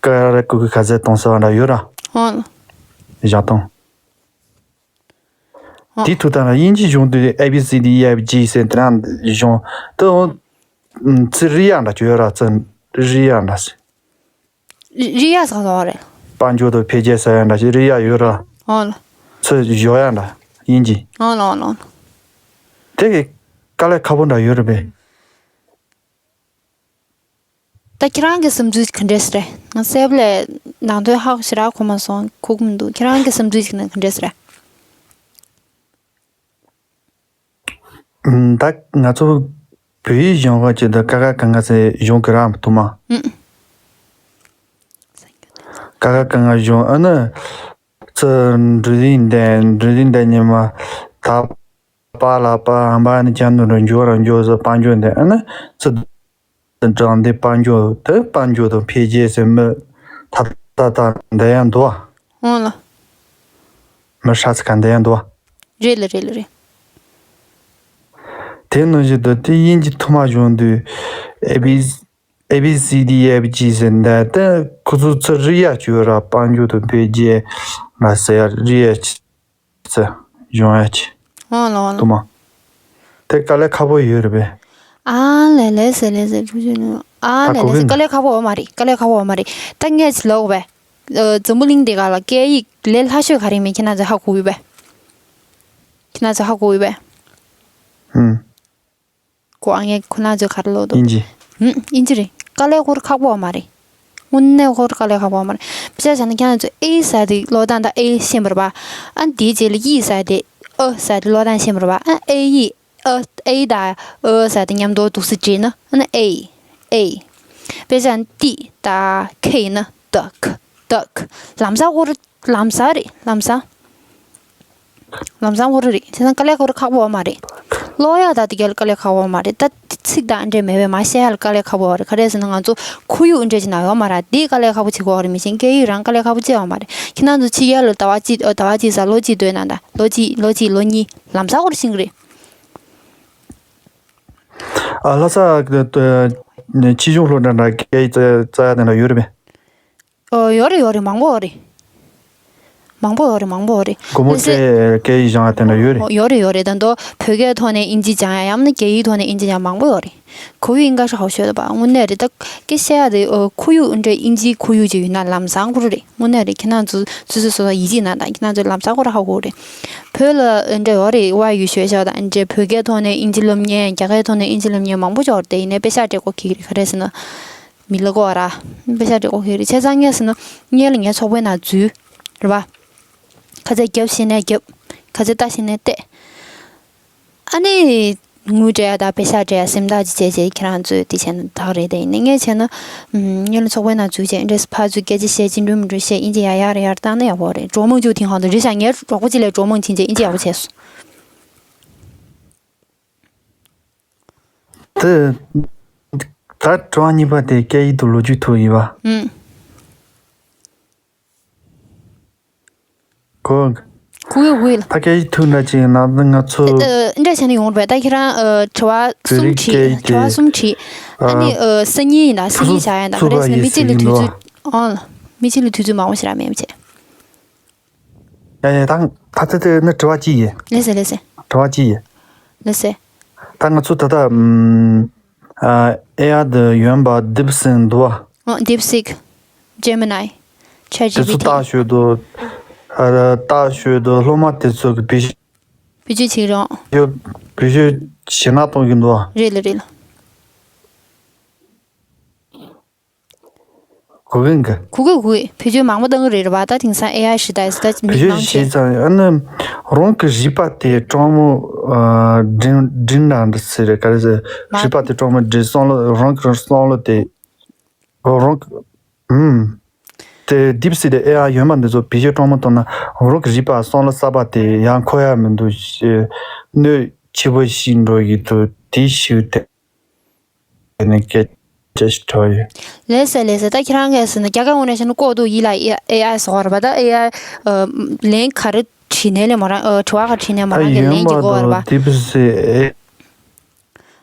ཀ་ར་ཀུ་ཀུ་ཁ་ཟེར་གདངས་ཟེར་བ་འདྲ་ཡོད་ར། ཨོ་ལ། བཞག་སྟངས། ཨ། དེའི་ཐོག་ད་ལ་དབྱིན་ཇི་སྦྱོང་དུས་A B C D E F G ཟེར་དེ་རང་སྦྱོང་དུས། ཚིག་རིག་ཡག་འདྲ་ཅིག་ཡོད་ར། ཚིག་རིག་ཡག་འདྲ་ཟེར། རིག་ཡག་ཟེར་བ་རེད། དཔལ་འབྱོར་དང་འཕེལ་རྒྱས་ཟེར་ཡག་འདྲ་ཅིག་རིག་ཡག་ཡོད་ར། ཨོ་ལ། ཚིག་སྦྱོར་ཡག་འདྲ་དབྱིན་ཇི། ཨོ་ལ་ཨོ་ལ་ཨོ་ལ། དེ་གི་དཀའ་ལས་ཁག་པོ་འདྲ་ཡོད་རེད་པས། ད་ཁྱེད་རང་གི་བསམ་ཚུལ་ག་འདྲས་རེད། ང་གསལ་པོ་ལས་ནང་དོན་ཧ་ཞེ་དྲག་གོ་མ་སོང་། གོ་གི་མི་འདུག་ཁྱེད་རང་གི་བསམ་ཚུལ་ག་འདྲས་རེད། ད་ང་ཚོ་བོད་ཡིག་སྦྱོང་བ་ཅིག་ད་ཀ་ཁ་ག་ང་ཟེར་སྦྱོང་གི་ར་མི་ཐུབ་མ། ཨུ། ཀ་ཁ་ག་ང་སྦྱོང་། ཨ་ནི་ཚིག་འབྲུ་རིགས་འདི་འབྲུ་རིགས་འདི་ཉི་མ་ད། པ་ལ་པ། འམ་ནི་ཅ་འདོ་འགྲོ། འཇོ་ར་འཇོ་ཟེར་དཔལ་འབྱོར་འདི། ཨ་ནི་ཚིག་དང་སྦྲགས་འདི་དཔལ་འབྱོར་དེ་དཔལ་འབྱོར་དང་འཕེལ་རྒྱས་ཟེར་མི་ད་ད་ད་འདི་ཡང་འདུག་ཨ། ཨོ་ལ། མི་ཧྲ་ཚི་ཁ་འདི་ཡང་འདུག་ཨ། རེད་ལ་རེད་ལ་རེད། དེ་ནང་བཞིན་དུ་དེ་དབྱིན་ཇི་ཐོག་མ་བྱུང་དུས་A B A B C D F G ཟེར་འདི་དེ་ཁོ་ཚོ་ཚུར་རིག་ཡག་ཅིག་ཡོད་ར། དཔལ་འབྱོར་དང་འཕེལ་རྒྱས་ལ་ཟེར་ཡག་རིག་ཡག་ཅིག་ཚུར་སྦྱོང་ཡག་ཅིག་ཨོ་ལོ་ཨོ་ལོ། འདུག་མ། དེ་དཀའ་ལས་ཁག་པོ་ཡོད་རེད་པས། ཨ་ལེ་ལེ་ཟེར་ལེ་ཟེར་ཁྲུ་ཆུ་ནུ། ཨ་ད་ལེ་ལེ་གོ་ཟེར་གི་དཀའ་ལས་ཁག་པོ་ཡོད་མ་རེད། དཀའ་ལས་ཁག་པོ་ཡོད་མ་རེད། ད་ངས་ལབ་དགོས་པས། ཨ་འཛམ་བུ་གླིང་འདི་ག་ལ་སྐད་ཡིག་ལས་སླ་ཤོས་ག་རེ་མེད། ཁྱེད་རང་ཚོ་ཧ་གོ་ཡོད་པས། ཁྱེད་རང་ཚོ་ཧ་གོ་ཡོད་པས། ཧུམ། གོ་ཨ་ངས་ཁོ་ན་ཚོས་ག་རེ་ལབ་འདུག་དབྱིན་ཇི། ཧུམ། དབྱིན་ཇི་རེད། དཀའ་ལས་ཁོ་རང་ཁག་པོ་ཡོད་མ་རེད། དངོས་གནས་ཁོ་རང་དཀའ་ལས་ཁག་པོ་ཡོད་མ་རེད། དཔེ་ཆ་བཞག་ན་ཁྱེད་རང་ཚོས་ཨེ་ཟེར་དེ་ཀློག་སྟངས་དང་། ཨེ་ཤེས་པ་རེད་པ། ཨ་དེའི་རྗེས་ལ་ཡི་ཟེར་དེ། ཨ་ཟེར་དེ་ཀློག་སྟངས་ཤེས་པ་རེད་པ། ཨ་ཨེ་ཡི། ཨ་ཨེ་དང་ཨ་ཟེར་དེ་མཉམ་དུ་འདུག་སེ་བྲིས་ན་ཨ་ནི་ཨེ། ཨེ། དཔེ་ཆ་ན་ཏི་དང་ཁེ་ཡིན་ན་duck duck། ལམ་སང་ཁོ་རང་ལམ་སང་རེད། ལམ་སང་། ལམ་སང་ཁོ་རང་རེད། བྱས་ཙང་དཀའ་ལས་ཁོ་རང་ཁག་པོ་ཡོད་མ་རེད། ཀློག་ཡག་དང་དེ་ག་ལ་དཀའ་ལས་ཁག་པོ་ཡོད་མ་རེད། ད་ཚིག་དང་འདྲ་མེད་པའི་མར་བཤད་ཡག་ལ་དཀའ་ལས་ཁག་པོ་ཡོད་རེད། ག་རེ་ཟེར་ན་ང་ཚོ་ཁོར་ཡུག་འདྲ་ཅིག་ནང་ཡོད་མ་རེད། དེ་དཀའ་ལས་ཁག་པོ་བྱེད་དགོས་རེད། མི་ཤེས། སྐད་ཡིག་རང་དཀའ་ལས་ཁག་པོ་ཅི་ཡང་ཡོད་མ་རེད། ཁྱེད་རང་ཚོ་ཕྱི་རྒྱལ་ལ་ཟླ་བ་གཅིག་ཟླ་བ་གཅིག་ཟེར་ལོ་གཅིག་སྡོད་ན་ད་ལོ་གཅིག་ལོ་གཅིག་ལོ་གཉིས་ལམ་སང་ཁོ་རང་ཤེས་ཀྱི་རེད། ཨ་ལྷ་ས་ཕྱི་ལྗོངས་སློབ་གྲྭ་འདྲ་སྐད་ཡིག་རྩ་ཡག་དེ་འདྲ་ཡོད་རེད་པས། ཨོ་ཡོད་རེད་ཡོད་རེད། མང་པོ་ཡོད་རེད། མང་པོ་ཡོད་རེད། མང་པོ་ཡོད་རེད། སྒོར་མོ་སྤྲད་སྐད་ཡིག་སྦྱང་ཡག་དེ་འདྲ་ཡོད་རེད། ཨོ་ཡོད་རེད་ཡོད་རེད། ད་དུང་བོད་སྐད་ཐོག་ནས་དབྱིན་ཇི་སྦྱང་ཡག་ཡང་ན་རྒྱ་ཡིག་ཐོག་ནས་དབྱིན་ཇི་སྦྱང་མང་པོ་ཡོད་རེད། ཁོར་ཡུག་ཨིན་ག་ཧྲ་ཧོ་ཤོད་པ་དངོས་གནས་རེད། ད་སྐད་བཤད་ཡག་དེ་ཨོ་ཁོར་ཡུག་འདྲ་དབྱིན་ཇིའི་ཁོར་ཡུག་ཅིག་ཡོད་ན་ལམ་སང་ཁོ་རང་རེད། དངོས་གནས་རེད། ཁྱེད་རང་ཚོ་སོ་སོ་སོ་སོ་ཡིད་ཆེས་གནང་དང་། ཁྱེད་རང་ཚོ་ལམ་སང་ཁོ་རང་ཧ་གོ་རེད། བོད་ལ་འདྲ་ཡོད་རེད། 外语学校 དང་འདྲ་བོད་སྐད་ཐོག་ནས་དབྱིན་ཇི་སློབ་མཁན། རྒྱ་སྐད་ཐོག་ནས་དབྱིན་ཇི་སློབ་མཁན་མང་པོ་ཅིག་ཡོད་རེད། དེ་ཡིན་ནའི་པེ་ཤག་སྤྲད་དགོས་ཀྱི་རེད། ག་རེ་ཟེར་ན། མི་ལ་གོ་ར། པེ་ཤག་སྤྲད་དགོས་ཀྱི་རེད། བྱས་ཙང་ངས་ཟེར་ན། སྔོན་ལ་ངའི་ཚོགས་པའི་ནང་འཛུལ། རེད་པ། ཁ་ཚ་རྒྱབ་ཤེས་ནའི་རྒྱབ། ཁ་ཚ་ལྟ་ཤེས་ནའི་ལྟ། ཨ་ནི། དངུལ་སྤྲད་ཡག་དང་པེ་ཤག་སྤྲད་ཡག་སེམས་ཐག་ཅིག་བཅད་བྱས་ཁྱེད་རང་ཚོས་དེ་བྱས་ན་ད་ག་རེད། དེ་ཡིན་ནའི་ངས་བྱས་ན། ཨུམ། སྔོན་ལ་ཚོགས་པའི་ནང་འཛུལ་བྱས་འདྲ་ཕར་ཚུར་སྐད་ཆ་བཤད། ཅི་འགྲོ་མི་འགྲོ་བཤད། དབྱིན་ཇི་ཡར་ཡར་ཡར་བཏང་ན་ཡག་པོ་རེད། གྲོགས་མང་ཅིག་དེང་སང་དུ་རེད་བཞག་ངའི་གྲོགས་པོ་ཅིག་ལས་གྲོགས་མང་ཕྱིན་བྱས་དབྱིན་ཇི་ཡག་པོ་བྱས་སོང་། དེ། ད་དྲི་བ་གཉིས་པ་དེ་སྐད་ཡིག་དང་ལོ་རྒྱུས་ཐོག་ཡིན་པ། ཨུམ། གོ། གོ་གི་གོ་གི་ལ། ད་སྐད་ཡིག་ཐོག་འདྲ་ཅིག་ཡིན་ན་ང་ཚོ། ཨ་འདྲ་བྱས་ནས་ཡོང་རེད་པས། ད་ཁྱེད་རང་ཨ་དྲི་བ་གསུམ་བོད་རིགས་དྲིས། སྐད་ཡིག་དྲི་བ་དེ་གསུམ་དྲིས། ཨ་ནི་ཨ་ཨ་སང་ཉིན་ཡིན་ད་སང་ཉིན་བཞག་ཡིན་ད། ག་རེ་ཟེར་ན་མི་གཅིག་ལ་དུས་ཚོད། ཨོ། མི་གཅིག་ལ་དུས་ཚོད་མང་པོ་ཞིག་རག་མེད་པ་བྱས། ཡ་ཡ། ད་ད་ད་ད་ནི་དྲི་བ་གཅིག་ཡིན། ལགས་སེ་ལགས་སེ། དྲི་བ་གཅིག་ཡིན། ལགས་སེ། ད་ང་ཚོ་ད་ལྟ་ཨམ། ཨ་ཨེ་ཨའི་དེ་གཞན་པ་ཌིབ་སིག་འདུག་པ། ཨོ་ཌིབ་སིག་ཇེ་མི་ནའི། ཆེ་ཊི་ཇི་པི་ཊི། དེ་ཚོ་བརྟག་ཞིབ་དང་། ཨ་བརྟག་ཞིབ་དང་སློབ་མ་དེ་ཚོ་གི་བེད་སྤྱོད། བེད་སྤྱོད་བྱེད་རོགས། བེད་སྤྱོད་བྱེད་ན་གཏོང་གི་འདུག་པ། རེད་ལ་རེད་ལ། གོ་གི་གི། གོ་གི་གོ་གི། བེད་སྤྱོད་མང་པོ་བཏང་གི་རེད་རེད་པ། ད་དེང་སང་ཨེ་ཨའི་ཞེ་དྲག་ད་མི་བེད་སྤྱོད་མང་ཆེ། བྱས་ཙང་ཨ་ནི་རང་གི་རིག་པ་དེ་སྤྲང་མོ་ཨ་འདྲེན་འདྲེན་ན་འདྲ་ཟེར་རེད། ག་རེ་ཟེར། མ། རིག་པ་དེ་སྤྲང་མོ་འདྲེན། བསམ་བློ་རང་གི་བསམ་བློ་དེ། རང་གི་ཨུམ། དེ་ཌིབ་སིག་དང་ཨེ་ཨའི་གཞན་པ་འདི་ཚོ་བེད་སྤྱོད་སྤྲང་མོ་བཏང་ན་རང་གི་རིག་པ་བསམ་བློ་གསར་པ་དེ་ཡང་འཁོར་ཡག་མི་འདུག་ཞེས་གནོད་ཆེ་པོ་ཞིག་འགྲོ་གི་འདུག་དེ་ཞིག་དེ། དེ་ནས་སྐད་ཆ་ཞིག་འཕྲོ་ཡོད། ལགས་སེ་ལགས་སེ། ད་ཁྱེད་རང་གིས་ཟེར་ན་རྒྱ་གར་ངོས་ནས་བཤད་ན་ལྐོག་ཏུ་ཡིད་ལ་ཨེ་ཨའི་ཟེར་བ་རེད་པ། ད་ཨེ་ཨའི་ཨ་ལན་ག་རེ་དྲིས་ནའི་ལན་མོ་རང་ཨ་དྲི་བ་ག་དྲིས་ནའི་མོ་རང་གིས་ལན་གཅིག་གོ་བ་རེད་པ།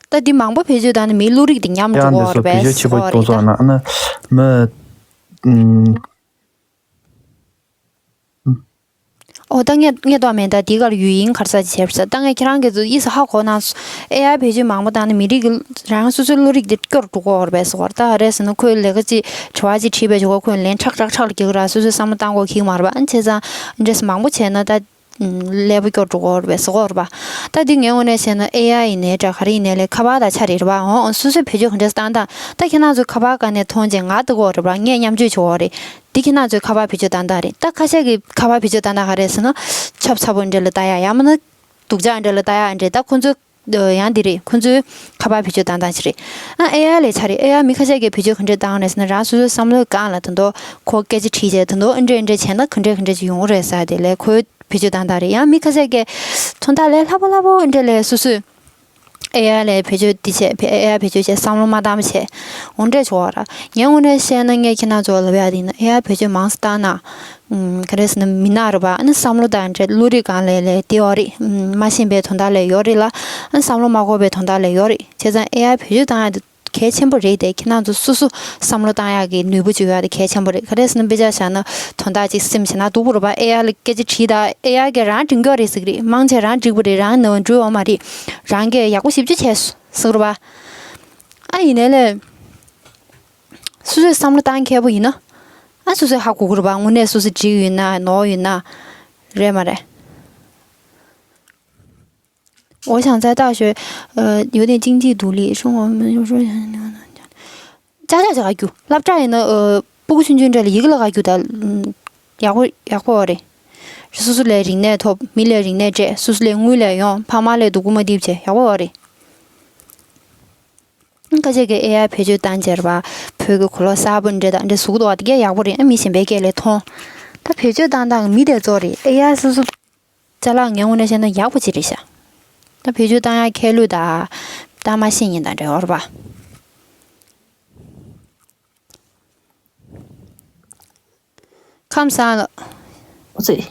ད་འདི་མང་པོ་བེད་སྤྱོད་བཏང་ནས་མིའི་བློ་རིག་དེ་ཉམས་འགྲོ་གི་རེད་པས་ཟེར་བ་རེད་ད། ཨ་ནི་མི། ཨོ་ད་ངས་ངས་ཏོག་མེད་ད་འདི་གར་ཡུལ་ཡིན་གར་ས་ཅིག་བྱས་པ་ས། ད་ངས་ཁྱེད་རང་གི་ཚོ་ཡིད་ས་ཧ་གོ་ན། ཨེ་ཨའི་བེད་སྤྱོད་མང་པོ་བཏང་ནས་མི་རིགས་ཀྱི་རང་སོ་སོའི་བློ་རིག་དེ་སྐྱོ་རུ་འགྲོ་གི་ཡོད་རེད་པས་ཟེར་བ་རེད་ད། རེད་ཟེར་ན་ཁོས་ལས་ཀ་ཅིག་དྲི་བ་ཅིག་དྲིས་པའི་ཆུ་ཁོ་ཁོས་ལན་ཁྲག་ཁྲག་ཁྲག་ལ་རྒྱག་ར། སོ་སོས་བསམ་བློ་བཏང་དགོས་ཀྱི་མ་རེད་པ། ཨ་ནི་བྱས་ཙང་འདྲེས་མང་པོ་བྱས་ན་ད་ཀླད་པ་སྐྱོ་འགྲོ་གི་ཡོད་རེད་པས་ཟེར་གི་ཡོད་རེད་པ། ད་འདི་ངའི་ངོས་ནས་བཤད་ན་ཨེ་ཨའི་ཡིན་ནའི་འདྲ་ག་རེ་ཡིན་ནའི་ལས་ཁ་པར་དང་ཆ་རེད་རེད་པ། འོང་སོ་སོས་བེད་སྤྱོད་ག་འདྲས་བཏང་སྟངས། ད་ཁྱེད་རང་ཚོས་ཁ་པར་སྒང་ནས་མཐོང་རྗེས་ང་ལྟ་གི་ཡོད་རེད་པ། ངས་མཉམ་སྤྱོད་བྱེད་ཀྱི་ཡོད་རེད། འདི་ཁྱེད་རང་ཚོའི་ཁ་པར་བེད་སྤྱོད་བཏང་སྟངས་རེད། ད་ཁ་ཤས་ཀྱི་ཁ་པར་བེད་སྤྱོད་བཏང་སྟངས་ག་རེ་ཟེར་ན། ཆབ་ཚ་པོ་འདྲ་ལ་ལྟ་ཡག་ཡང་མིན་ན། སྡུག་ཅག་འདྲ་ལ་ལྟ་ཡག་འདྲ། ད་ཁོ་ཚོ་ཡང་འདི་རེད། ཁོ་ཚོའི་ཁ་པར་བེད་སྤྱོད་བཏང་སྟངས་ཅིག་རེད། ཨ་ཨེ་ཨའི་ལས་ཆ་རེད། ཨེ་ཨའི་མི་ཁ་ཤས་ཀྱིས་བེད་སྤྱོད་ག་འདྲས་བཏང་རེད་ཟེར་ན། རང་སོ་སོའི་བསམ་བློའི་སྒང་ལ་ད་དུང་ཁོ་སྐད་ཆ་དྲིས་བྱས་ད་དུང་ཨ་འདྲས་ཨ་འདྲས་བྱས་ན་ག་འདྲས་ག་འདྲས་ཅིག་ཡོང་གི་རེད་ཟེར། དེ་ལས་ཁོའི་བེད་སྤྱོད་བཏང་སྟངས་རེད། ཡང་མི་ཁ་ཤས་ཀྱིས་དོན་དག་ལས་སླ་པོ་སླ་པོ་ཨ་འདྲས་ལས་སོ་སོའི་ ཨེ་ཨའི་ལ་བེད་སྤྱོད་འདི་བྱས། ཨེ་ཨའི་བེད་སྤྱོད་བྱས་བསམ་བློ་མ་བཏང་བ་བྱས། འོ་འདྲས་བྱུང་བ་ར། ངས་དངོས་གནས་བཤད་ན་ངས་ཁྱེད་རང་ཚོ་ལབ་ཡག་དེ་ཡིན་ན། ཨེ་ཨའི་བེད་སྤྱོད་མང་ཙམ་བཏང་ན། ཨུམ། ག་རེ་ཟེར་ན་མི་ནག་རེད་པ། ཨ་ནི་བསམ་བློ་དང་འདྲ་བློ་རིག་སྒང་ལ་ལས་དེ་ཡོད་རེད། ཨུམ། མ་ཤེས་པའི་དོན་དག་ལས་ཡོད་རེད་ལ། ཨ་ནི་བསམ་བློ་མ་འཁོར་བའི་དོན་དག་ལས་ཡོད་རེད། བྱས་ཙང་ཨེ་ཨའི་བེད་སྤྱོད་བཏང་ཡག་དེ་གལ་ཆེན་པོ་རེད་དེ། ཁྱེད་རང་ཚོ་སོ་སོ་བསམ་བློ་བཏང་ཡག་གི་ནུས་པ་ཅིག་ཡོད་ཡག་དེ་གལ་ཆེན་པོ་རེད། ག་རེ་ཟེར་ན་དཔེ་ཆ་བཞག་ན་དོན་དག་ཅིག་སེམས་བྱེད་ན་སྡུག་པོ་རེད་པ། ཨེ་ཨའི་ལ་སྐད་ཆ་དྲིས་དང་། ཨེ་ཨའི་གིས་རང་འགྲིག་གི་ཡོད་རེད་ཟེར་གི་རེད། མང་ཆེ་རང་འགྲིག་པ་རེད། རང་ནང་འགྲོ་ཡོང་མ་རེད། རང་གིས་ཡག་པོ་ཞེ་པོ་ཅིག་བྱས་སོང་ཟེར་གི་རེད་པ། ཨ། ཡིན་ནའི་ལས། སོ་སོས་བསམ་བློ་བཏང་མཁས་པོ་ཡིན་ན། ཨ། སོ་སོས་ཧ་གོ་གི་རེད་པ། དངོས་གནས་སོ་སོ་འགྲིག་ཡོད་ན་ནོར་ཡོད་ན། རེད་མ་རེད། 我想再大学，呃，有点经济独立，生活没有说 ཅག་ཅག་ཅག་རྒྱུ། སློབ་གྲྭ་ཡིན་ན། ཨ། སྤུ་གུ་ཆུང་ཆུང་འདྲ་ལ་ཡི་གེ་བཀླག་ག་རྒྱུ་ད། ཨུམ། ཡག་པོ་ཡག་པོ་རེད། སོ་སོ་ལས་རིག་གནས་ཐོབ། མི་ལས་རིག་གནས་སྤྲད། སོ་སོ་ལས་དངུལ་ལས་ཡོང་། ཕ་མ་ལས་སྡུག་པོ་མ་འདེབས་བྱས། ཡག་པོ་རེད། ཁ་ཤས་ཀྱིས་ཨེ་ཨའི་བེད་སྤྱོད་བཏང་བྱས་རེད་པ། བོད་ཀྱི་གོ་ལོག་གསར་པ་འདྲ་དང་འདྲ་བཟོ་གི་འདུག་པ། དེ་གས་ཡག་པོ་རེད། ཨ། མི་གཞན་པའི་སྐད་ལ་མཐོང་། ད་བེད་སྤྱོད་བཏང་སྟངས་མི་དེ་ཚོ་རེད། ཨེ་ཨའི་སོ་སོ་ཅ་ལག་ངའི་ངོས་ནས་བཤད་ན་ཡག་པོ་ཅིག་རེད་ཤག་ད་བེད་སྤྱོད་བཏང་ཡག་ཁས་ལེན་དང་། བཏང་མ་ཤེས་མཁན་དང་འདྲ་བོ་རེད་པ། ཁམས་བཟང་ལགས། ཨོ་ཙི།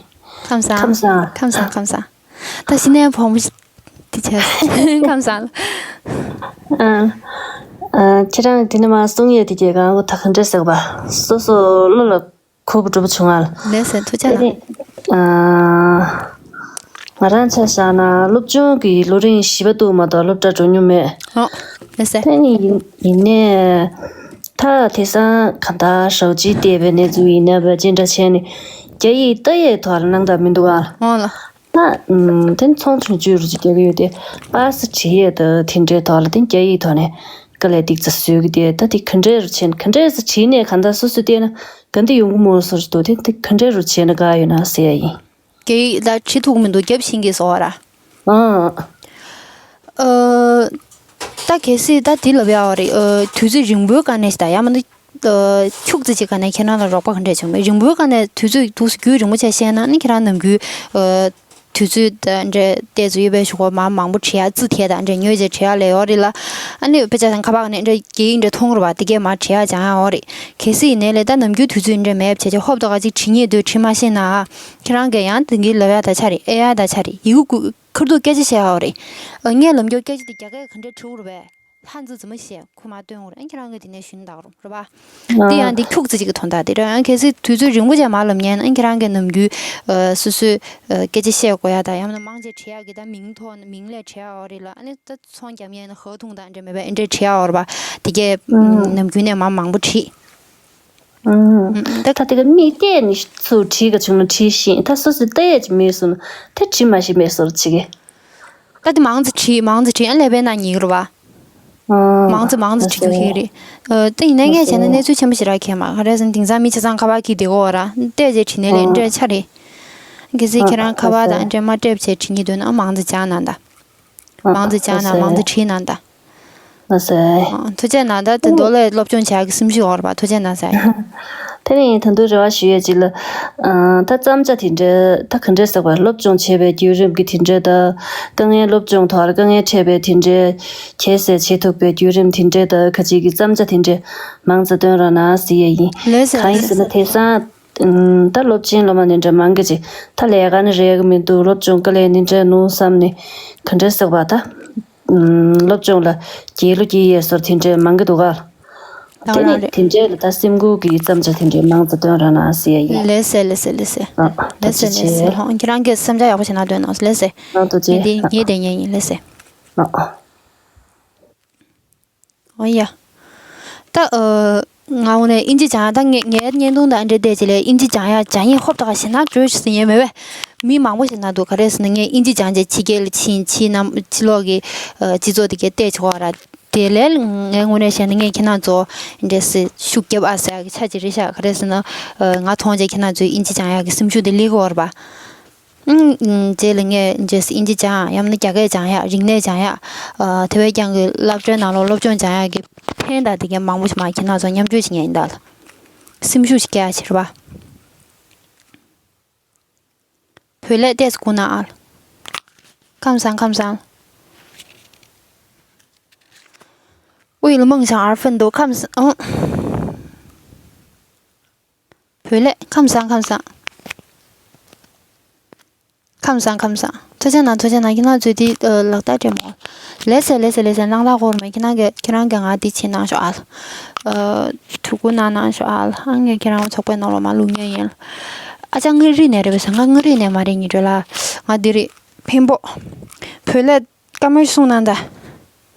ཁམས་བཟང་། ཁམས་བཟང་། ཁམས་བཟང་། ཁམས་བཟང་། ད་ཤི་ནའི་བོང་བུ་དེ་བྱས། ཁམས་བཟང་ལགས། ཨ། ཨ། ཁྱེད་རང་དེ་ནས་མར་གསུང་ཡས་དེ་གས་གང་གོ་ད་ག་འདྲས་ཟེར་བ། སོ་སོ་བློ་ལ་གོ་གི་འགྲོ་བ་བྱུང་ང་ལ། ལགས་སེ། ཐུགས་རྗེ་གནང་། དེ་ནས། ཨ། ང་རང་ཆ་བཞག་ན་སློབ་སྦྱོང་གི་ལོ་རིམ་བཞི་པ་འདུག་མ་གཏོགས་སློབ་གྲྭ་འགྲོ་མྱོང་མེད། ཨོ། ལགས་སེ། དེ་ནས་ཡིན་ཡིན་ནའི། ད་དེང་སང་གང་ལྟར་ཞོགས་ཇ་བལྟས་པའི་གནས་ཚུལ་ཡིན་ན་བ་ཅི་འདྲ་བྱས་ནས་རྒྱ་ཡིག་ལྟ་ཡས་ཐོག་ལ་སྣང་དག་མི་འདུག་ཨ། ཨོ་ལགས། ད་ཨུམ། དེ་ཚོང་ཆུང་ཆུང་རུ་ཅིག་རྒྱག་གི་ཡོད་དེ། པ་སེ་བྲིས་ཡས་དང་དེ་འདྲའི་ཐོག་ལ་དེ་རྒྱ་ཡིག་ཐོག་ནས་དཀའ་ལས་ཏིག་ཙ་བཟོས་ཀྱི་དེ། ད་དེ་ག་འདྲའི་རུ་བྱས་ན། ག་འདྲའི་ཙ་བྲིས་ནས་གང་ལྟར་སོ་སོས་བལྟས་ན་ག་འདྲ་ཡོང་གི་མོ་སོར་འདུག་དེ། དེ་ག་འདྲའི་རུ་བྱས་ན་དགའ་ཡོད་ན་ཟེར་ཡ་ཡིན། རྒྱ་ཡིག་ད་བྲིས་ཐུབ་ཀྱི་མི་འདུག་རྒྱབ་ཤིང་གི་བཟོ་བ་ར། ཨང་། ཨ། ད་གལ་སྲིད་ད་དེ་ལབ་ཡག་རེད། ཨ། དུས་ཚོད་རིང་པོའི་སྒང་ནས་ཞིག་ད་ཡང་མིན་ན། ཨ། ཁྱུག་ཙམ་ཅིག་སྒང་ནས་ཁྱེད་རང་ལ་རོགས་པ་ག་འདྲས་བྱུང་མེད། རིང་པོའི་སྒང་ནས་དུས་ཚོད་འདུག་སེ་རྒྱུན་རིང་པོ་བྱས་བཤད་ན་ནི་ཁྱེད་རང་ནམ་རྒྱུན། ཨ། དུས་ཚོད་ད་འདྲ་ཏོག་ཙམ་ཡོད་པའི་གཞུག་གུ་མར་མང་པོ་བྲིས་ཡག་ཙི་ཐད་ད་འདྲ་ཉོས་བྱས་བྲིས་ཡག་ལས་ཡོད་རེད་ལ། ཨ་ནི་དཔེ་ཆ་ཚང་ཁ་པར་ནས་འདྲ་རྒྱ་ཡིག་འདྲ་མཐོང་རུ་བ་དེ་གས་མར་བྲིས་ཡག་སྦྱང་ཡག་ཡོད་རེད། གལ་སྲིད་ཡིན་ནའི་ལས་ད་ནམ་རྒྱུན་དུས་ཚོད་འདྲ་མེད་བྱས་བྱས་ཧོབ་ཏོ་ག་ཅིག་བྲིས་སྙིང་འདོད། བྲིས་མ་ཤེས་ན་ཨ། ཁྱེད་རང་གིས་ཡང་དེ་གི་ལབ་ཡག་ད་ཆ་རེད། ཨེ་ཨའི་ད་ཆ་རེད། ཡི་གུ་ཁ་ཐུག་སྐད་ཆ་བཤད་ཡག་ཡོད་རེད། ཨ། ངས་ལབ་རྒྱུ་སྐད་ཆ་དེ་རྒྱ་སྐད་ག་འདྲ་བྲིས་རུ་བས། ལྷ་མཛེས་ཙམ་མ་ཤེས། ཁོ་མར་སྟོན་འོང་རེད། ཨ། ཁྱེད་རང་གིས་དེ་ནས་ཞུས་ན་ད་རུང་རེད་པ། ཨ། དེ་ཡང་དེ་ཁྱུག་ཙམ་ཅིག་གི་དོན་དག་དེ་རེད། ཨ། གལ་སྲིད་དུས་ཚོད་རིང་པོ་བྱས་མར་ལབ་མཁན་ན། ཨ། ཁྱེད་རང་གིས་ནམ་རྒྱུན། ཨ། སོ་སོས། ཨ། སྐད་ཆ་བཤད་དགོས་ཡག་དང་ཡང་ན་མང་ཆེ་བྲིས་ཡག་གི་ད་མིང་ཐོག་ནས་མིང་ལས་བྲིས་ཡག་ཡོད་རེད་ལ། ཨ་ནི་ད་ཚོང་རྒྱག་མཁན་ན་ཧ་ཐུང་དང་འདྲ་མེད་པ་འདྲ་བྲིས་ཡག་ཡོད་རེད་པ། དེ་གས། ཨ། ནམ་རྒྱུན་ནས་མར་མང་པོ་བྲིས། ཨ། ཨ། ད་ད་དེ་ག་མིག་བལྟས་ནས་ཚུར་བྲིས་ག་བྱུང་ན་བྲིས་ཤེས། ད་སོ་སོས་ལྟ་ཡས་ཅིག་མེད་སོང་ན་དེ་བྲིས་མ་ཤེས་པའི་བཟོ་འདྲ་བྱེད་ཀྱི། ད་དེ་མང་ཙམ་བྲིས། མང་ཙམ་བྲིས། ཨ། ཀླད་པའི་ནང་ཉལ་གི་རེད་པ། ཨ། མང་ཙམ་མང་ཙམ་བྲིས་རྒྱུ་ཞིག་རེད། ཨ། དེ་ཡིན་ན་ངས་བྱས་ན་གནས་ཚུལ་ཆེན་པོ་ཞིག་རག་གི་མ་རེད། ག་རེ་ཟེར་ན་དེང་སང་མི་ཆ་ཚང་ཁ་པར་གྱིས་བསྡད་ཀྱི་ཡོད་ར། བལྟས་བྱས་བྲིས་ནའི་ལས་འདྲ་ཆགས་རེད། གལ་སྲིད་ཁྱེད་རང་ཁ་པར་དང་འདྲ་མ་སྤྲད་བྱས་བྲིས་སྙིང་འདོད་ན་མང་ཙམ་སྦྱང་གནང་དང་། མང་ཙམ་སྦྱང་གནང་། མང་ཙམ་བྲིས་གནང་དང་། ལགས་སེ། ཨ། ཐུགས་རྗེ་གནང་། ད་དེ་མདོ་ལས་སློབ་སྦྱོང་བྱ་གི་སེམས་ཤུགས་ཡོད་རེད་པ། ཐུགས་རྗེ་གནང་ཟེར། དེ་ནས་ད་དུང་རེ་བ་ཞུ་ཡས་ཅིག་ལ། ཨ། ད་བརྩམས་བྱ་དེ་འདྲ་ད་ག་འདྲས་ཟེར་བ། སློབ་སྦྱོང་བྱེད་པའི་བརྒྱུད་རིམ་གྱི་དེ་འདྲ་ད། དཀའ་ངལ། སློབ་སྦྱོང་ཐོག་ལ་དཀའ་ངལ་འཕྲད་པའི་དེ་འདྲ། ཁྱད་བསད་བྱེད་ཐུབ་པའི་བརྒྱུད་རིམ་དེ་འདྲ་ད། ཁ་ཅིག་གི་བརྩམས་བྱ་དེ་འདྲ་མང་ཙམ་སྟོན་རོགས་གནང་ཟེར་ཡས་ཡིན། ལགས་སེ། གང་ཡིན་ཟེར་ན་དེང་སང་། ཨུམ། ད་སློབ་ཆེན་སློབ་མ་ནི་འདྲ་མང་གི་ཅིག་ད་ལས་ཀ་ནི་རག་གི་མི་འདུག་སློབ་སྦྱོང་དཀའ་ལས་ནི་འདྲ་འདུག་བསམ་ནས་ག་འདྲ་ཟེར་བ་ད། ཨུམ། སློབ་སྦྱོང་ལ་རྒྱལ་གླུ་སྐྱེལ་ཡས་སོགས་དེ་འདྲ་མང་གི་འདུག་ག་ད་དེ་ནི་དེ་འདྲ་ལ་ད་སེམས་འགུལ་གྱི་བརྩམས་བྱ་དེ་འདྲ་མང་ཙམ་སྟོན་རོགས་གནང་ཟེར་ཡ་ཡིན། ལགས་སེ། ལགས་སེ། ལགས་སེ། ཨ། ལགས་སེ། ཐུགས་རྗེ་ལགས་སེ། ཆེ། ཨོ། ཁྱེད་རང་གིས་བསམ་འཆར་ཡག་པོ་ཞིག་གནང་དོན་ནང་། ལགས་སེ། ཨ། ཐུགས་རྗེ། ངས་དེ་ངས་དེ་ཉན་ཡིན། ལགས་སེ། ཨ། ཨ། ཨོ་ཡ། ད། ཨ། ང་འོ་ནས་ཨིན་ཇི་སྦྱང་ཡག་ད་ངས་ངའི་བརྙན་ཐུང་དང་འདྲ་བལྟས་བྱས་ལས་ཨིན་ཇི་སྦྱང་ཡག་སྦྱང་ཡིན། ཧོབ་ཏོ་ག་ཞེ་ན་བྲོས་ཟིན་ཡས་མེད་པས། མི་མང་པོ་ཞིག་ན་འདུག་ག་རེ་ཟེར་ན་ངས་ཨིན་ཇི་སྦྱང་བྱས་ཕྱི་རྒྱལ་ལ་ཕྱིན། ཕྱི་ནང་ཕྱི་ལོགས་ཀྱི། ཨ། སྤྱི་ཚོགས་དེ་གས་བལྟས་བྱས་ཡོད་ར། དེ་ལས་ངའི་ངོས་ནས་བཤད་ན་ངས་ཁྱེད་རང་ཚོ་འདྲ་སེ་ཤུགས་རྒྱབ་ཨ་ཟེར་ཡག་གི་ཆ་ཅིག་རེད་ཤག་ག་རེ་ཟེར་ན། ཨ། ང་མཐོང་བྱས་ཁྱེད་རང་ཚོའི་ཨིན་ཇི་སྦྱང་ཡག་གི་སེམས་ཤུགས་དེ་སླེབས་ཀྱི་ཡོད་རེད་པ། ཨང་། རྗེས་ལ་ངས་རྗེས་སུ་ཨིན་ཇི་སྦྱང་ཡག་ཡང་ན་རྒྱ་སྐད་སྦྱང་ཡག་རིག་གནས་སྦྱང་ཡག་ཨ། དེ་བས་ཀྱང་གི་སློབ་གྲྭའི་ནང་ལོགས་སློབ་སྦྱོང་སྦྱང་ཡག་གི་ཕན་དང་དེ་གའི་མང་པོ་ཞིག་མ་ཁྱེད་རང་ཚོ་མཉམ་སྤྱོད་བྱེད་མཁན་ཡིན་ད་ལ། སེམས་ཤུགས་ཤིག་སྐྱེ་ཡག་བྱེད་རེད་པ། བོད་ལས་ཏོག་ཙམ་སྒུག་གནང་ཨ། ཁམས་བཟང་། ཁམས་བཟང་། 为了梦想而奋斗，ཁམས་བཟང་། ཨང་། བོད་ལས། ཁམས་བཟང་། ཁམས་བཟང་། ཁམས་བཟང་། ཁམས་བཟང་། ཐུགས་རྗེ་གནང་། ཐུགས་རྗེ་གནང་། ཁྱེད་རང་ཚོས་འདི་ལག་བསྟར་སྤྲད་མོ། ལགས་སེ། ལགས་སེ། ལགས་སེ། གནང་སྟངས་སྐོར་མེད། ཁྱེད་རང་གིས་ཁྱེད་རང་གིས་ང་འདི་བྱེད་གནང་ཤོག་ཨ། ཐུགས་ཁུར་གནང་གནང་ཤོག་ཨ། ཨ་ངས་ཁྱེད་རང་ཚོགས་པའི་ནང་ལོགས་མར་བླུག་མཁན་ཡིན། ཨ་ཅག་མངའ་རིས་ནས་རེད་པས། ང་མངའ་རིས་ནས་མ་རེད། ཉི་སྒྲོལ་ལགས། ང་འདི་རེད། འཕན་པོ། བོད་ལས། བཀའ་མོལ་གསུངས་གནང་དང་།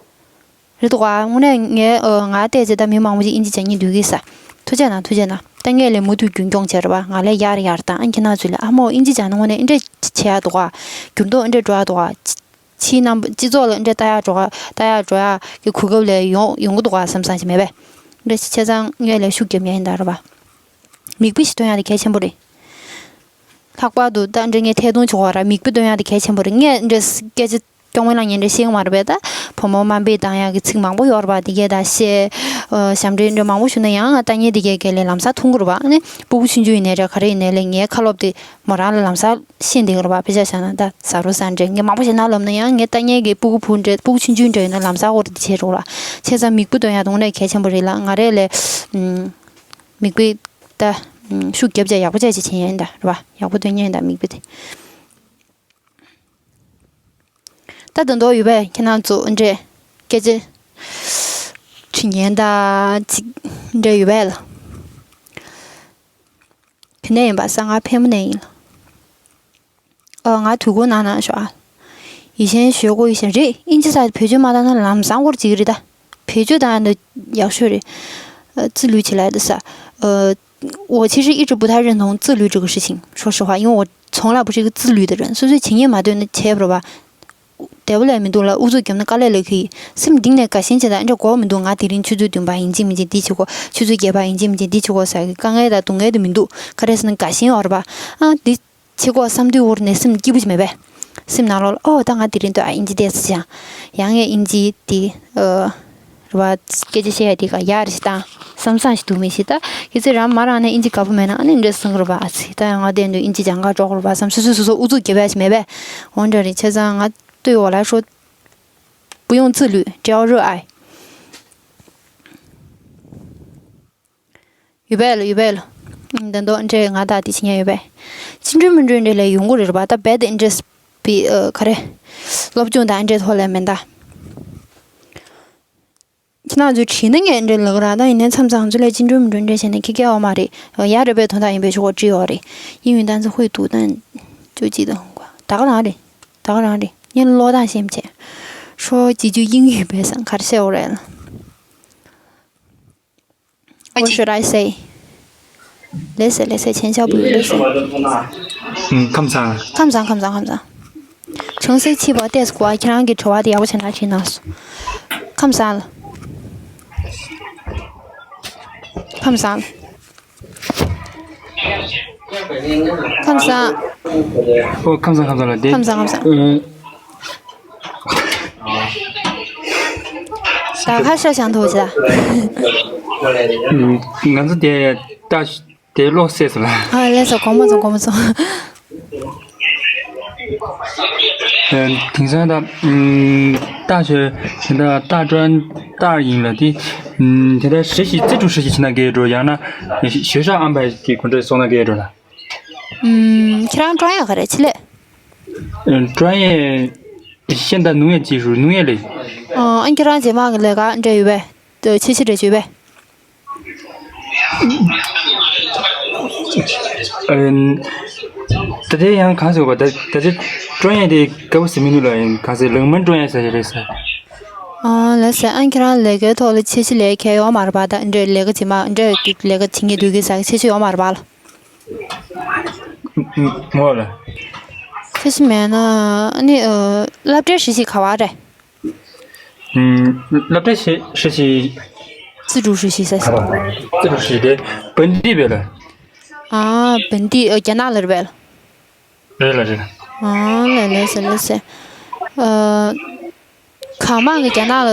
རེད་འདུག་ག་དངོས་གནས་ངས་ཨ་ང་བལྟས་ཚེ་ད་མི་མང་པོ་ཅིག་ཨིན་ཇི་སྦྱང་སྙིང་འདོད་ཀྱི་ས། ཐུགས་རྗེ་གནང་། ཐུགས་རྗེ་གནང་། ད་ངས་ལས་མུ་མཐུད་རྒྱུན་སྐྱོང་བྱས་རེད་པ། ང་ལས་ཡར་ཡར་བཏང་། ཨ་ཁྱེད་རང་ཚོས་ལས་ཨ་མོ་ཨིན་ཇི་སྦྱང་ན་དངོས་གནས་འདི་འདྲས་བྱེད་ཡག་འདུག་ག་འགྱུར་ལྡོག་འདི་འདྲས་འགྲོ་ཡག་འདུག་ག་ཕྱིའི་རྣམ་པ་སྤྱི་ཚོགས་ལ་འདི་འདྲས་ལྟ་ཡག་འགྲོ་ག་ལྟ་ཡག་འགྲོ་ཡག་གི་གོ་སྐབས་ལས་ཡོང་ཡོང་གི་འདུག་ག་བསམ་བསམ་ཞིག་མེད་པས། འདི་འདྲས་བྱས་ཙང་ངས་ལས་ཤུགས་རྒྱབ་མཁན་ཡིན་ད་རེད་པ། མིག་དཔེ་ཞིག་སྟོན་ཡག་དེ་གལ་ཆེན་པོ་རེད། ལྷག་པར་དུ་ད་འདྲ་ངས་ཐད་གཏོང་བྱེད་དགོས་ར། མིག་དཔེ་སྟོན་ཡག་དེ་གལ་ཆེན་པོ་རེད། ངས་འདྲ་སྐད་ཆ་སྐྱོ་མོ་ལ་ངས་འདྲ་ཤེས་ཀྱི་མ་རེད་པས། ད་བུ་མོ་དམའ་འབེབས་བཏང་ཡག་གི་ཚིག་མང་པོ་ཡོད་རེད་པ། དེ་གས་ད་བཤད། ཨ་ཞབས་འདྲེན་འདྲ་མང་པོ་ཞུ་ན་ཡང་ང་ལྟ་མཁན་དེ་གས་གས་ལས་ལམ་སང་མཐོང་གི་རེད་པ། ཨ་ནི་སྤུ་གུ་ཆུང་ཆུང་ཡིན་ནའི་རེད། ག་རེ་ཡིན་ནའི་ལས་ངའི་ཁ་ལོབ་དེ་མོ་རང་ལ་ལམ་སང་ཤེས་བསྡད་ཀྱི་རེད་པ། དཔེ་ཆ་བཞག་ན་ད་ཟ་རོ་ཟ་འདྲ་ངས་མང་པོ་བཤད་ན་ལབ་ན་ཡང་ངས་ལྟ་མཁན་གྱི་སྤུ་གུ་བུ་འདྲ་སྤུ་གུ་ཆུང་ཆུང་འདྲ་ཡིན་ན་ལམ་སང་འོར་དེ་བྱེད་རོགས་ལ། བྱས་ཙང་མིག་དཔེ་སྟོན་ཡག་དངོས་གནས་གལ་ཆེན་པོ་རེད་ལ། ང་རས་ལས་ཨམ་མིག་དཔེ་ད་ཨམ་ཤུགས་རྒྱབ་བྱས་ཡག་པོ་བྱས་ཅིག་བྱེད་ཡག་ཡིན་ད་རེད་པ། ཡག་པོ་སྟོན་མཁན་ཡིན་ད་མིག་དཔེ་དེ། ད་དོན་དག་ཡོད་པས། ཁྱེད་རང་ཚོ་འདྲས་སྐད་ཆ་དྲི་ཉན་ད་ཅིག་འདྲས་ཡོད་པས་ལ། ག་ནས་ཡིན་པ། གསང་སྔགས་ཕལ་མོ་ནས་ཡིན་ལ། ཨ་ང་དུས་འཁོར་ནང་ན་ཤོག་ཨ། 以前学过一些རེད། ཨིན་ཇི་ས་བེད་སྤྱོད་མ་བཏང་ན་ལམ་སང་སྐོར་ཅིག་རེད་ད། བེད་སྤྱོད་བཏང་ན་ཡག་ཤོས་རེད། ཨ་自律起来的啥།呃，我其实一直不太认同自律这个事情，说实话，因为我从来不是一个自律的人，所以说情愿嘛对那切不吧。དེ་བ་ལས་མི་འདུག་ལ། ཨུ་ཚུགས་བརྒྱབ་ན་དཀའ་ལས་ལ་ཁི། སེམས་གཏིང་ནས་དགའ་ཞེན་བྱེད་ད་འདྲ་དགོས་མི་འདུག་ང་དེ་རིང་ཆུ་ཚོད་བདུན་པ་ཡིན་གཅིག་མིན་གཅིག་འདི་བྱེད་དགོས། ཆུ་ཚོད་བརྒྱད་པ་ཡིན་གཅིག་མིན་གཅིག་འདི་བྱེད་དགོས་ཟེར་གི་དཀའ་ངལ་དང་སྡུག་བསྔལ་དུ་མི་འདུག་ག་རེ་ཟེར་ན་དགའ་ཞེན་ཡོད་རེད་པ། ཨ་འདི་བྱེད་དགོས་བསམ་དུས་འོར་ནས་སེམས་སྐྱིད་པོ་ཞིག་མེད་པས། སེམས་ནང་ལོགས་ལ་ཨོ་ད་ང་དེ་རིང་འདོད་ཨ་ཨིན་ཇི་བལྟས་ཟེར་ཡང་། ཡང་ངས་ཨིན་ཇི་དེ་ཨ་རེད་པ། སྐད་ཆ་བཤད་ཡ་དེ་ག་ཡག་རེད་ཞིག་དང་བསམ་བསམ་ཞིག་འདུག་མི་ཞིག་ད་གལ་སྲིད་རང་མ་རང་ནས་ཨིན་ཇི་དགའ་པོ་མེད་ན་ཨ་ནི་འདྲ་སེམས་ཀྱི་རེད་པ། ཨ་ཙི་ད་ཡང་ང་བསྟན་དུས་ཨིན་ཇི་སྦྱང་ག་འགྲོ་གི་རེད་པ་བསམ། སོ་སོ་སོ་སོ་ཨུ་ཚུགས་རྒྱབ་ཡ་ཞིག་མེད་པས། འོ་འདྲ་རེད། བྱས་ཙང་ང་对我来说不用自律，只要热爱。ཡོད་པས་ལ། ཡོད་པས་ལ། ད་དུང་འདྲས་ང་དང་དེ་བྱེད་མཁན་ཡོད་པས། ཅི་འདྲ་མི་འདྲ་འདྲ་ལས་ཡོང་གི་རེད་པ། ད་རྦད་དེ་འདྲས་པའི་ཨ་ག་རེ། སློབ་སྦྱོང་དང་འདྲས་ཐོག་ལས་མིན་ད། ཁྱེད་རང་ཚོས་དྲིས་ན་ངས་འདྲས་ལབ་གི་ར། ད་ཡིན་ནའི་མཚམས་མཚམས་ཚོ་ལས་ཅི་འདྲ་མི་འདྲ་འདྲས་བྱས་ནས་ཁྱི་སྐད་འོ་མ་རེད། ཡ་རེད་པས་དོན་དག་ཡིན་པའི་ཆོག་བྲིས་ཡོད་རེད། 英语单词会读但就记得很快། ད་ག་རང་རེད། ད་ག་རང་རེད། ངས་ཀློག་སྟངས་ཤེས་མ་བྱས། 说几句英语 བས་སང་ག་རེ་བཤད་འོ་རེད། What should I say? ལགས་སེ་ལགས་སེ། ཆེན་ཆག་བུ་ལགས་སེ། ཁམས་བཟང་། ཁམས་བཟང་། ཁམས་བཟང་། ཁམས་བཟང་། ཆང་སའི་ཕྱི་པ་ཏེས་ཀོ་ཨ། ཁྱེད་རང་གི་དྲི་བ་དེ་ཡག་པོ་བྱས་ན་དྲིས་གནང་སོང་། ཁམས་བཟང་། ཁམས་བཟང་། ཁམས་བཟང་། ཨོ་ཁམས་བཟང་། ཁམས་བཟང་ལ་དེ། ཁམས་བཟང་། ཁམས་བཟང་། ཨ། ད་ཁ་ཤས་ཤང་ཐོག་ཅི་ད། ང་ཚོ་དེ་ད་དེ་ལོག་སེ་སོང་ལ། ཨ་ལགས་སོ། དགོངས་པ་ཚོམས། དགོངས་པ་ཚོམས། དེང་སང་ད་ད་ཆོས་ད་ད་ཀྲོན་ད་ཡིན་ལ་དེ་དེ་ད་实习自主实习 去那个 ཡང་ན་学校安排给 工作 送那个 ལ། ཁྱེད་རང་专业 ག་རེ་ཆེད་ལས། 专业 现代农业技术，农业类。 ཨ་ཁྱེད་རང་རྗེས་མ་གི་ལས་ཀ་འདྲ་ཡོད་པས། ཆེ་ཆེ་འདྲ་ཡོད་པས། ད་ལྟའི་ཡང་གང་ཟེར་བ་ད་ད་ལྟའི་专业 དེ་དགའ་པོ་ཟེར་མི་འདུག་ལ། ཡང་གང་ཟེར་冷门专业 ཟེར་རེད་ཟེར། ཨ་ལགས་སེ། ཨ་ཁྱེད་རང་ལས་ཀའི་ཐོག་ལ་ཆེ་ཆེ་ལས་ཁྱད་ཡོད་མ་རེད་པ། ད་འདྲ་ལས་ཀ་རྗེས་མ་འདྲ་ལས་ཀ་བྱེད་མཁན་འདུག་གི་ཟེར་ཆེ་ཆེ་ཡོད་མ་རེད་པ་ལ། ངོ་ལ། ཁྱེད་ཤི་མེད་ན་ཨ་ནི་ཨ་སློབ་གྲྭའི་实习 ག་བ་རེད། ཨུམ། སློབ་གྲྭའི་实习། 自主实习 ཟེར། 自主实习 དེ་本地 བས་ལ། ཨ་本地། ཨ་རྒྱ་ནག་ལ་རེད་པས་ལ། རེད་ལ་རེད་ལ། ཨ་ལགས་ལགས་སེ་ལགས་སེ། ཨ་གང་མང་གི་རྒྱ་ནག་ལ་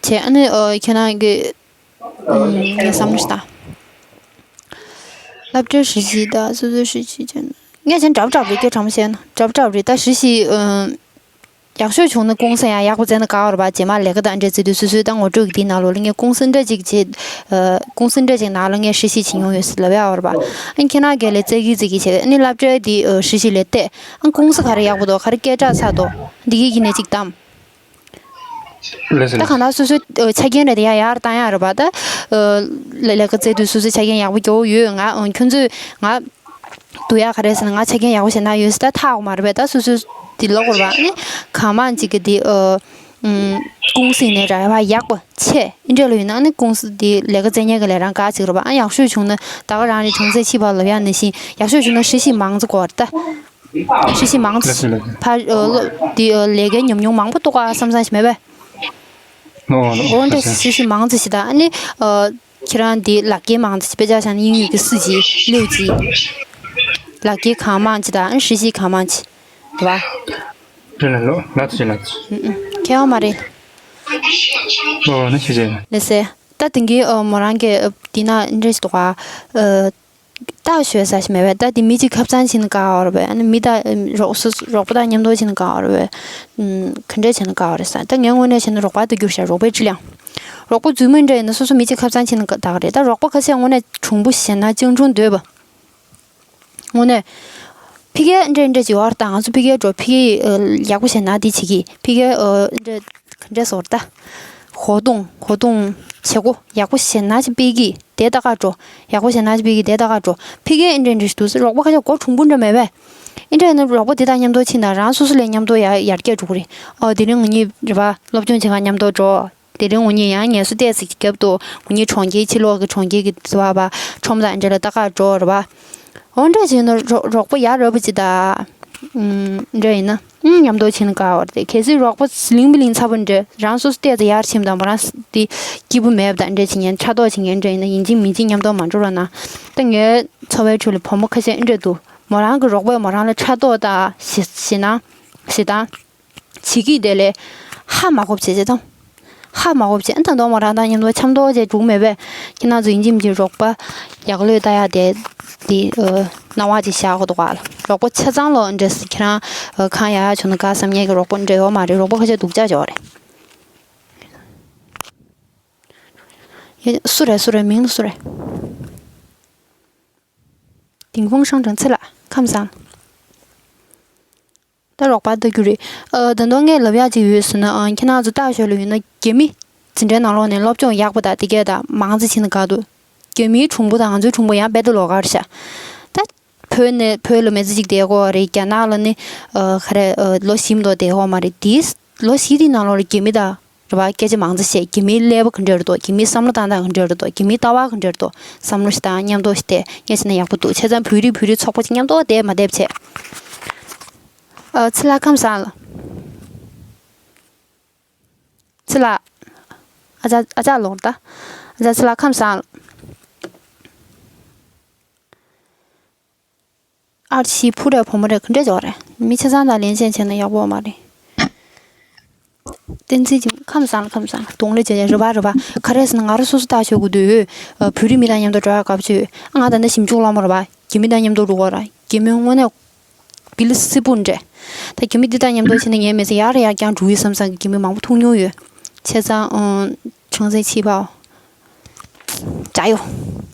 བྱས། ཨ་ནི་ཨ་ཁྱེད་རང་གི་ཨུམ། ངས་བསམ་བློ་ཞིག་བཏང་། སློབ་གྲྭའི་实习 དང་སོ་སོའི་实习 བྱས་ན། ངས་བྱས་ན་འདྲ་པོ་འདྲ་པོ་རེད། སྐད་གྲགས་མོ་བཤད་ན་འདྲ་པོ་འདྲ་པོ་རེད། ད་实习 ཨུམ། ཡག་ཤོས་བྱུང་ན་ཀུང་སི་ཡང་ཡག་པོ་བཙལ་ན་དགའ་བ་རེད་པ། རྗེས་མ་ལས་ཀ་དང་འབྲེལ་བརྩི་དུས་སོ་སོའི་ད་ངོ་སྤྲོད་ཀྱི་དེའི་ནང་ལོགས་ལ་ངས་ཀུང་སི་འདྲ་ཅིག་བྱེད། ཨ། ཀུང་སི་འདྲ་ཅིག་ནང་ལ་ངས་ཧྲི་ཞི་བྱེད་མྱོང་ཡོད་ཟེར་ལབ་ཡག་རེད་པ། ཨ་ནི་ཁྱེད་རང་གིས་ལས་བཙལ་གི་བཙལ་གི་བྱེད། ཨ་ནི་སློབ་གྲྭའི་དེ་ཨ་ཧྲི་ཞི་ལས་བལྟས། ཨ་ཀུང་སི་ག་རེ་ཡག་པོ་འདུག་ག་རེ་སྐད་གྲགས་ཚ་འདུག་འདི་གི་གི་ནས་ཅིག་བདམས། ལགས་སོ། ད་ལགས་གང་ལྟར་སོ་སོའི་ཨ་ཆ་རྐྱེན་རེ་དེ་ཡར་ཡར་བཏང་ཡག་རེད་པ། ད་ཨ་ལས་ལས་ཀ་བཙལ་དུས་སོ་སོའི་ཆ་རྐྱེན་ཡག་པོ་སྐྱོ་བོ་ཡོད། ང་ཨ་ཁྱོད་ཚོས་ང་བསྡུ་ཡག་ག་རེ་ཟེར་ན། ང་ཆ་རྐྱེན་ཡག་པོ་ཞེ་དྲག་ཡོད་ཟེར་ད་ཐག་མ་རེད་པས། ད་སོ་སོའི་དེ་ལོག་རེད་པ། ཨ་ནི་གང་མང་ཅིག་གི་དེ་ཨ་ཨམ་ཀུང་སི་ནས་རག་པ་ཡག་པོ་ཆེ་ཨེ་འདྲ་ལོ་ཡིན་ན། ཨ་ནི་ཀུང་སི་དེ་ལས་ཀ་བཙལ་མཁན་གི་ལས་རང་དགའ་ཅིག་རེད་པ། ཨ་ཡག་ཤོས་བྱུང་ན་ད་ག་རང་རེད། གྲངས་ཚད་ཕྱིས་པ་ལབ་ཡག་ནང་བཞིན་ཡག་ཤོས་བྱུང་ན་ཧྲི་ཞི་མང་ཙམ་དགོས་རེད་ད། ཧྲི་ཞི་མང་ཙམ། ལགས་སོ་ལགས་སོ། ཕ་ཨ་ལོ་དེ་ཨ་ལས་ཀའི་ཉམས་མྱོང་མང་པོ་ཐོབ་ག་བསམ་བསམ་ཞིག་མེད་པས། ཨོ་ཨོ་འདྲ་ལགས་སོ། ཧྲི་ཞི་མང་ཙམ་ཞིག་དང་། ཨ་ནི་ཨ་ཁྱེད་རང་དེ་ལག་འཁྱེར་མང་ཙམ་ཞིག་དཔེ་ཆ་བཞག་ན་དབྱིན་ཡིག་གི་སི་ཇི་ལེའུ་ཅིག་ལག་འཁྱེར་གང་མང་ཅིག་དང་། ཨ་ཧྲི་ཞི་གང་མང་ཅིག་རེད་པ། རེད་ལགས་ལགས། ལགས་སོ་ལགས་སོ། ཨུ་ཨུ། ཁྱད་པར་མ་རེད། ཨོ་ན་ཤེས་བྱས། ལགས་སེ། ད་དེང་གི་ཨ་མོ་རང་གི་ཨ་འདི་ན་འདྲ་ཞིག་འདུག་ག་ཨ་རྟགས་ཤོད་ས་ཞིག་མེད་པས། ད་དེ་མི་གཅིག་ཁབ་ཚང་བྱེད་ན་དགའ་བ་རེད་པས། ཨ་ནི་མི་དང་རོགས་སུ་རོགས་པ་དང་མཉམ་དུ་བྱེད་ན་དགའ་བ་རེད་པས། ཨམ་ག་འདྲས་བྱེད་ན་དགའ་བ་རེད་ཟེར། ད་ངའི་ངོས་ནས་བྱས་ན་རོགས་པ་ལྟ་རྒྱུ་རེད་ཤག་རོགས་པའི་སྤྱི་གླིང་། རོགས་པ་རྫུན་མ་འདྲ་ཡིན་ན་སོ་སོ་མི་གཅིག་ཁབ་ཚང་བྱེད་ན་དགའ་གི་རེད། ད་རོགས་པ་ཁ་ཤས་དངོས་གནས་གྲུང་པོ་ཞེ་ན་སྤྱང་གྲུང་འདོད་པ། དངོས་གནས། ཕ་གིར་འདྲ་འདྲ་བྱེད་པ་དང་། ང་ཚོ་ཕ་གིར་འགྲོ། ཕ་གིར་ཨ་ཡག་པོ་བྱས་ན་དེ་བྱེད་ཀྱི། ཕ་གིར་ཨ་འདྲ་ག་འདྲ་ཟེར་ད། ཧོ་ཏུང་ཧོ་ཏུང་བྱེད་སྒོ་ཡག་པོ་བྱས་ན་ཅིག་སྤེལ་གྱི་དེ་ལྟ་ག་འགྲོ། ཡག་པོ་བྱས་ན་ཅིག་སྤེལ་གྱི་དེ་ལྟ་ག་འགྲོ། ཕ་གིར་འདྲ་འདྲ་ཞིག་འདུག་ཟེར། རོགས་པ་ཁ་ཤས་མགོ་གྲུང་པོ་འདྲ་མེད་པས། ཨེ་འདྲ་ཡིན་ན་རོགས་པ་དེ་དང་མཉམ་དུ་ཕྱིན་ན་རང་སོ་སོ་ལས་མཉམ་དུ་ཡར་ཡར་རྒྱས་འགྲོ་གི་རེད། ཨོ་དེ་རིང་ང་གཉིས་རེད་པ། སློབ་སྦྱོང་བྱེད་ག་མཉམ་དུ་འགྲོ། དེ་རིང་ངུ་གཉིས་ཡང་ངལ་གསོ་ཏོག་ཙམ་རྒྱབ་ཏུ། ངུ་གཉིས་གྲོང་ཁྱེར་ཕྱི་ལོགས་ཀྱི་གྲོང་ཁྱེར་གྱི་ཟ་བ་བ་ཁྲོམ་དང་འདྲ་ལ་ལྟ་ག་འགྲོ་རེད་པ། འོ་འདྲ་བྱས་ན་རོགས་རོགས་པ་ཡ་རབས་པ་ཅིག་དང་། ཨུམ་འདྲ་ཡིན་ན་ཨུམ་མཉམ་དུ་ཕྱིན་ན་དགའ་བ་རེད། གལ་སྲིད་རོགས་པ་ལིང་པ་ལིང་ཚ་པོ་འདྲ་རང་སོ་སོ་ཏོག་ཙམ་ཡར་ཕྱིན་དང་། མོ་རང་དེ་སྐྱིད་པོ་མེད་པ་དང་འདྲ་བྱེད་མཁན། ཕྲག་དོག་བྱེད་མཁན་འདྲ་ཡིན་ན་ཡིན་གཅིག་མིན་གཅིག་མཉམ་དུ་མ་འགྲོ་རོགས་གནང་། ད་ངའི་འཚོ་བའི་ཁྲོད་ལ་བུ་མོ་ཁ་ཤས་འདྲ་འདུག་མོ་རང་གི་རོགས་པས་མོ་རང་ལ་ཕྲག་དོག་དང་ཞེ་ཞེད་སྣང་ཞེ་སྡང་བྱེད་ཀྱི་དེ་ལས་ཧ་མ་གོ་བྱེད་བྱེད་དང་། ཧ་མ་གོ་བྱེད། ཨ་ད་དུང་མོ་རང་དང་མཉམ་དུ་འཆམ་ཏོག་ཙམ་འགྲོ་གི་མེད་པས། ཁྱེད་རང་ཚོ་ཡིན་གཅིག་མིན་གཅིག་རོགས་པ་ཡག་ལོས་ལྟ་ཡག་དེ་དེ་ཨ་སྣང་བ་ཅིག་བཞག་དགོས་འདུག་ག་ལ། རོགས་པ་ཆ་ཚང་ལོ་འདྲ་ཟེར། ཁྱེད་རང་ཨ་གང་ཡག་ཡག་བྱུང་ན་དགའ་བསམ་མཁན་གྱི་རོགས་པ་འདྲ་ཡོད་མ་རེད། རོགས་པ་ཁ་ཤས་སྡུག་ཅག་ཅིག་ཡོད་རེད། ཡ་སུ་རེད། སུ་རེད། མིང་ལ་སུ་རེད། 顶峰商城 ཚེ་ལགས་ཁམས་བཟང་། ད་རོགས་པ་ལྟ་རྒྱུ་རེད། ཨ་ད་དུང་ངས་ལབ་ཡག་ཅིག་ཡོད་ཟེར་ན། ཨ་ཁྱེད་རང་ཚོ་ལྟ་ཞོར་ལ་ཡོད་ན་རྒྱ་མི་འཛིན་གྲྭའི་ནང་ལོགས་ནས་སློབ་སྦྱོང་ཡག་པོ་དང་དེ་གས་དང་མང་ཙམ་ཕྱིན་ན་དགའ་འདུག་རྒྱ་མིའི་གྲུང་པོ་དང་ང་ཚོའི་གྲུང་པོ་ཡང་དཔེ་ད་ལོགས་ཀ་རེད་ཤག་ད་བོད་ནས་བོད་ལ་མི་ཚེ་གཅིག་བསྡད་ཀྱི་ཡོད་རེད། རྒྱ་ནག་ལ་ནི་ཨ་ག་རེ་ཨ་ལོ་བཞི་མ་གཏོགས་བསྡད་ཀྱི་ཡོད་མ་རེད། དེའི་ལོ་བཞི་དེའི་ནང་ལོགས་ལ་རྒྱ་མི་དང་རེད་པ། སྐད་ཆ་མང་ཙམ་བཤད། རྒྱ་མིའི་ཀླད་པ་ག་འདྲ་རེད་འདུག་རྒྱ་མིའི་བསམ་བློ་བཏང་སྟངས་ག་འདྲ་རེད་འདུག་རྒྱ་མིའི་ལྟ་བ་ག་འདྲ་རེད་འདུག་བསམ་བློ་ཞིག་བཏང་། མཉམ་དུ་ཞིག་བལྟས། ངས་བྱས་ན་ཡག་པོ་འདུག་བྱས་ཙང་བོད་རིགས་བོད་རིགས་ཚོགས་པ་ཅིག་མཉམ་དུ་བསྡད་མ་བསྡད་བྱས། ཨ་ཚེ་ལགས་ཁམས་བཟང་ལགས། ཚེ་ལགས། ཨ་ཅག་ཨ་ཅག་ལོག་ད། ཨ་ཅག་ཚེ་ལགས་ཁམས་བཟང་ལགས། ཨར་ཤི་ཕུ་རེད་བུ་མོ་རེད། ག་འདྲས་ཅིག་རེད། མི་ཆ་ཚང་དང་ལེན་ཆེན་བྱས་ན་ཡག་པོ་མ་རེད། བསྟན་འཛིན་གྱི་ཁམས་བཟང་ལགས། ཁམས་བཟང་ལགས། གདོང་ལེན་བྱས་ནས་རེད་པ། རེད་པ། ག་རེ་ཟེར་ན་ང་རང་སོ་སོ་ལྟ་ཞོར་གྱི་དུས་བོད་རིགས་མི་དང་མཉམ་དུ་འགྲོ་ཡག་དགའ་པོ་བྱེད། ང་ད་ནི་ཞིབ་འཇུག་སློབ་མ་རེད་པ། རྒྱ་མི་དང་མཉམ་དུ་འགྲོ་དགོས་རེད། རྒྱ་མི་དངོས་གནས་བི་ལི་སི་པུ་འདྲ། ད་རྒྱ་མི་འདི་དང་མཉམ་དུ་ཕྱིན་ན་ངའི་མི་ཚེ་ཡག་རེ་ཡག་རྐྱང་འགྲོ་གི་བསམ་བསམ་གྱི་རྒྱ་མི་མང་པོ་ཐུག་མྱོང་ཡོད། བྱས་ཙང་ཨང་། ཆང་ས་ཕྱི་པའོ། ཅ་ཡོ།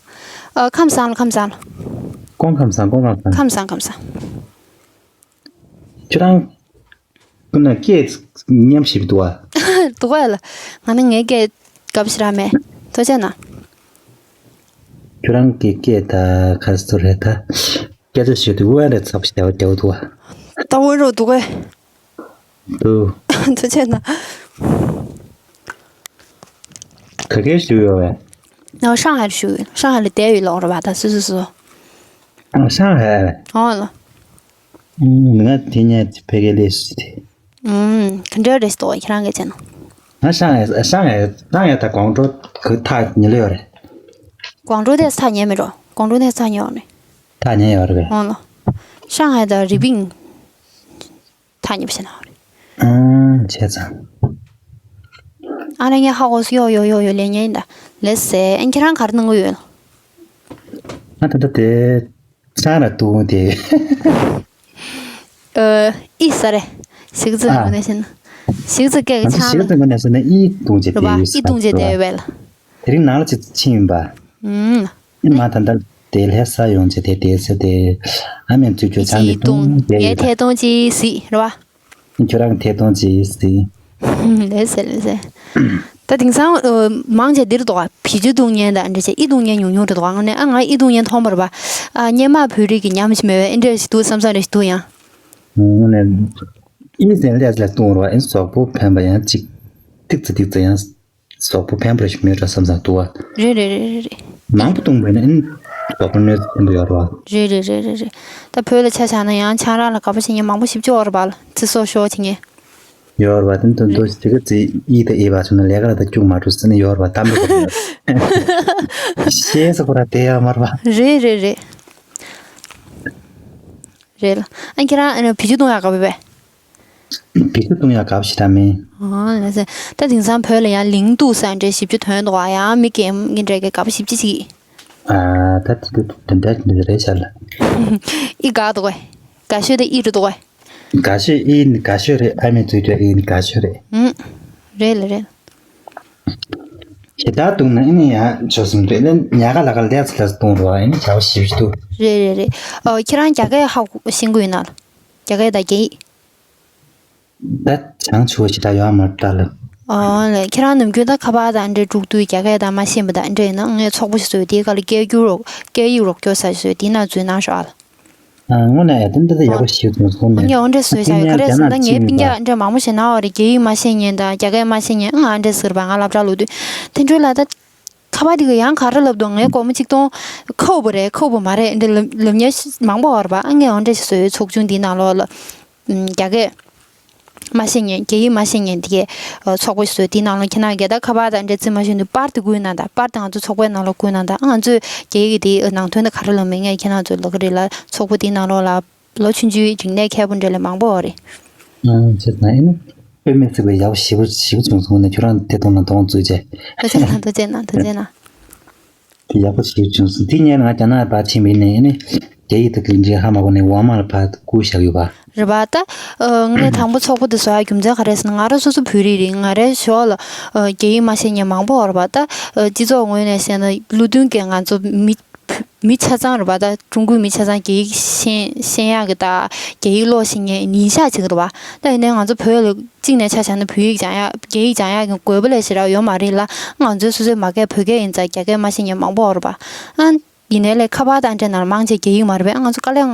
ཨ་ཁམས་བཟང་ལགས། ཁམས་བཟང་ལགས། ཀོང་ཁམས་བཟང་། ཀོང་ཁམས་བཟང་། ཁམས་བཟང་། ཁམས་བཟང་། ཁྱོད་རང་ཀུན་ལ་སྐད་ཉམས་ཞིག་འདུག་ཨ། འདུག་གས་ལགས། ང་ནི་ངའི་སྐད་དགའ་པོ་ཞེ་དྲག་མེད། ཐུགས་རྗེ་གནང་། ཁྱོད་རང་གི་སྐད་ད་ག་རེ་ཟེར་རེད་ད། སྐད་ཆ་བཤད་དུས་དབུ་ཡང་རེ་ཚབ་ཞེ་དྲག་འདུག་ཨ། ད་དབུ་རུ་འདུག་གས། འདུག་ཐུགས་རྗེ་གནང་། ག་གེ་བཞུགས་ཡོད་པས། ང་ཧྲང་ཧའེ་ལ་བཞུགས་ཡོད། ཧྲང་ཧའེ་ལ་བསྡད་ཡོད་ལགས། རེད་པ། ད་སོ་སོ་སོ། ཨ་ཧྲང་ཧའེ། ཨོ་ལགས། ང་དེ་ནས་ཕ་གིར་སླེབས་སོང་སྟེ། ཨུམ། ག་འདྲ་རེད་འདུག་ཁྱེད་རང་གིས་བྱས་ན། ང་ཧྲང་ཧའེ་ཧྲང་ཧའེ་ཧྲང་ཧའེ་དང་ཀོང་ཀྲོའུ་གི་ཐག་ཉེ་ལོས་ཡོད་རེད། ཀོང་ཀྲོའུ་དེ་ཐག་ཉེ་མི་འགྲོ། ཀོང་ཀྲོའུ་དེ་ཐག་ཉེ་ཡོད་རེད། ཐག་ཉེ་ཡོད་རེད། ཨོ་ལགས། ཧྲང་ཧའེ་དང་རི་པིན་ཐག་ཉེ་པོ་ཞིག་ན་ཡོད་རེད། ཨང་། བྱས་ཙང་། ཨ་ནི་ངས་ཧ་གོ་སོང་། ཡོ་ཡོ་ཡོ་ཡོ། ལས་ངན་ཡིན་ད། ལགས་སེ། ཨ་ཁྱེད་རང་ག་རེ་གནང་གི་ཡོད། ང་ད་ལྟ་དེ། ཆང་ར་བཏུང་དེ། ཨ་ཨི་ས་རེད། གཞི་རྩའི་ངོས་ནས་བཤད་ན། གཞི་རྩའི་སྐད་ཀྱི་ང་ཚོ་ཆ་གཞི་ལ། རྩའི་ངོས་ནས་བཤད་ན་ཨི་ཐུང་ཅེས་རེད་བ། བསྡད་ཡོད་ཨི་ཐུང་ཅེས་བསྡད་ཡོད་པས་ལ། དེ་རིང་ནང་ལ་ཅིག་ཕྱིན་ཡིན་པ། ཨུམ། ཨི་མ་ད་ལྟ་དེ་ལྷ་ས་ཡོང་ཅེས་དེ་དེ་ས་དེ། ཨ་མས་ཚུར་ཁྱོད་ཆང་གི་ཐུང་བསྡད་ཡོད་ད། ངས་ཐད་གཏོང་ཅིག་གཟིགས་རེད་བ། ཁྱོད་རང་ཐད་གཏོང་ཅིག་གཟིགས། ལེ་སེ་ལེ་སེ། ད་དེང་སང་ཨ་མང་ཆེ་འདིར་འདུག་བ། བི་ཅུ་བཏུང་མཁན་དང་འདྲ་ཆེ་ཨི་བཏུང་མཁན་ཉུང་ཉུང་རེད་འདུག་བ། ངོ་ནས་ཨ་ང་ཨི་བཏུང་མཁན་མཐོང་བ་རེད་བ། ཨ་སྔོན་མ་བོད་རིགས་ཀྱི་ཉམས་ཤིག་མེད་པའི་ཨེ་འདྲ་ཞིག་འདུག་བསམ་བསམ་འདྲ་ཞིག་འདུག་ཡང་། ངོ་ནས་ཨི་ཟེར་ལས་ལ་བཏུང་རེད་བ། ཨེ་གཟུགས་པོ་ཕན་པ་ཡང་གཅིག་ཏིག་ཙི་ཏིག་ཙི་ཡང་། གཟུགས་པོ་ཕན་པ་ཞིག་མེད་འགྲོ་བསམ་བསམ་འདུག་བ། རེད་རེད་རེད་རེད། མང་པོ་བཏུང་བས་ན་ཨེ་གཟུགས་པོ་གནོད་ཆེན་པོ་ཡོད་རེད་བ། རེད་རེད་རེད་རེད་རེད། ད་བོད་ལ་ཆ་བཞག་ན་ཡང་ཆང་རག་ལ་དགའ་པོ་བྱེད་མཁན་མང་པོ་ཞེ་པོ་ཅིག་ཡོད་རེད་བ། ལ་ཚེ་སྲོག་ཤོར་བྱེད་མཁན། ཡོད་རེད་བ། དེ་ཚོ་རེད། འདུག་ཅིག་ག་ཚེ་ཡིད་དང་ཡིད་པ་བྱུང་ན་ལས་ཀ་ལ་ད་སྐྱུག་མ་འགྲོ་ཟེར་ནས་ཡོད་རེད་བ། གཏམ་དུ་གོ་ཤེས་ས་ཁོ་ར་དེ་ཡང་མ་རེད་བ། རེད་རེད་རེད། རེད་ལ། ཨ་ཁྱེད་རང་ཨ་ནི་བི་ཅུ་བཏུང་ཡག་དགའ་པོ་བས། བི་ཅུ་བཏུང་ཡག་དགའ་པོ་ཞེ་དྲག་མིན། ཨོ་ལགས་སེ། ད་དེང་སང་བོད་ལ་ཡང་ལིང་ཏུ་ས་འདྲ་ཞེ་པོ་ཅིག་ཐོན་འདུག་བ། ཡང་མི་རྒན་གྱི་འདྲ་གི་དགའ་པོ་ཞེ་པོ་ཅིག་ཅིག་ཨ་ད་དེ་འདྲ་དེ་འདྲ་དེ་འདྲ་རེད་ཤག་ལ། ཨི་དགའ་འདུག་གས། དགའ་ཤོས་དེ་ཨི་རེད་འདུག་གས། དགའ་ཤོས་ཨི་ནི་དགའ་ཤོས་རེད། ཨ་མས་ཚུར་ཁྱོད་ཨི་ནི་དགའ་ཤོས་རེད། ཨུམ། རེད་ལ་རེད། ཞེ་དྲག་བཏུང་ན་ཨེ་ནི་ཡང་ཆོག་སེམས་རེད། ཨེ་ནི་ཉག་ག་ལ་ག་ལས་ཚ་ལ་བཏུང་རོགས། ཨེ་ནི་བྱ་བ་ཞིབ་ཏུ། རེད་རེད་རེད། ཨོ་ཁྱེད་རང་རྒྱ་སྐད་ཧ་གོ་ཤེས་ཀྱི་ཡོད་ན། རྒྱ་སྐད་དང་རྒྱ་ཡིག་ད་བྱང་ཆུབ་ཞེ་དྲག་ཡོད་མ་རེད་ད་ལ། ཨོ་ལེ། ཁྱེད་རང་ནམ་རྒྱུན་ད་ཁ་པར་དང་འདྲ་འབྲུག་ཏུ་རྒྱ་སྐད་དང་མ་ཤེས་པ་དང་འདྲ་ཡིན་ན་ངས་ཚོགས་པ་ཞིག་བཟོས། དེའི་སྒང་ལ་སྐད་སྒྱུར་རོགས། སྐད་ཡིག་རོགས་སྐྱོར་ས་ཞིག་བཟོས། དེའི་ནང་འཛུལ་གནང་ཤོག་ཨ་ལ། ཨ་དངོས་གནས་ཡ་དེ་འདྲ་ཡག་པོ་ཞིག་བྱུང་སོང་ནས། ངས་འོ་འདྲས་བཟོས་བཞག་ཡོད། ག་རེ་ཟེར་ན་ངའི་སྤུན་ཀྱག་འདྲ་མང་པོ་ཞིག་ན་བ་རེད། རྒྱ་ཡིག་མ་ཤེས་མཁན་དང་རྒྱ་སྐད་མ་ཤེས་མཁན། ང་འདྲས་ཟེར་བ་ང་སློབ་གྲྭ་ལོག་དུས་དེ་འཕྲོས་ལ་ད་ཁ་པར་དེ་ག་ཡང་ག་རེ་ལབ་འདུག་ངས་སྒོར་མོ་གཅིག་སྟོང་ཁག་པོ་རེད་ཁག་པོ་མ་རེད་འདི་ལབ་ལབ་མཁན་མང་པོ་ཡོད་རེད་པ། ཨ་ངས་འོ་འདྲས་ཞིག་བཟོས་ཡོད། ཚོགས་ཆུང་འདིའི་ནང་ལོགས་ལ་རྒྱ་སྐད་མ་ཤེས་མཁན། རྒྱ་ཡིག་མ་ཤེས་མཁན་དེ་གས་ཚོགས་པ་ཞིག་བཟོས། དེའི་ནང་ལ་ཁྱེད་རང་གིས་ད་ཁ་པར་དང་འདྲ་རྩིས་མ་ཤེས་དུས་པར་དེ་བསྐུར་གནང་དང་། པར་དེ་ང་ཚོ་ཚོགས་པའི་ནང་ལ་བསྐུར་གནང་དང་། ཨ་ང་ཚོས་རྒྱ་ཡིག་གི་དེའི་ནང་དོན་དེ་ག་རེ་ལབ་མིན་ངས་ཁྱེད་རང་ཚོར་ལབ་ཀྱི་རེད་ལ། ཚོགས་པ་དེའི་ནང་ལོགས་ལ་ལོ་ཆུང་ཆུང་རིག་གནས་མཁས་པོ་འདྲ་ལས་མང་པོ་ཡོད་རེད། ཨ་ཅེ་ན་ཨེ་ནི་དཔེ་མི་སྲིད་པའི་ཡག་པོ་ཞེ་པོ་ཞེ་པོ་བྱུང་སོང་ནས་ཁྱོད་རང་དེ་དོན་ལ་གདོང་བཙུགས་བྱས། ཐུགས་རྗེ་གནང་ཐུགས་རྗེ་གནང་ཐུགས་རྗེ་གནང་། དེ་ཡག་པོ་ཞིག་བྱུང་སོང་། དེ་ཉིན་ང་རྒྱ་ནག་ཕར་ཕྱིན་པ་ཡིན་ནའི་ཨེ་ནི་རྒྱ་ཡིག་དང་གི་འབྲེལ་ཧ་མ་གོ་ནས་ཝར་མར་ཕར་བསྐུར་བཞག་ཡོད་པ། རེད་པ། ད་ཨ་ངས་དང་པོ་ཚོགས་པ་དེ་བཟོ་ཡག་རྒྱུ་མཚན་ག་རེ་ཟེར་ན་ང་རང་སོ་སོ་བོད་རིགས་རེད། ང་རའི་ཞོར་ལ་ཨ་རྒྱ་ཡིག་མ་ཤེས་མཁན་མང་པོ་ཡོད་རེད་པ། ད་ཨ་སྤྱི་ཚོགས་ངོས་ནས་བཤད་ན་ལོ་བདུན་གྱི་ང་ཚོ་མི་མི་ཆ་ཚང་རེད་པ། ད་ཀྲུང་གོའི་མི་ཆ་ཚང་རྒྱ་ཡིག་ཤེས་ཤེས་ཡག་གི་ད་རྒྱ་ཡིག་ཀློག་ཤེས་མཁན་ཉིན་ཞག་ཅིག་རེད་པ། ད་ཡིན་ནའི་ང་ཚོ་བོད་ལ་གཅིག་ནས་ཆ་བཞག་ན་བོད་ཡིག་སྦྱང་ཡག་རྒྱ་ཡིག་སྦྱང་ཡག་གི་དགོས་པ་ལས་ཞེ་དྲག་ཡོད་མ་རེད་ལ། ང་ཚོའི་སོ་སོའི་མ་སྐད་བོད་སྐད་ཡིན་ཙང་རྒྱ་སྐད་མ་ཤེས་མཁན་མང་པོ་ཡོད་རེད་པ། ཨ་ཡིན་ནའི་ལས་ཁ་པར་དང་འདྲ་ནང་ལ་མང་ཆེ་རྒྱ་ཡིག་མ་རེད་པས། ང་ཚོ་དཀའ་ལས་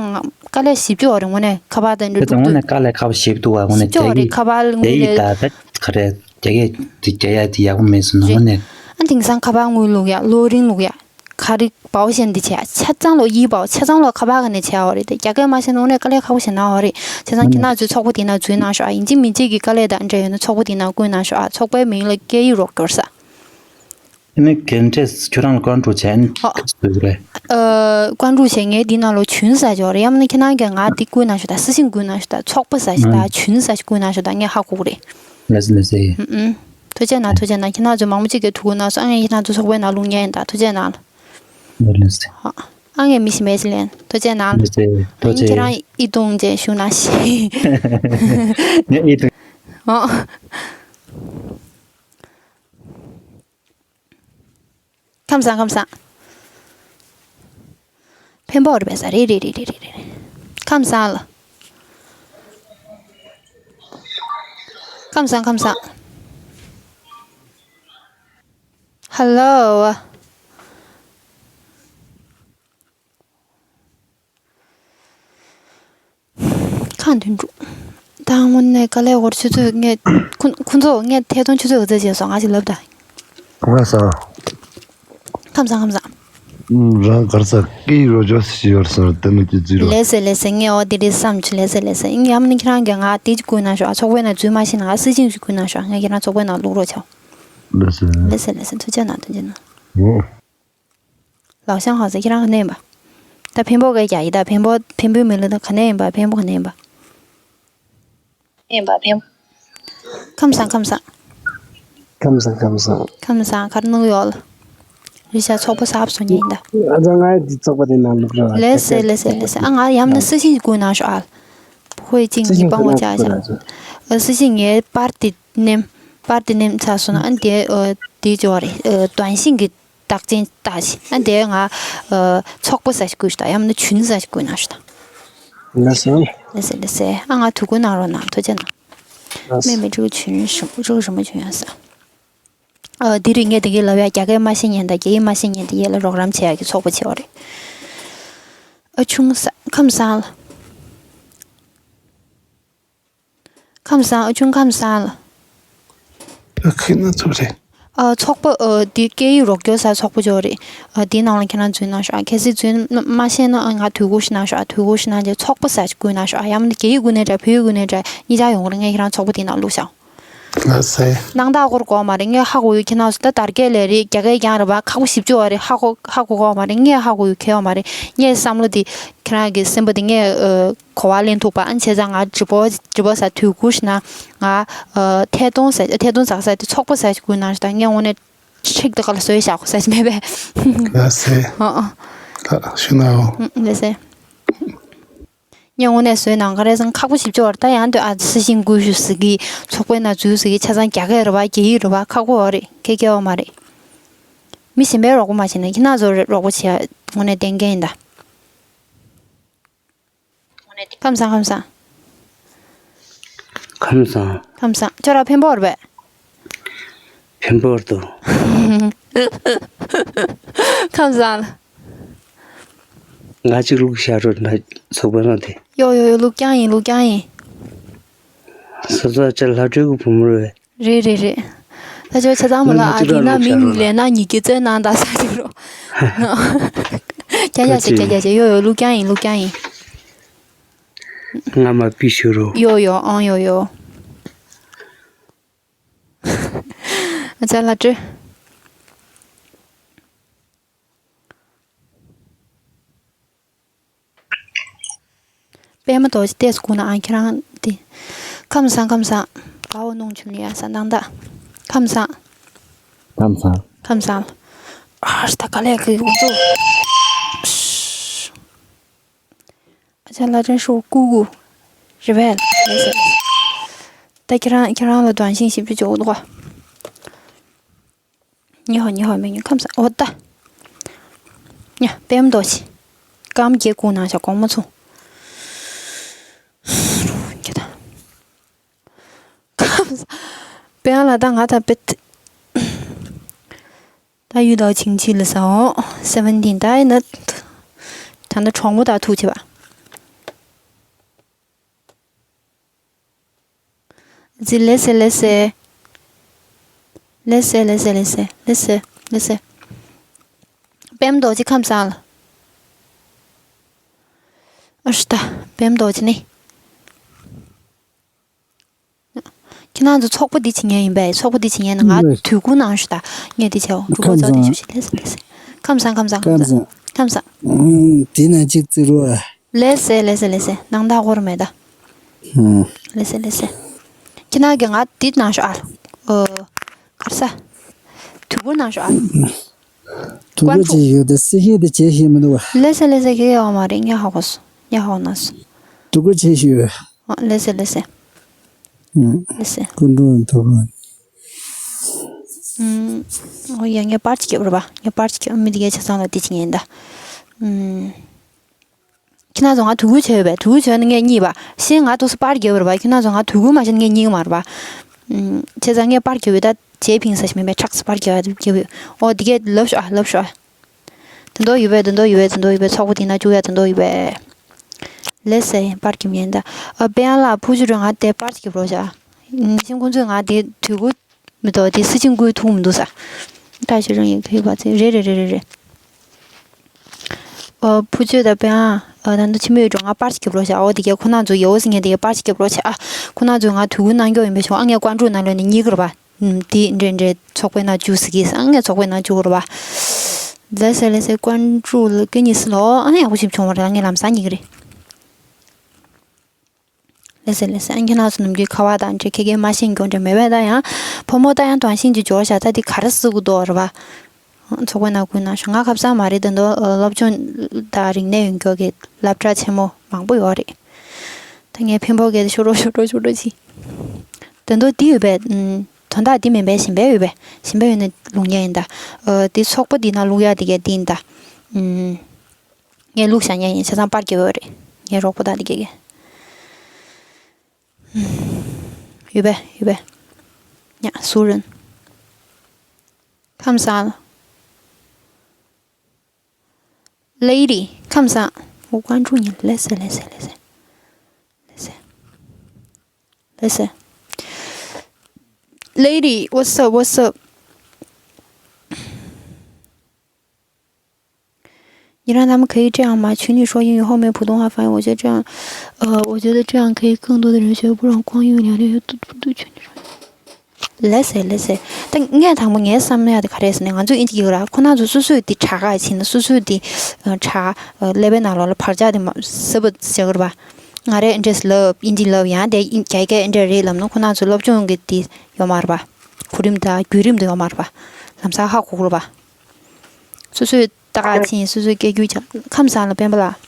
དཀའ་ལས་ཞེ་པོ་ཅིག་ཡོད་རེད། དངོས་གནས་ཁ་པར་དང་འདྲ་དེ་འདུག་དངོས་དུས་གནས་དཀའ་ལས་ཁག་པོ་ཞེ་པོ་འདུག་བ། དངོས་གནས་ཞེ་པོ་ཅིག་ཡོད་རེད། རྒྱ་ཁ་པར་དངུལ་རྒྱ་ཡིག་ལས་ད་ད་ག་རེ་རྒྱ་སྐད་དེ་རྒྱ་ཡག་དེ་ཡག་པོ་མེད་སོང་ན་རེད། དངོས་གནས། ཨ་དེང་སང་ཁ་པར་དངུལ་བླུག་ཡག་གློག་རིན་བླུག་ཡག་ག་རེ་བའོ་ཞན་འདི་བྱས་ཆ་ཚང་ལོ་ཡིག་པའོ་ཆ་ཚང་ལོ་ཁ་པར་ག་ནས་བྱས་ཡོད་རེད། དེ་རྒྱ་སྐད་མ་ཤེས་ན་དངོས་གནས་དཀའ་ལས་ཁག་པོ་ཞིག་ན་ཡོད་རེད། བྱས་ཙང་ཁྱེད་རང་ཚོའི་ཚོགས་པ་དེ་ནང་འཛུལ་གནང་ཤོག་ཨ། ཡིན་གཅིག་མིན་གཅིག་གི་དཀའ་ལས་དང་འདྲ་ཡོད་ན་ཚོགས་པ་དེ་ནང་བསྐུར་གནང་ཤོག་ཨ། ཚོགས་པའི་མིང་ལ་སྐད་ཡིག་རོགས་སྐྱོར་ས། ཨ་ནི་གན་འདྲས་ཁྱོད་རང་ལ་བཀའ་འགྲོ་བྱས་ཨ་ནི་ཨོ། ཁ་ཅིག་རེད། ཨ་བཀའ་འགྲོ་བྱས་ངས་འདི་ནང་ལོ་བྱུན་ཟ་ཅོག་རེད། ཡང་མིན་ན་ཁྱེད་རང་གིས་ང་འདི་བསྐུར་གནང་ཤོག་ད། སྲི་ཞིང་བསྐུར་གནང་ཤོག་ད། ཚོགས་པ་ཟ་ཞིག་ད། ཨ་བྱུན་ཟ་ཞིག་བསྐུར་གནང་ཤོག་ད། ངས་ཧ་གོ་གི་རེད། ལགས་སོ་ལགས་སོ། ཨུ་ཨུ། ཐུགས་རྗེ་གནང་ཐུགས་རྗེ་གནང་། ཁྱེད་རང་ཚོ་མང་པོ་ཅིག་གིས་ཐུགས་ཁུར་གནང་སོང་། ཨ་ངས་ཁྱེད་རང་ཚོ་ཚོགས་པའི་ནང་བླུག་མཁན་ཡིན་ད། ཐུགས་རྗེ་གནང་། ལགས་སོ། ཨ་ངས་མི་ཞིག་མེད་ཞིག་ལན། ཐུགས་རྗེ་གནང་། ལགས་སོ། ཨ་ཐུགས་རྗེ། ཁྱེད་རང་ཨི་ཏུང་ཅེས་ཞུ་ན་ཤི། ངས་ཨི་ཏུང་། ཨོ། ཁམས་བཟང་ཁམས་བཟང་། འཕན་པོ་རེད་པས་ས། རེད་རེད། ཁམས་བཟང་ལ། ཁམས་བཟང་ཁམས་བཟང་། ཧ་ལོ། ཁ་འདོན་འགྲོ། ད་དངོས་གནས་དཀའ་ལས་ཁག་པོ། ཆུ་ཚོད་ངས་ཁོ་ཁོ་ཚོ་ངས་ཐད་གཏོང་ཆུ་ཚོད་ག་ཚོད་བྱས་སོང་། ང་ཞིག་ལབ་ད། ཁམས་བཟང་། ཁམས་བཟང་ཁམས་བཟང་། ཨུམ། རང་གར་ས་ཀི་རོ་ཇོ་སི་ཡོར་སར་དེ་ནི་ཀི་ཛི་རོ། ལགས་སེ་ལགས་སེ། ངས་འོ་དེ་རེད་བསམ་བྱུང་། ལགས་སེ་ལགས་སེ། ཡང་མིན་ཁྱེད་རང་གིས་ང་དེ་ཅིག་བསྐུར་གནང་ཤོག་ཨ། ཚོགས་པའི་ནང་འཛུལ་མ་ཤེས་ན་ང་སྲི་ཞིང་ཞིག་བསྐུར་གནང་ཤོག་ཨ། ངས་ཁྱེད་རང་ཚོགས་པའི་ནང་བླུག་རོགས་བྱའོ། ལགས་སེ། ལགས་སེ་ལགས་སེ། ཐུགས་རྗེ་གནང་ཐུགས་རྗེ་གནང་། ཨོ། ལའོ་ཤང་ཧ་ཟེར། ཁྱེད་རང་ག་ནས་ཡིན་པ། ད་འཕན་པོ་ག་རྒྱག་ཡིན་ད། འཕན་པོ་འཕན་པོའི་མི་ལ་ད་ག་ནས་ཡིན་པ། འཕན་པོ་ག་ནས་ཡིན་པ། ཡིན་པ་འཕན་པོ། ཁམས་བཟང་ཁམས་བཟང་། ཁམས་བཟང་ཁམས་བཟང་། ཁམས་བཟང་། ག་རེ་གནང་གི་ཡོད་ལ། རི་ཤ་ཚོགས་པ་གསར་པ་བཟོ་མཁན་ཡིན་ད། ཨ་ཅག་ང་ཡི་འདི་ཚོགས་པ་དེ་ནང་བླུག་རོགས། ལགས་སེ་ལགས་སེ་ལགས་སེ། ཨ་ང་ཡང་ན་སྲི་ཞིང་བསྐུར་གནང་ཤོག་ཨ། བུ་ ཁོས་གཅིག་གཉིས་སྤང་བ་བྱ་བྱ། ཨ་སྲིད་ཞིང་ངའི་པར་དེ་མནན། པར་དེ་མནན་ཚར་སོང་ན་ཨ་དེ་ཨ་དེ་ཅོ་རེད། ཨ་གདོན་ཤིང་གི་རྟགས་ཅན་ལྟ་ཞིག་ཨ་དེ་ང་ཨ་ཚོགས་པ་ཟ་ཞིག་བསྐུར་ཞིག་དང་ཡང་མིན་ན་ཇུན་ཟ་ཞིག་བསྐུར་གནང་ཞིག་དང་། ལགས་སོ། ལགས་སེ་ལགས་སེ། ཨ་ང་དུ་ཀུ་གནང་རོགས་གནང་། ཐུགས་རྗེ་གནང་། ལགས་སོ། མེ་མེ་ཕྲུ་གུ་ཇུན་རིང་ཞིག་ཕྲུ་གུ་རིང་མོ་ཇུན་ཡང་ཟ། ཨ་དེ་རིང་ངས་དེ་གའི་ལབ་ཡ་རྒྱ་སྐད་མ་ཤེས་མཁན་དང་རྒྱ་ཡིག་མ་ཤེས་མཁན་དེ་ཡས་ལ་རོགས་རམ་བྱེད་ཡ་གི་ཚོགས་པ་བྱས་པ་རེད། ཨ་ཆུང་ས་ཁམས་བཟང་ལ། ཁམས་བཟང་། ཨ་ཆུང་ཁམས་བཟང་ལ། ཨ་ཁྱེད་རང་ཚོ་རེད། ཨ་ཚོགས་པ་ཨ་དེ་སྐད་ཡིག་རོགས་སྐྱོར་ས་ཚོགས་པ་ཅིག་ཡོད་རེད། ཨ་དེའི་ནང་ལ་ཁྱེད་རང་འཛུལ་གནང་ཤོག་ཨ་གལ་སྲིད་འཛུལ་མ་ཤེས་ན་ཨ་ང་དུས་འགོ་ཞིག་གནང་ཤོག་ཨ་དུས་འགོ་ཞིག་གནང་རྗེས་ཚོགས་པ་ཟ་ཞིག་བསྐུར་གནང་ཤོག་ཨ་ཡང་མིན་ན་རྒྱ་ཡིག་བསྐུར་ནའི་འདྲ། བོད་ཡིག་བསྐུར་ནའི་འདྲ། གཉིས་ཆ་ཡོང་གི་རེད། ངས་ཁྱེད་རང་ཚོགས་པ་དེའི་ནང་བླུགས་བཞག་ལགས་སེ། སྣང་དག་སྐོར་དགོས་མ་རེད། ངས་ཧ་གོ་ཡོད། ཁྱེད་རང་ཚོ་ད་དར་རྒྱས་ལས་རེད། རྒྱ་སྐད་རྐྱང་རེད་པ། ཁག་པོ་ཞེ་པོ་ཅིག་ཡོད་རེད། ཧ་གོ་ཧ་གོ་དགོས་མ་རེད། ངས་ཧ་གོ་ཡོད། གལ་ཡོད་མ་རེད། ངས་བསམ་བློ་དེ་ཁྱེད་རང་གི་སེམས་པ་དེ་ངས་ཨ་གོ་བ་ལེན་ཐུབ་པ། ཨ་བྱས་ཙང་ང་ཇི་པོ་ཇི་པོ་ཟ་དུས་འགོ་ཞིག་ན་ང་ཨ་ཐད་གཏོང་ཟ་ཐད་གཏོང་ཟ་ས་དེ་ཚོགས་པ་ཟ་ཞིག་བསྐུར་གནང་ཞིག་དང་། ངས་དངོས་གནས་ཁྲིག་ཏུ་ཁ་ལ་བཟོས་བཞག་ས་ཞིག་མེད་པས། ལགས་སེ། ཨ་ཨ། ལགས་ཞུ་ན་འོ། ཨ་ལགས་སེ། ངས་དངོས་གནས་བཟོས་གནང་ག་རེ་ཟེར་ན་ཁག་པོ་ཞེ་པོ་ཅིག་ཡོད་རེད། ད་ཡང་དུ་ཨ་སྲིད་ཞིང་བསྐུར་ཞུ་ཟེར་གི། ཚོགས་པའི་ནང་འཛུལ་ཟེར་གི། ཆ་ཚང་རྒྱ་སྐད་རེད་པ། རྒྱ་ཡིག་རེད་པ། ཁག་པོ་ཡོད་རེད། ཁྱད་ཁྱད་པར་མ་རེད། མི་གཞན་པས་རོགས་པ་མ་བྱས་ན་ཁྱེད་རང་ཚོ་རོགས་པ་བྱེད་ཡ་དངོས་གནས་གཏན་འཁེལ་ཡིན་ད། ཁམས་བཟང་། ཁམས་བཟང་། ཁམས་བཟང་། ཁམས་བཟང་། ཁྱོད་རང་འཕན་པོ་རེད་པས། འཕན་པོ་རེད་འདུག་ཁམས་བཟང་། ང་གཅིག་བླུགས་བཞག་རོགས་གནང་། ཚོགས་པའི་ནང་དེ། ཡོ་ཡོ་ཡོ། བླུགས་རྐྱང་ཡིན། བླུགས་རྐྱང་ཡིན། སོ་སོ་ཅག་ལྷ་སྒྲོལ་གྱི་བུ་མོ་རེད། རེད་རེད་རེད། ད་ཆོག་ཆ་ཚང་མ་ལ་ང་ཨ་གཅིག་དེ་ན་རང་མི་བླུགས་བཞག་རོགས་ལས་ན་ཉིས་ཀྱི་རྩོད་གནང་ད་ས་དེ་རོ། ཀྱ་ཀྱ་བྱེད། ཀྱ་ཀྱ་བྱེད། ཡོ་ཡོ། བླུགས་རྐྱང་ཡིན། བླུགས་རྐྱང་ཡིན། ང་མ་པི་ཞུ་རོགས། ཡོ་ཡོ། ཨང་ཡོ་ཡོ། ཨ་ཅག་ལྷ་སྒྲོལ། པད་མ་རྡོ་རྗེ་ལྟས་སུ་སྒུག་ན་ཨང་ཁྱེད་རང་དེ། ཁམས་བཟང་། ཁམས་བཟང་། དགའ་བོ་གནོང་བྱུང་ནི་ཡ་ས་འདང་ད། ཁམས་བཟང་། ཁམས་བཟང་། ཁམས་བཟང་། ཨ་ཤ་ད་ག་ལེ་གི་འུ་ཚོ། ཨ་ཅག་ལྷ་སྒྲོལ་ཧྲོ་ཀུ་ཀུ། རེ་བལ་ལེ་ཟེར། ད་ཁྱེད་རང་ཁྱེད་རང་ལ་གདོན་ཤིང་ཞིབ་ཏུ་འཇོག་འདུག་ག་ཉི་ཧོ་ཉི་ཧོ་མི་ཉི་ཁམས་སང་འོ་ད། ཉ་པད་མ་རྡོ་རྗེ། སྐམ་རྒྱལ་སྐུ་ནང་བཞག་གོང་མ་ཚོ། ཁྱེད་ད། ཁམས་སང་། པད་མ་ལ་ད་ང་ད་པད། ད་ཡུལ་དང་ཆིང་ཆི་ལ་ས་འོ། སེ་བེན་ཊིན་ད་ཡིན་ན། ད་ནི་གྲོགས་མོ་དང་ཐུག་བྱེད་པ། ཟི་ལེ་སེ་ལེ་སེ། ལེ་སེ་ལེ་སེ་ལེ་སེ་ལེ་སེ་ལེ་སེ། པད་མ་རྡོ་རྗེ་ཁམས་བཟང་ལ། ཨ་ཤ་ད། པད་མ་རྡོ་རྗེ་ནི། ཁྱེད་རང་ཚོ་ཚོགས་པ་འདི་བྱེད་མཁན་ཡིན་པས། ཚོགས་པ་འདི་བྱེད་མཁན་ན་ང་ཨུ། དུས་ཁུར་གནང་ཤོག་ད། ངས་འདི་བྱའོ། གྲུ་པ་ཁམས་ཚོགས་འདི་བཟང་། ཞུ་ཞིག་ལེ་སེ་ལེ་སེ། ཁམས་བཟང་། ཁམས་བཟང་། ཁམས་ཁམས་བཟང་། བཟང་། ཁམས་བཟང་། ཨུམ། དེ་ན་གཅིག་བརྩི་རོགས། ལེ་སེ་ལེ་སེ་ལེ་སེ། སྣང་དག་སྐོར་མེད་ད། ཨུམ། ལེ་སེ་ལེ་སེ། ཁྱེད་རང་གིས་ང་འདི་གནང་ཤོག་ཨ། ཨོ། གར་ས། དུས་འཁོར་གནང་ཤོག་ཨ། དུས་འཁོར་ཅིག་ཡོད་དེ་སི་ཧི་དེ་བྱེད་ཤེས་མི་འདུག་བ། ལེ་སེ་ལེ་སེ། གི་ཡོད་མ་རེད། ངས་ཧ་གོ་སོང་། ངས་ཧ་གོ་ན་སོང་། དུས་འཁོར་བྱེད་ཤེས་ཡོད། ཨ། ལེ་སེ་ལེ་སེ། ཨུམ། ལེ་སེ། ཀུན་འགྲོ་དུས་འཁོར། ཨུམ། ཨོ་ཡ། ངས་པར་ཅིག་བརྒྱབ་རེད་པ། ངས་པར་ཅིག་བརྒྱབ། མི་དེ་གའི་ཆ་ཚང་ལ་དེ་ཅིག་ཉན་ད། ཨུམ། ཁྱེད་རང་ཚོ་ང་དུས་འཁོར་བྱས་ཡོད་པས། དུས་འཁོར་བྱས་ན་ངས་རྙེད་པ། གཞན་ང་དུས་སུ་པར་རྒྱབ་ཡོད་རེད་པ། ཁྱེད་རང་ཚོ་ང་དུས་འཁོར་མ་བྱས་ན་ངས་རྙེད་ཀྱི་མ་རེད་པ། ཨུམ། བྱས་ཙང་ངས་པར་རྒྱབ་ཡོད་ད། རྗེས་ཕིང་ས་ཞིག་མིན་པས། ཁྲག་སུ་པར་རྒྱབ་ཡོད། རྒྱབ་ཡོད། ཨོ་དེ་གས་ལབ་ཤོག་ཨ། ལབ་ཤོག་ཨ། དེ་འདོ་ཡོད་པས། དེ་འདོ་ཡོད་པས། དེ་འདོ་ཡོད་པས། ཚོགས་པ་དེ་ན་བཅུག་ཡ་དེ་འདོ་ཡོད་པས། ལེ་སེ། པར་རྒྱབ་ཉན་ད། ཨ། པེ་ཡང་ལ་ཕུ་ཆུ་རུ་ང་དེ་པར་རྒྱབ་རོགས་བྱ། ཨུམ། ཤིང་ཁོང་ཚོས་ང་དེ་དུས་འཁོར་མི་འདུག་དེ་སྲིད་ཅིང་ཀུའི་ཐུག་མི་འདུག་ས། ད་ཤི་རང་ཡིན་ཁི་བ་ཚེ་རེད་རེད་རེད་རེད་རེད། ཨོ། ཕུ་ཆུ་དང་པེ་ཡང་། ཨ། ད་འདི་ཕྱི་མོའི་འགྲོ་ང་པར་རྒྱབ་རོགས་བྱ། ཨོ་དེ་གས་ཁོ་ན་ཚོ་ཡོ་ཟེར་ངས་དེ་གས་པར་རྒྱབ་རོགས་བྱ། ཨ། ཁོ་ན་ཚོས་ང་དུས་འཁོར་གནང་རྒྱུ་ཡིན་པས་ཤོག་ཨ། ངས་ཀོན་ཀྲུའུ་ནང་ལོན་ནས་རྙེད་ཀྱི་རེད་པ། ཨུམ། དེ་འདྲེ་འདྲེ་ཚོགས་པའི་ནང་བཅུག་ཟེར་གི་ས། ངས་ཚོགས་པའི་ནང་བཅུག་རེད་པ། ལེ་སེ་ལེ་སེ། ཀོན་ཀྲུའུ་ལ་སྐད་གཉིས་སུ་ལོ། ཨ། ཡག་པོ་ཞིག་བྱུང་བ་རེད། ངས་ལམ་སང་རྙེད་ཀྱི་རེད། ལེ་སེ་ལེ་སེ། ཨ། ཁྱེད་རང་ཚོ་ནམ་རྒྱུན་ཁ་བ་དང་འདྲེ་ཁེ་ཁེ་མ་ཤེས་མགྱོགས་འདྲེ་མེད་པས། ད་ཡང་ཕོ་མོ་ད་ཡང་དོན་ཤིན་ཏུ་འབྱོར་བཞག་ད་འདི་ག་རེ་བཟོ་གི་འདུག་རེད་པ། ཚོགས་པའི་ནང་བསྐུར་གནང་ཤོག་ང་ཁ་སང་མ་རེད། ད་དུང་སློབ་སྦྱོང་དང་རིག་གནས་ཡོད་མཁན་གྱི་སློབ་གྲྭ་ཆེན་མོ་མང་པོ་ཡོད་རེད། ད་ངས་འཕེན་པོ་གས་ཤོ་རོ་ཤོ་རོ་ཤོ་རོ་ཅི། དོན་དུ་འདི་ཡོད་པས། ཨུམ། དོན་དག་འདི་མིན་པས་གཞན་པའི་ཡོད་པས། གཞན་པའི་ཡོད་ནས་ལུང་ཡ་ཡིན་ད། ཨ། འདི་ཚོགས་པ་འདི་ནང་ལུག་ཡ་འདི་གས་འདི་ཡིན་ད། ཨུམ། ངས་ལུག་བཞག་ཉན་ཡིན་ཆ་ཚང་པར་སྐྱེ་བོ་རེད། ངའི་རོགས་པོ་དག་འདི་གས་གས། ཡོད་པས་ཡོད་པས། ཉ་སུ་རན། ཁམས་བཟང་། Lady། ཁམས་བཟང་། འོ། ཀན་ཀྲུང་ཡིན། ལེ་སེ་ལེ་སེ་ལེ་སེ། ལེ་སེ། ལེ་སེ། Lady, what's up, what's up? 你让他们可以这样吗？请你说英语后面普通话翻译，我觉得这样，呃，我觉得这样可以更多的人学，不然光用聊天就嘟嘟嘟嘟。 ལེ་སེ་ལེ་སེ། ད་ངས་དང་པོ་ངས་བསམ་ཡ་དེ་ག་རེ་ཟེར་ན། ང་ཚོས་ཨིན་ཇི་སྐད་ར། ཁོ་ན་ཚོ་སོ་སོས་དེ་དྲག་ག་ཕྱིན་ན། སོ་སོས་དེ་དྲག་ཀླད་པའི་ནང་ལོགས་ལ་བར་ཆད་དེ་མ་ཟེར་བ་ཟེར་གི་རེད་པ། ང་རས་ཨེ་འདྲས་ལབ། ཨིན་ཇི་ལབ། ཡང་དེ་རྒྱ་སྐད་ཨེ་འདྲས་རེད་ལབ་ན། ཁོ་ན་ཚོ་སློབ་སྦྱོང་གི་དེ་ཡོད་མ་རེད་པ། གོ་རིམ་དང་བརྒྱུད་རིམ་དེ་ཡོད་མ་རེད་པ། ལམ་སང་ཧ་གོ་གི་རེད་པ། སོ་སོས་ལྟ་ག་ཕྱིན། སོ་སོས་སྐད་སྒྱུར་བྱ། ཁམས་བཟང་ལ་སྤེན་པ་ལགས།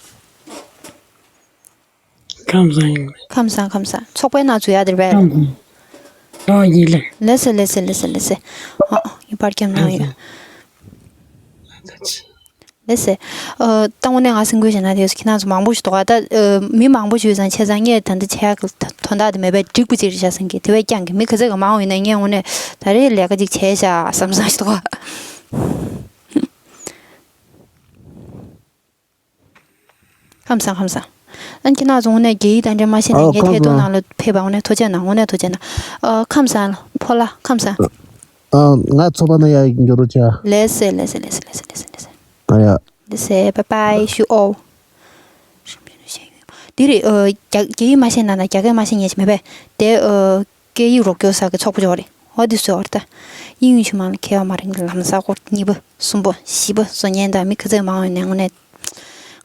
ཁམས་བཟང་ཡིན། ཁམས་བཟང་ཁམས་བཟང་། ཚོགས་པའི་ནང་འཛུལ་ཡ་དེ་རེད་པས། ཁམས་བཟང་། ཨོ་ཡིན་ལེ། ལེ་སེ་ལེ་སེ་ལེ་སེ་ལེ་སེ། ཨ་ཨ། ངས་པར་བརྒྱབ་ན་ཡོད། ལེ་སེ། ཨ། ད་དངོས་གནས་ང་སེམས་ཁུར་བྱས་ན་དེ་ཁྱེད་རང་ཚོ་མང་པོ་ཞིག་འདུག་ག་ད། ཨ། མི་མང་པོ་ཞིག་ཡོད་ཙང་། བྱས་ཙང་ངས་ད་འདི་བྱས་ཡག་གི་དོན་དག་དེ་མེད་པས། འགྲིག་པ་ཅིག་རེད་ཤག་བསམ་གི། དེ་བས་ཀྱང་གི་མི་ག་ཚོད་ཀྱི་མང་བ་ཡོད་ན། ངས་དངོས་གནས་ད་རེས་ལས་ཀ་ཅིག་བྱས་ཤག་བསམ་བསམ་ཞིག་འདུག་ག་ཁམས་བཟང་ཁམས་བཟང་། ཨ་ནི་ཁྱེད་རང་ཚོ་དངོས་གནས་རྒྱ་ཡིག་དང་འདྲ་མ་ཤེས་ན། ཨ། ངའི་ཁམས་ཐད་གཏོང་བཟང་། ནང་ལ་ཕེབས་པ་དངོས་གནས་ཐུགས་རྗེ་གནང་། དངོས་གནས་ཐུགས་རྗེ་གནང་། ཨ། ཁམས་བཟང་ཕོ་ལགས། ཁམས་བཟང་། ཨ། ང་ཚོགས་པ་ནང་ཡར་འགྱོ་རོགས་བྱ། ལེ་སེ་ལེ་སེ་ལེ་སེ། ཨ་ཡ། ལེ་སེ། Bye bye, see you all. འདི་རེད། ཨ། རྒྱ་རྒྱ་ཡིག་མ་ཤེས་ན་ན། རྒྱ་སྐད་མ་ཤེས་མཁན་ཞིག་མེད་པས། དེ། ཨ། སྐད་ཡིག་རོགས་སྐྱོར་ས་གི་ཚོགས་པ་ཅིག་ཡོད་རེད། འོ་དེ་ཚོ་ཡོད་རེད་ད། དབྱིན་ཡིག་ཆུ་མང་ལ་མཁས་པ་མ་རེད། ལམ་སང་སྐོར་གཉིས་པ་གསུམ་པ་བཞི་པ་བཟོ་མཁན་དང་མི་ག་ཚོད་མང་བ་ཡོད་ན། དངོས་གནས་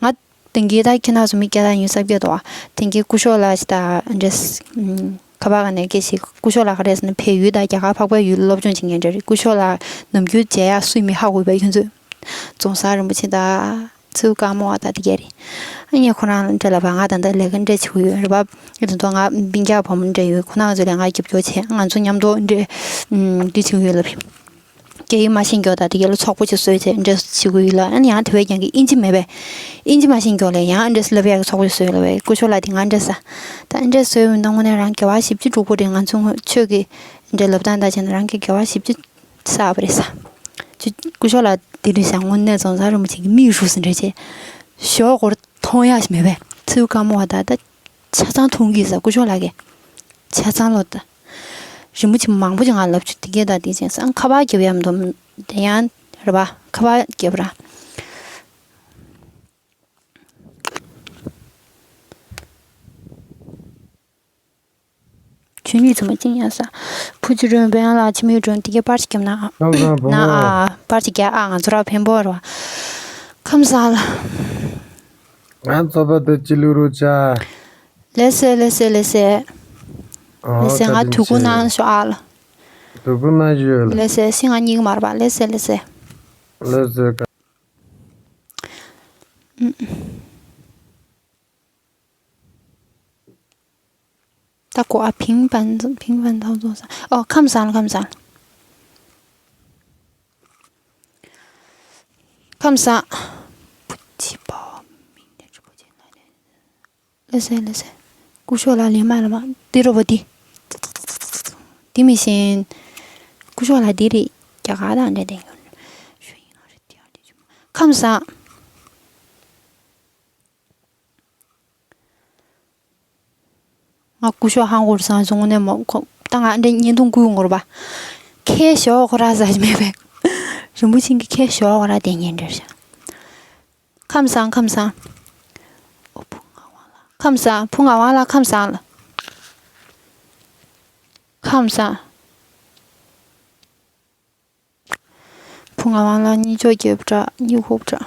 ང་དེང་གི་ད་ཁྱེད་རང་ཚོ་མི་སྐད་གྲགས་ཡིན་བསམ་གྱི་འདུག་པ། དེང་གི་སྐུ་ཞབས་ལགས་ཤིག་དང་འདྲ། ཨམ། ཁ་པར་ག་ནས་སྐད་ཞིག་སྐུ་ཞབས་ལགས་ག་རེ་ཟེར་ན། བལ་ཡུལ་དང་རྒྱ་གར་འཕགས་པའི་ཡུལ་སློབ་སྦྱོང་བྱེད་མཁན་འདྲ་རེད། སྐུ་ཞབས་ལགས་ནམ་རྒྱུན་མཇལ་ཡག་སུ་ཡིན་མིན་ཧ་གོ་བས། ཁྱོད་ཚོས་རྫོང་སར་རིན་པོ་ཆེ་དང་། ཚུལ་དཀར་མོ་བ་དང་དེ་གས་རེད། ཨ་ནི་ཁོ་རང་འདྲ་ལབ་པ། ང་ད་ལྟ་ལས་ཀ་འདྲ་བྱེད་ཀྱི་ཡོད་རེད་པ། ཨ་ནི་དེ་ཚོ་ང་སྤུན་ཀྱག་བུ་མོ་འདྲ་ཡོད། ཁོ་རང་ཚོ་ལ་ང་རྒྱབ་སྐྱོར་བྱས། ང་ཚོ་མཉམ་དུ་འདྲ། ཨམ། འདི་བྱེད་ཀྱི་ཡོད་ལབ། རྒྱ་ཡིག་མ་ཤེས་མཁན་དང་དེ་གས་ལ་ཚོགས་པ་ཅིག་བཟོས་བྱས་འདྲ་བྱེད་ཀྱི་ཡོད་ལབ། ཨ་ནི་ཡང་དེ་བས་ཀྱང་གི་དབྱིན་ཇི་མེད་པས། དབྱིན་ཇི་མ་ཤེས་མཁན་ལ་ཡང་འདྲ་ལབ་ཡག་གི་ཚོགས་པ་ཅིག་བཟོས་ལབ་པས། སྐུ་ཞབས་ལགས་དེ་ང་འདྲ་ཟེར། ད་འདྲ་བཟོས་ཡོང་ན་དངོས་གནས་རང་དགེ་བ་ཞེ་པོ་ཅིག་སྒྲུབ་དགོས་རེད། ང་ཚོ་ཆོས་ཀྱི་འདྲ་ལབ་སྟངས་དང་བྱས་ན་རང་གི་དགེ་བ་ཞེ་པོ་ཅིག་བསགས་པ་རེད་ཟེར། ཅི། སྐུ་ཞབས་ལགས་འདི་རེད་ཤག་དངོས་གནས་རྫོང་སར་རིན་པོ་ཆེ་གི་མིག་ཧྲུག་ཟེར་འདྲ་བྱས། ཞོག་གོར་མཐོང་ཡག་ཞིག་མེད་པས། ཚིག་དཀར་མོ་བ་དང་ད་ཆ་ཚང་མཐོང་གི་ཟེར། སྐུ་ཞབས་ལགས་ཀྱིས་ཆ་ཚང་ལོ་ད། རིན་པོ་ཆེ་མང་པོ་ཅིག་ང་ལབ་བྱུང་། དེ་གས་དང་དེ་བྱས་ཙང་ཁ་པར་རྒྱབ་ཡག་མི་འདུག་དེ་ཡང་རེད་པ། ཁ་པར་རྒྱབ་ར། ཆོས་ཉིད་ཚང་མ་གཅིག་ཡང་ས། བུ་ཅི་རོན་པན་ལ་ཆི་མིའུ་ཀྲོན་དེ་གའི་པར་ཅིག་རྒྱབ་ན་ཨ། ཁམས་བཟང་བུ་ན་མོ། ཨ། པར་ཅིག་རྒྱག་ཨ། ང་ཚོ་ར་འཕན་པོ་ར། ཁམས་བཟང་ལ། ང་ཚོ་པ་དེ་ཅི་ལུ་རུ་ཆ། ལེ་སེ་ལེ་སེ་ལེ་སེ། ཨོ། ལེ་སེ། ང་དུ་གུ་ནང་ཤོ་ཨ་ལ། དུ་གུ་ན་ཞུ་ལ། ལེ་སེ། སི་ང་གཉིས་ཀ་མར་པ། ལེ་སེ་ལེ་སེ། ལེ་སེ་ཀ། ད་གོ་ཨ། ཕིང་པན་ཕིང་པན་ཐང་ཚོང་ས། ཨོ། ཁམས་བཟང་ལ། ཁམས་བཟང་ལ། ཁམས་བཟང་། བུ་ཅི་པ་མིང་དེ་ཆུ་བོ་ཅན་ལ་ལེ། ལེ་སེ་ལེ་སེ། སྐུ་ཞབས་ལགས་ལེན་མ་ལ་མ་འདི་རོ་བ་འདི། འདི་མི་ཤེས། སྐུ་ཞབས་ལགས་འདི་རེད། རྒྱ་གར་དང་འདྲ་དེ་ཡོད། ཁམས་བཟང་། ང་སྐུ་ཞབས་ཧང་གོ་ར་སང་སོང་ནས་མོ་ཁོ་ད་ང་འདྲ་བརྙན་ཐུང་བསྐུར་ངོ་ར་པ། ཁྱེད་ཞོག་ཁོ་ར་ཟ་ཞིག་མེད་པས། རིན་པོ་ཆེ་གིས་ཁྱེད་ཞོག་ཁོ་ར་དེ་ཉན་འདྲ་ཤག་ཁམས་བཟང་། ཁམས་བཟང་། ཨོ། བུ་ངག་དབང་ལགས། ཁམས་བཟང་། བུ་ངག་དབང་ལགས། ཁམས་བཟང་ལ། ཁམས་བཟང་། བུ་ངག་དབང་ལགས་གཉིད་ཅོག་རྒྱབ་དྲག་གཉིད་ཁུག་དྲག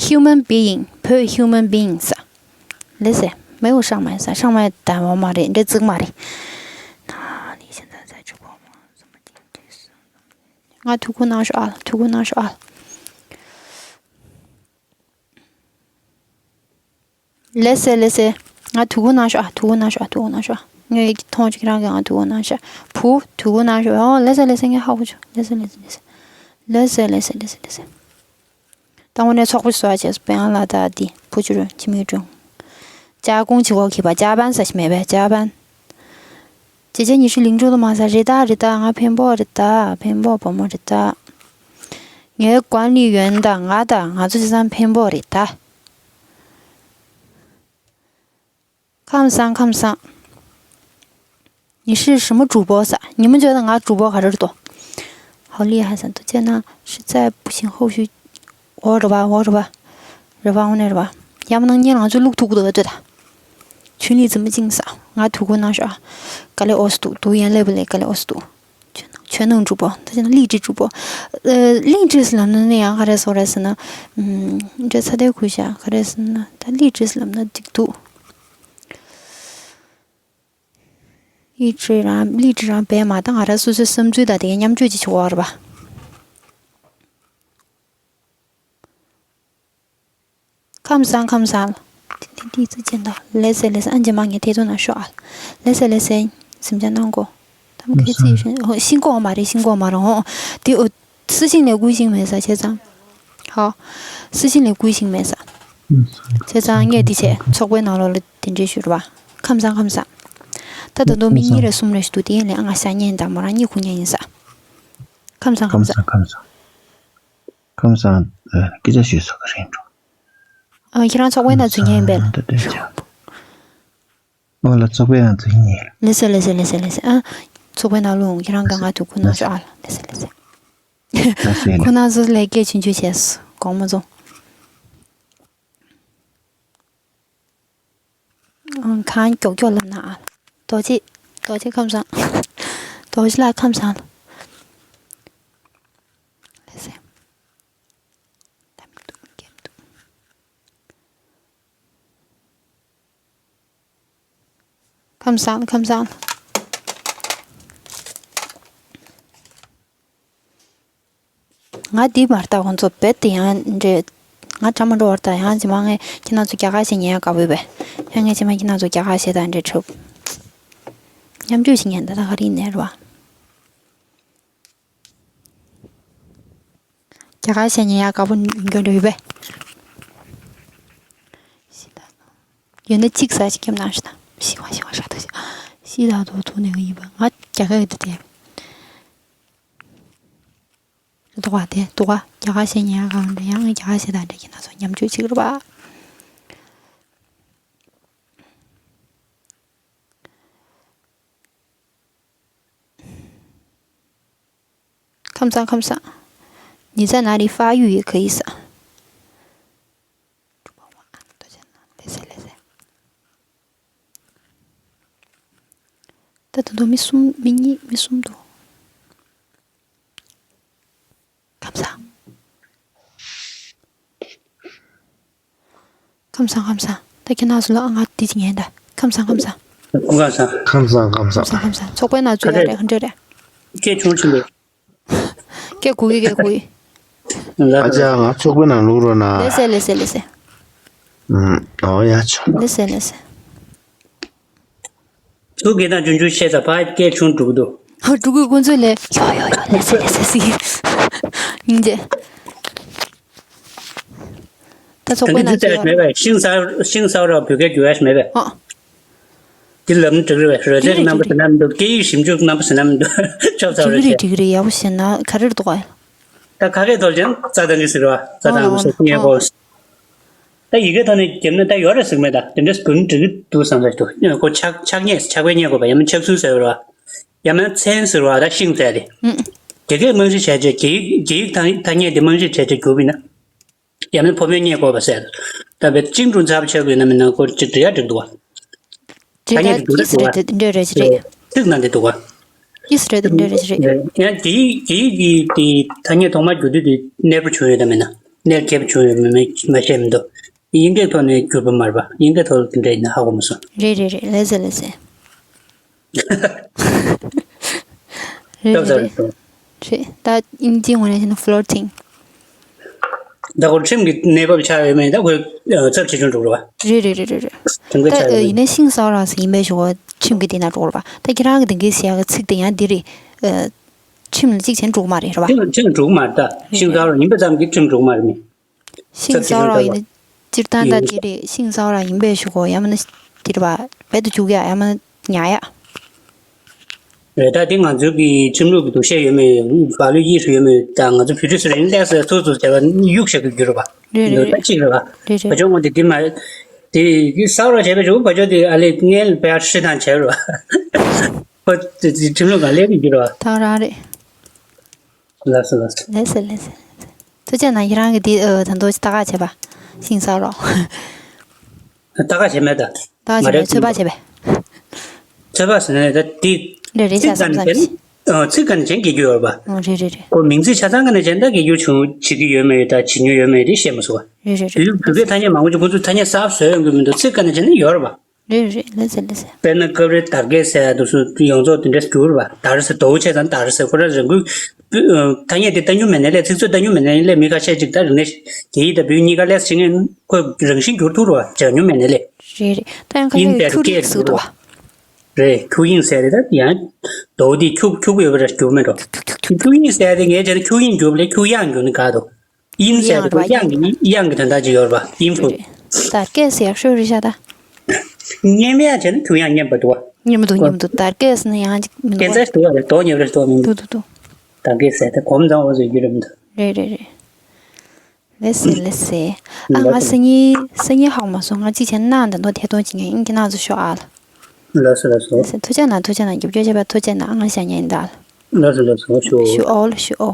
Human being བོད་human being ཟེར། ལེ་ཟེར། མེའུ་ཧྲང་མ་ཟེར། ཧྲང་མ་ད་འོ་མ་རེད། འདྲེ་ཙིག་མ་རེད། ང་ཐུགས་ཁུར་གནང་ཤོག་ཨ། ཐུགས་ཁུར་གནང་ཤོག་ཨ། ཐུགས་ཁུར་གནང་ཤོག་ཨ། ལགས་སེ་ལགས་སེ། ང་དུས་འཁོར་གནང་ཤོག་ཨ། དུས་འཁོར་གནང་ཤོག་ཨ། དུས་འཁོར་གནང་ཤོག་ཨ། ངས་མཐོང་ཆོག་ཁྱེད་རང་གིས་ང་དུས་འཁོར་གནང་ཤོག་བུ་དུས་འཁོར་གནང་ཤོག་ཨོ་ལགས་སེ་ལགས་སེ། ངས་ཧ་གོ་ཆོག་ལགས་སེ་ལགས་སེ་ལགས་སེ། ལགས་སེ་ལགས་སེ་ལགས་སེ། ད་དངོས་གནས་ཚོགས་པ་གསོལ་བ་བྱས་སོ། དཔལ་ལ་དྭགས་འདི་བུ་ཆུ་རུ་འཆི་མེད་སྒྲོན། ལྕགས་ཀོང་ཆི་གོ་གི་པ་ལྕགས་པན་ས་ཞིག་མེད་པས་ལྕགས་པན། ཅེ་ཅེ་ཉི་ཤུ་ལིང་ཅུ་ལ་མ་ས་རེད་ད་རེད་ད། ང་འཕན་པོ་རེད་ད། འཕན་པོ་བུ་མོ་རེད་ད། ངའི་ཀོན་ལི་ཡོན་ད་ང་ད་ང་ཚོ་ཅི་ཙམ་འཕན་པོ་རེད་ད། ཁམས་བཟང་ཁམས་བཟང་། 你是什么主播 ས། 你们觉得 ང་主播 ག་རེ་རེད་དོ། 好厉害 ས། 都见到实在不行后续 འོ་རེད་པ། འོ་རེད་པ། རེད་པ། དངོས་གནས་རེད་པ། ཡང་མིན་ན་ངས་ང་ཚོ་བླུག་ཐུབ་ཀྱི་འདུག་ལྟོས་དང་། 群里怎么进 ས། ང་དུས་འཁོར་གནང་ཤོག་ཨ། དཀའ་ལས་འོ་སི་འདུག་དུག་ཡན་ལེབ་ལས་དཀའ་ལས་འོ་སི་འདུག 全能 全能 主播 ད་ཅི་ན་励志 主播། 呃，励志 ལབ་ན་ནི་ཡང་ག་རེ་ཟེར་རེད་ཟེར་ན། ཨུམ། འདྲ་ཚ་དེ་ཁུལ་བཞག་ག་རེ་ཟེར་ན་ད་励志 ལབ་ན་འགྲིག་འདུག 励志 རང་励志 རང་བས་མ་ད་ང་རང་སོ་སོའི་བསམ་ཚུལ་དང་དེ་གའི་མཉམ་སྤྱོད་ཅིག་བྱེད་དགོས་རེད་པ། ཁམས་བཟང་ཁམས་བཟང་། ཏི་ཏི་ཏི་ཙི་ཅན་ད། ལགས་སེ་ལགས་སེ། ཨ་ཇེ་མ་ངས་ཐེ་ཚོམ་ན་ཤོག་ཨ། ལགས་སེ་ལགས་སེ། སེམས་ཅན་སྣང་གོ། ད་མ་ཁེ་ཙི་ཤིང་ཤིང་ཀོ་མ་རེད། ཤིང་ཀོ་མ་རེད་ཧོ། དེ་འོ། སི་ཤིང་ལས་ཀུའི་ཤིང་མེད་ས་བྱས་ཙང་། ཧོ། སི་ཤིང་ལས་ཀུའི་ཤིང་མེད་ས། བྱས་ཙང་ངས་འདི་བྱས་ཚོགས་པའི་ནང་ལོགས་ལ་དེ་འདྲའི་ཞུ་རེད་པ། ཁམས་བཟང་ཁམས་བཟང་། ད་ད་དུང་མི་གཉིས་རེ་གསུམ་རེ་ཞིག་འདུག་དེ་ཡན་ལས་ང་ཤ་ཉེན་དང་མོ་རང་གཉིད་ཁུག་ཉེན་ཡིན་ས། ཁམས་བཟང་ཁམས་བཟང་། ཁམས་བཟང་ཁམས་བཟང་། ཁམས་བཟང་། ཨ། སྐད་ཆ་ཞུས་སོ་ག་རེ་འགྲོ། ཨ། ཁྱེད་རང་ཚོགས་པའི་ནང་འཛུལ་མཁན་ཡིན་པས། ཨོ་ལ་ཚོགས་པའི་ནང་འཛུལ་མཁན་ཡིན། ལགས་སེ་ལགས་སེ་ལགས་སེ་ལགས་སེ། ཨ། ཚོགས་པའི་ནང་ལོགས་ཁྱེད་རང་ག་ང་དུ་ཁོ་ན་ཚོ་ཨ་ལ་ལགས་སེ་ལགས་སེ། ལགས་སེ་ལགས། ཁོ་ན་ཚོ་ལས་སྐད་ཆུང་ཆུང་བྱས་སོ་དགོངས་མ་ཚོམས། གང་མགྱོགས་མགྱོགས་ལབ་ན་ཨ། རྡོ་རྗེ། རྡོ་རྗེ་ཁམས་བཟང་། རྡོ་རྗེ་ལགས་ཁམས་བཟང་། ལགས་སེ། ད་མི་འདུག་སྐད་མི་འདུག་ཁམས་བཟང་ཁམས་བཟང་། ང་འདི་མར་ལྟ་ཁོང་ཚོ་རྦད་དེ་ཡང་འདྲེ། ང་གྲ་མ་འགྲོ་བར་ལྟ་ཡང་ཇི་མ་ངས་ཁྱེད་རང་ཚོ་རྒྱ་གར་ཞེ་ཉན་ཡག་དགའ་བོས་པས། ཡང་ངས་ཇི་མ་ཁྱེད་རང་ཚོ་རྒྱ་གར་ཞེ་དང་འདྲེ་འཁྲབ། མཉམ་སྤྱོད་ཞིག་ཉན་ད་ད་ག་རེ་ཡིན་ནས་རེད་བ། རྒྱ་གར་ཞེ་ཉན་ཡག་དགའ་བོ་ཡོད་འདྲ་ཡོད་པས། ཡོད་ན་གཅིག་ཟ་ཞིག་ཁྱེར་གནང་ཞིག་དང་ཤི་བ་ཤི་བ་ཤ་ཐུག་ཤི་ཤི་ད་དོ་ཐུག་ནས་གི་ཡིན་པ་ང་རྒྱ་གར་ཡོད་དེ། འདུག་ག་དེ་འདུག་ག་རྒྱ་གར་ཞེ་ཉན་ཡག་གང་འདྲ་ཡང་རྒྱ་གར་ཞེ་དང་འདྲ་ཁྱེད་རང་ཚོ་མཉམ་སྤྱོད་བྱེད་ཀྱི་རེད་པ། ཁམས་བཟང་ཁམས་བཟང་། 你在哪里发育也可以 ས། ད་ད་དུང་མི་གསུམ་མི་གཉིས་མི་གསུམ་འདུག་ཁམས་བཟང་། ཁམས་བཟང་ཁམས་བཟང་། ད་ཁྱེད་རང་ཚོ་ལ་ང་འདི་ཅིག་ཉན་ད། ཁམས་བཟང་ཁམས་བཟང་། ཁམས་བཟང་ཁམས་བཟང་། ཁམས་བཟང་ཁམས་བཟང་། ཚོགས་པའི་ནང་ཚུད་ཡ་རེད་ཧ་འདྲ་རེད། སྐད་ཆུང་ཆུང་འདུག་སྐད་གོ་གི་སྐད་གོ་གི། ཨ་ཅག་ང་ཚོགས་པའི་ནང་ལོག་རོགས་གནང་། ལགས་སེ་ལགས་སེ་ལགས་སེ། ཨུམ། ཨོ་ཡ་ཆོ། ལགས་སེ་ལགས་སེ། ཚུར་སྐད་གདངས་ཆུང་ཆུང་བཤད་ད་ཕ་སྐད་ཆུང་འགྲོ་གི་འདུག་ཧ་འགྲོ་གི་ཀུན་ཚོད་ལས་ཡོ་ཡོ་ཡོ་ལགས་སེ་ལགས་སེ་ཟེར་གི། སྙིང་རྗེ། ད་ཚོགས་པའི་ནང་ཚུད་ཡ་མེད་པས། ཤིང་ཟ་ཤིང་ཟ་ར་བོད་སྐད་རྒྱུག་ཡ་ཞིག་མེད་པས། ཨ། འདི་ལབ་ན་འགྲིག་རེད་པས། རོལ་རྩེད་རྣམ་པ་ཟེར་ན་མི་འདུག་སྐད་ཡིག་ཞིབ་འཇུག་རྣམ་པ་ཟེར་ན་མི་འདུག་ཆོབ་ཚ་རེད་ཤག་འགྲིག་རེད་འགྲིག་རེད། ཡག་པོ་བཤད་ན་ག་རེ་རེད་འདུག་ག་ད་ཁ་སྐད་ཐོག་ལ་ཀྱང་རྩ་དང་གི་ཟེར་བ་རྩ་དང་མི་ཟེར་ངས་གོ། ད་ཡི་གེ་ཐོག་ནས་བརྒྱབ་ན་ད་ཡོད་རེད་ཟེར་མེད། ད་དེ་འདྲ་ཟེར་གོ་ན་འགྲིག་གི་འདུག་བསམ་ས་འདུག་ཁོ་ཆག་ཆག་ཉེས་ཆག་པའི་ཉེས་དགོས་པ་ཡང་ན་ཆག་ཚུལ་ཟེར་བ་རེད་པ། ཡང་ན་མཚན་ཟེར་བ་ད་ཤིང་ཟེར་ཏེ། ཨུ། རྒྱ་སྐད་རྨང་གཞི་བྱས་བྱས་རྒྱ་ཡིག་རྒྱ་ཡིག་ཐ་སྙད་དེ་རྨང་གཞི་བྱས་བྱས་བསྒྱུར་བ་ཡིན་ན། ཡང་ན་ཕོ་མོའི་ཉེས་དགོས་པ་ཟེར། ད་བས་ཅིང་ཀྲུང་ཚབ་ཆག་དགོས་ན་མིན་ན་ཁོ་ཅིག་འབྲི་ཡ་འགྲིག་འདུག་བ། ཐ་སྙད་དེ་འདུག་ཨིས་རེད་དེ་འདྲ་རེད་རེད། ཚིག་ནང་དེ་འདུག་བ། ཨིས་རེད་དེ་འདྲ་རེད་རེད། ཡང་རྒྱ་ཡིག་རྒྱ་ཡིག་གི་དེ་ཐ་སྙད་ཐོག་མར་བསྒྱུར་དུས་དེ་གནས་སྤོ་བྱུང་ཡོད་དམ་མིན་ན་གནས་སྐྱེལ་བྱུང་ཡོད་མེད་མ་ཤེས་མི་འདུག་དབྱིན་སྐད་ཐོག་ནས་བསྒྱུར་པ་མ་རེད་པ། དབྱིན་སྐད་ཐོག་ལ་དེ་འདྲ་ཡིན་ན་ཧ་གོ་མ་སོང་། རེད་རེད་རེད། ལགས་སེ་ལགས་སེ། རེད་རེད་རེད། རེད། ད་དབྱིན་ཇིའི་ངོས་ནས་བྱས་ན་ཕློ་ཊིང་། ད་ཁོ་ཁྲིམས་ཀྱི་གནས་བབ་ཆགས་ཡོད་མེད་ད་ཁོས་ཚབས་ཆེ་ཆུང་འགྲོ་རེད་བ། རེད་རེད་རེད་རེད་རེད། ཁྲིམས་འགལ་ད་ཆགས་ཡོད་ཡིན་ན་ཤིང་སའོ་རའོ་ཟེར་ཡིན་པའི་ཞུ་བ་ཁྲིམས་ཀྱི་སྟེང་ན་འགྲོ་རེད་བ། ད་ཁྱེད་རང་གི་དེང་གི་ཟེར་ཡག་གི་ཚིག་དེ་ཡང་འདི་རེད། ཁྲིམས་ལ་གཅིག་བྱས་འགྲོ་གི་མ་རེད་རེད་བ། ཁྲིམས་ཁྲིམས་འགྲོ་གི་མ་རེད་ད། ཤིང་སའོ་རའོ་ཡིན་པ་ཙམ་གྱིས་ཁྲིམས་འགྲོ་གི་མ་རེད་མི། ཤིང་སའོ་རའོ་ཡིན་ན་སྤྱིར་བཏང་ད་འདི་རེད། ཤིང་སའོ་རའོ་ཡིན་པའི་ཞུ་གོ་ཡང་མིན་ན་འདི་རེད་བ་བེད་དུ་འཇུག་ཡ་ཡང་མིན་ན་ཉར་ཡ། རེད་ད། དེ་ང་ཚོའི་གི་ཁྲིམས་ལུགས་ཀྱི་འདུ་ཤེས་ཡོད་མེད་བག་ལེབ་གཡས་སུ་ཡོད་མེད་ད་ང་ཚོ་བོད་ཕྲུག་ཚོ་རིང་ལས་སུ་ཚུར་ཚུར་བྱས་པ་གཡུག་བཞག་གི་རྒྱུ་རེད་བ། རེད་རེད་ད་རེད། གཅིག་རེད་བ། རེད་རེད། བ་ཅོ་ངོ་དེ་དེ་མ་དེ་གི་སའོ་རའོ་བྱས་པའི་ཇོ་བ་ཅོ་དེ་ཨ་ལེ་ངའི་བ་ཧྲི་དང་བྱས་རེད་བ། ཁོ་དེ་དེ་ཁྲིམས་ལུགས་ག་ལས་གི་རྒྱུ་རེད་བ། ད་རང་རེད། ལགས་སོ་ལགས་སོ། ལགས་སོ་ལགས་སོ། ཐུགས་རྗེ་གནང་ཡི་རང་གི་དེ་ད་དུང་ལྟ་ག་བྱས་པ། ཤིང་སའོ་རའོ། ལྟ་ག་བྱས་མེད་ད། ད་ང་རེ་ཚོད་དཔག་བྱས་པས། ཚོད་དཔག་ཟེར་ནས་ད་དེ། རེད་རེད་ཚིག་ཤ་ག་ནས་བྱས་ན་ཨ་ཚིག་ག་ནས་བྱས་ན་སྐྱེ་རྒྱུ་ཡོད་རེད་པ། ཨ་རེད་རེད་རེད། ཁོ་མིང་ཚིག་ཆ་ཚང་ག་ནས་བྱས་ན་ད་སྐྱེ་རྒྱུ་བྱུང་བྱེད་ཀྱི་ཡོད་མེད་ད་བྱེད་མྱོང་ཡོད་མེད་དེ་བཤད་མ་སོང་བ། རེད་རེད་རེད། བོད་བོད་སྐད་ཐ་སྙད་མང་པོ་ཅིག་ཁོང་ཚོས་ཐ་སྙད་གསར་པ་བཟོས་ཡོང་གི་མི་འདུག་ཚིག་ག་ནས་བྱས་ན་ཡོད་རེད་པ། རེད་རེད་ལགས་སེ་ལགས་སེ། དཔེར་ན་སྐབས་རེ་དར་གས་ཟེར་ཡ་འདུག་སུ་ཡོངས་རྫོགས་དེ་འདྲས་བསྒྱུར་བ་དར་ཟེར་དོ་བོ་ཆེ་ཙང་དར་ཟེར་ཁོ་རང་རང་འགུལ། ཐ་སྙད་དེ་བཏང་མྱོང་མེད་ནའི་ལས་ཚིག་མཛོད་བཏང་མྱོང་མེད་ནའི་ལས་མི་ཁ་ཤས་ཅིག་ད་རིག་གནས་རྒྱ་ཡིག་དང་བོད་ཡིག་གཉིས་ཀ་ལས་བྱེད་མཁན་ཁོས་རང་བཞིན་འགྱུར་ཐུབ་རེད་བ་བྱས་མྱོང་མེད་ནའི་ལས། རེད་རེད། ད་ཡང་ཁ་ཤས་ཡིན་ཟེར་ཁྱུག་རིགས་ཟེར་འདུག་བ། རེད་ཁྱུག་དབྱིངས་ཟེར་རེད་ད་ཡང་། དོ་བོ་དེ་ཁྱུག་ཁྱུག་པོ་ཡོད་པ་རེད་འགྱུར་མེད་འགྲོ། ཁྱུག་དབྱིངས་ཟེར་དེ་ངས་བྱས་ན་ཁྱུག་དབྱིངས་འགྱུར་བ་ལས་ཁྱུག་དབྱངས་འགྱུར་ནི་དགའ་འདུག་དབྱིངས་ཟེར་དེ་ཁོ་དབྱངས་ཀྱི་དབྱངས་ཀྱི་དོན་དག་ཅིག་ཡོད་རེད་པ་དབྱིངས་ཕུ། དར་སྐད་ཟེར་ཤོད་རེད་ཤག་ད། སྙན་མ་ཡང་བྱས་ན་ཁྱུག་དབྱངས་སྙན་པ་འདུག་བ། སྙན་པ་འདུག་སྙན་པ་འདུག་དར་སྐད་ཟེར་ན་ཡང་ཅིག་མི་འདུག་བ། སྐད་ཆ་འདུག་བ་རེད་དོ་ཉེ་བ་རེད་དོ་མི་འདུག་འདུག་འདུག་འདུག་དར་སྐད་ཟེར་དེ་གོམ་ཚང་བ་ཟེར་རྒྱུ་རེད་མི་འདུག་རེད་རེད་རེད། ལགས་སེ་ལགས་སེ། ཨ་ང་སང་ཉིན་སང་ཉིན་ཧ་གོ་མ་སོང་ང་གཅིག་བྱས་ན་ད་དུང་ཐད་གཏོང་བྱེད་མཁན་ཡིན་གྱི་ནང་ཚོ་ཤོག་ཨ་ལ། ལགས་སོ་ལགས་སོ། ལགས་སེ་ཐུགས་རྗེ་གནང་ཐུགས་རྗེ་གནང་རྒྱབ་སྐྱོར་བྱས་པ་ཐུགས་རྗེ་གནང་ཨ་ང་བཞག་མཁན་ཡིན་ད་ལ། ལགས་སོ་ལགས་སོ་ཞུ། ཞུ་ཨོ་ལ་ཞུ་ཨོ།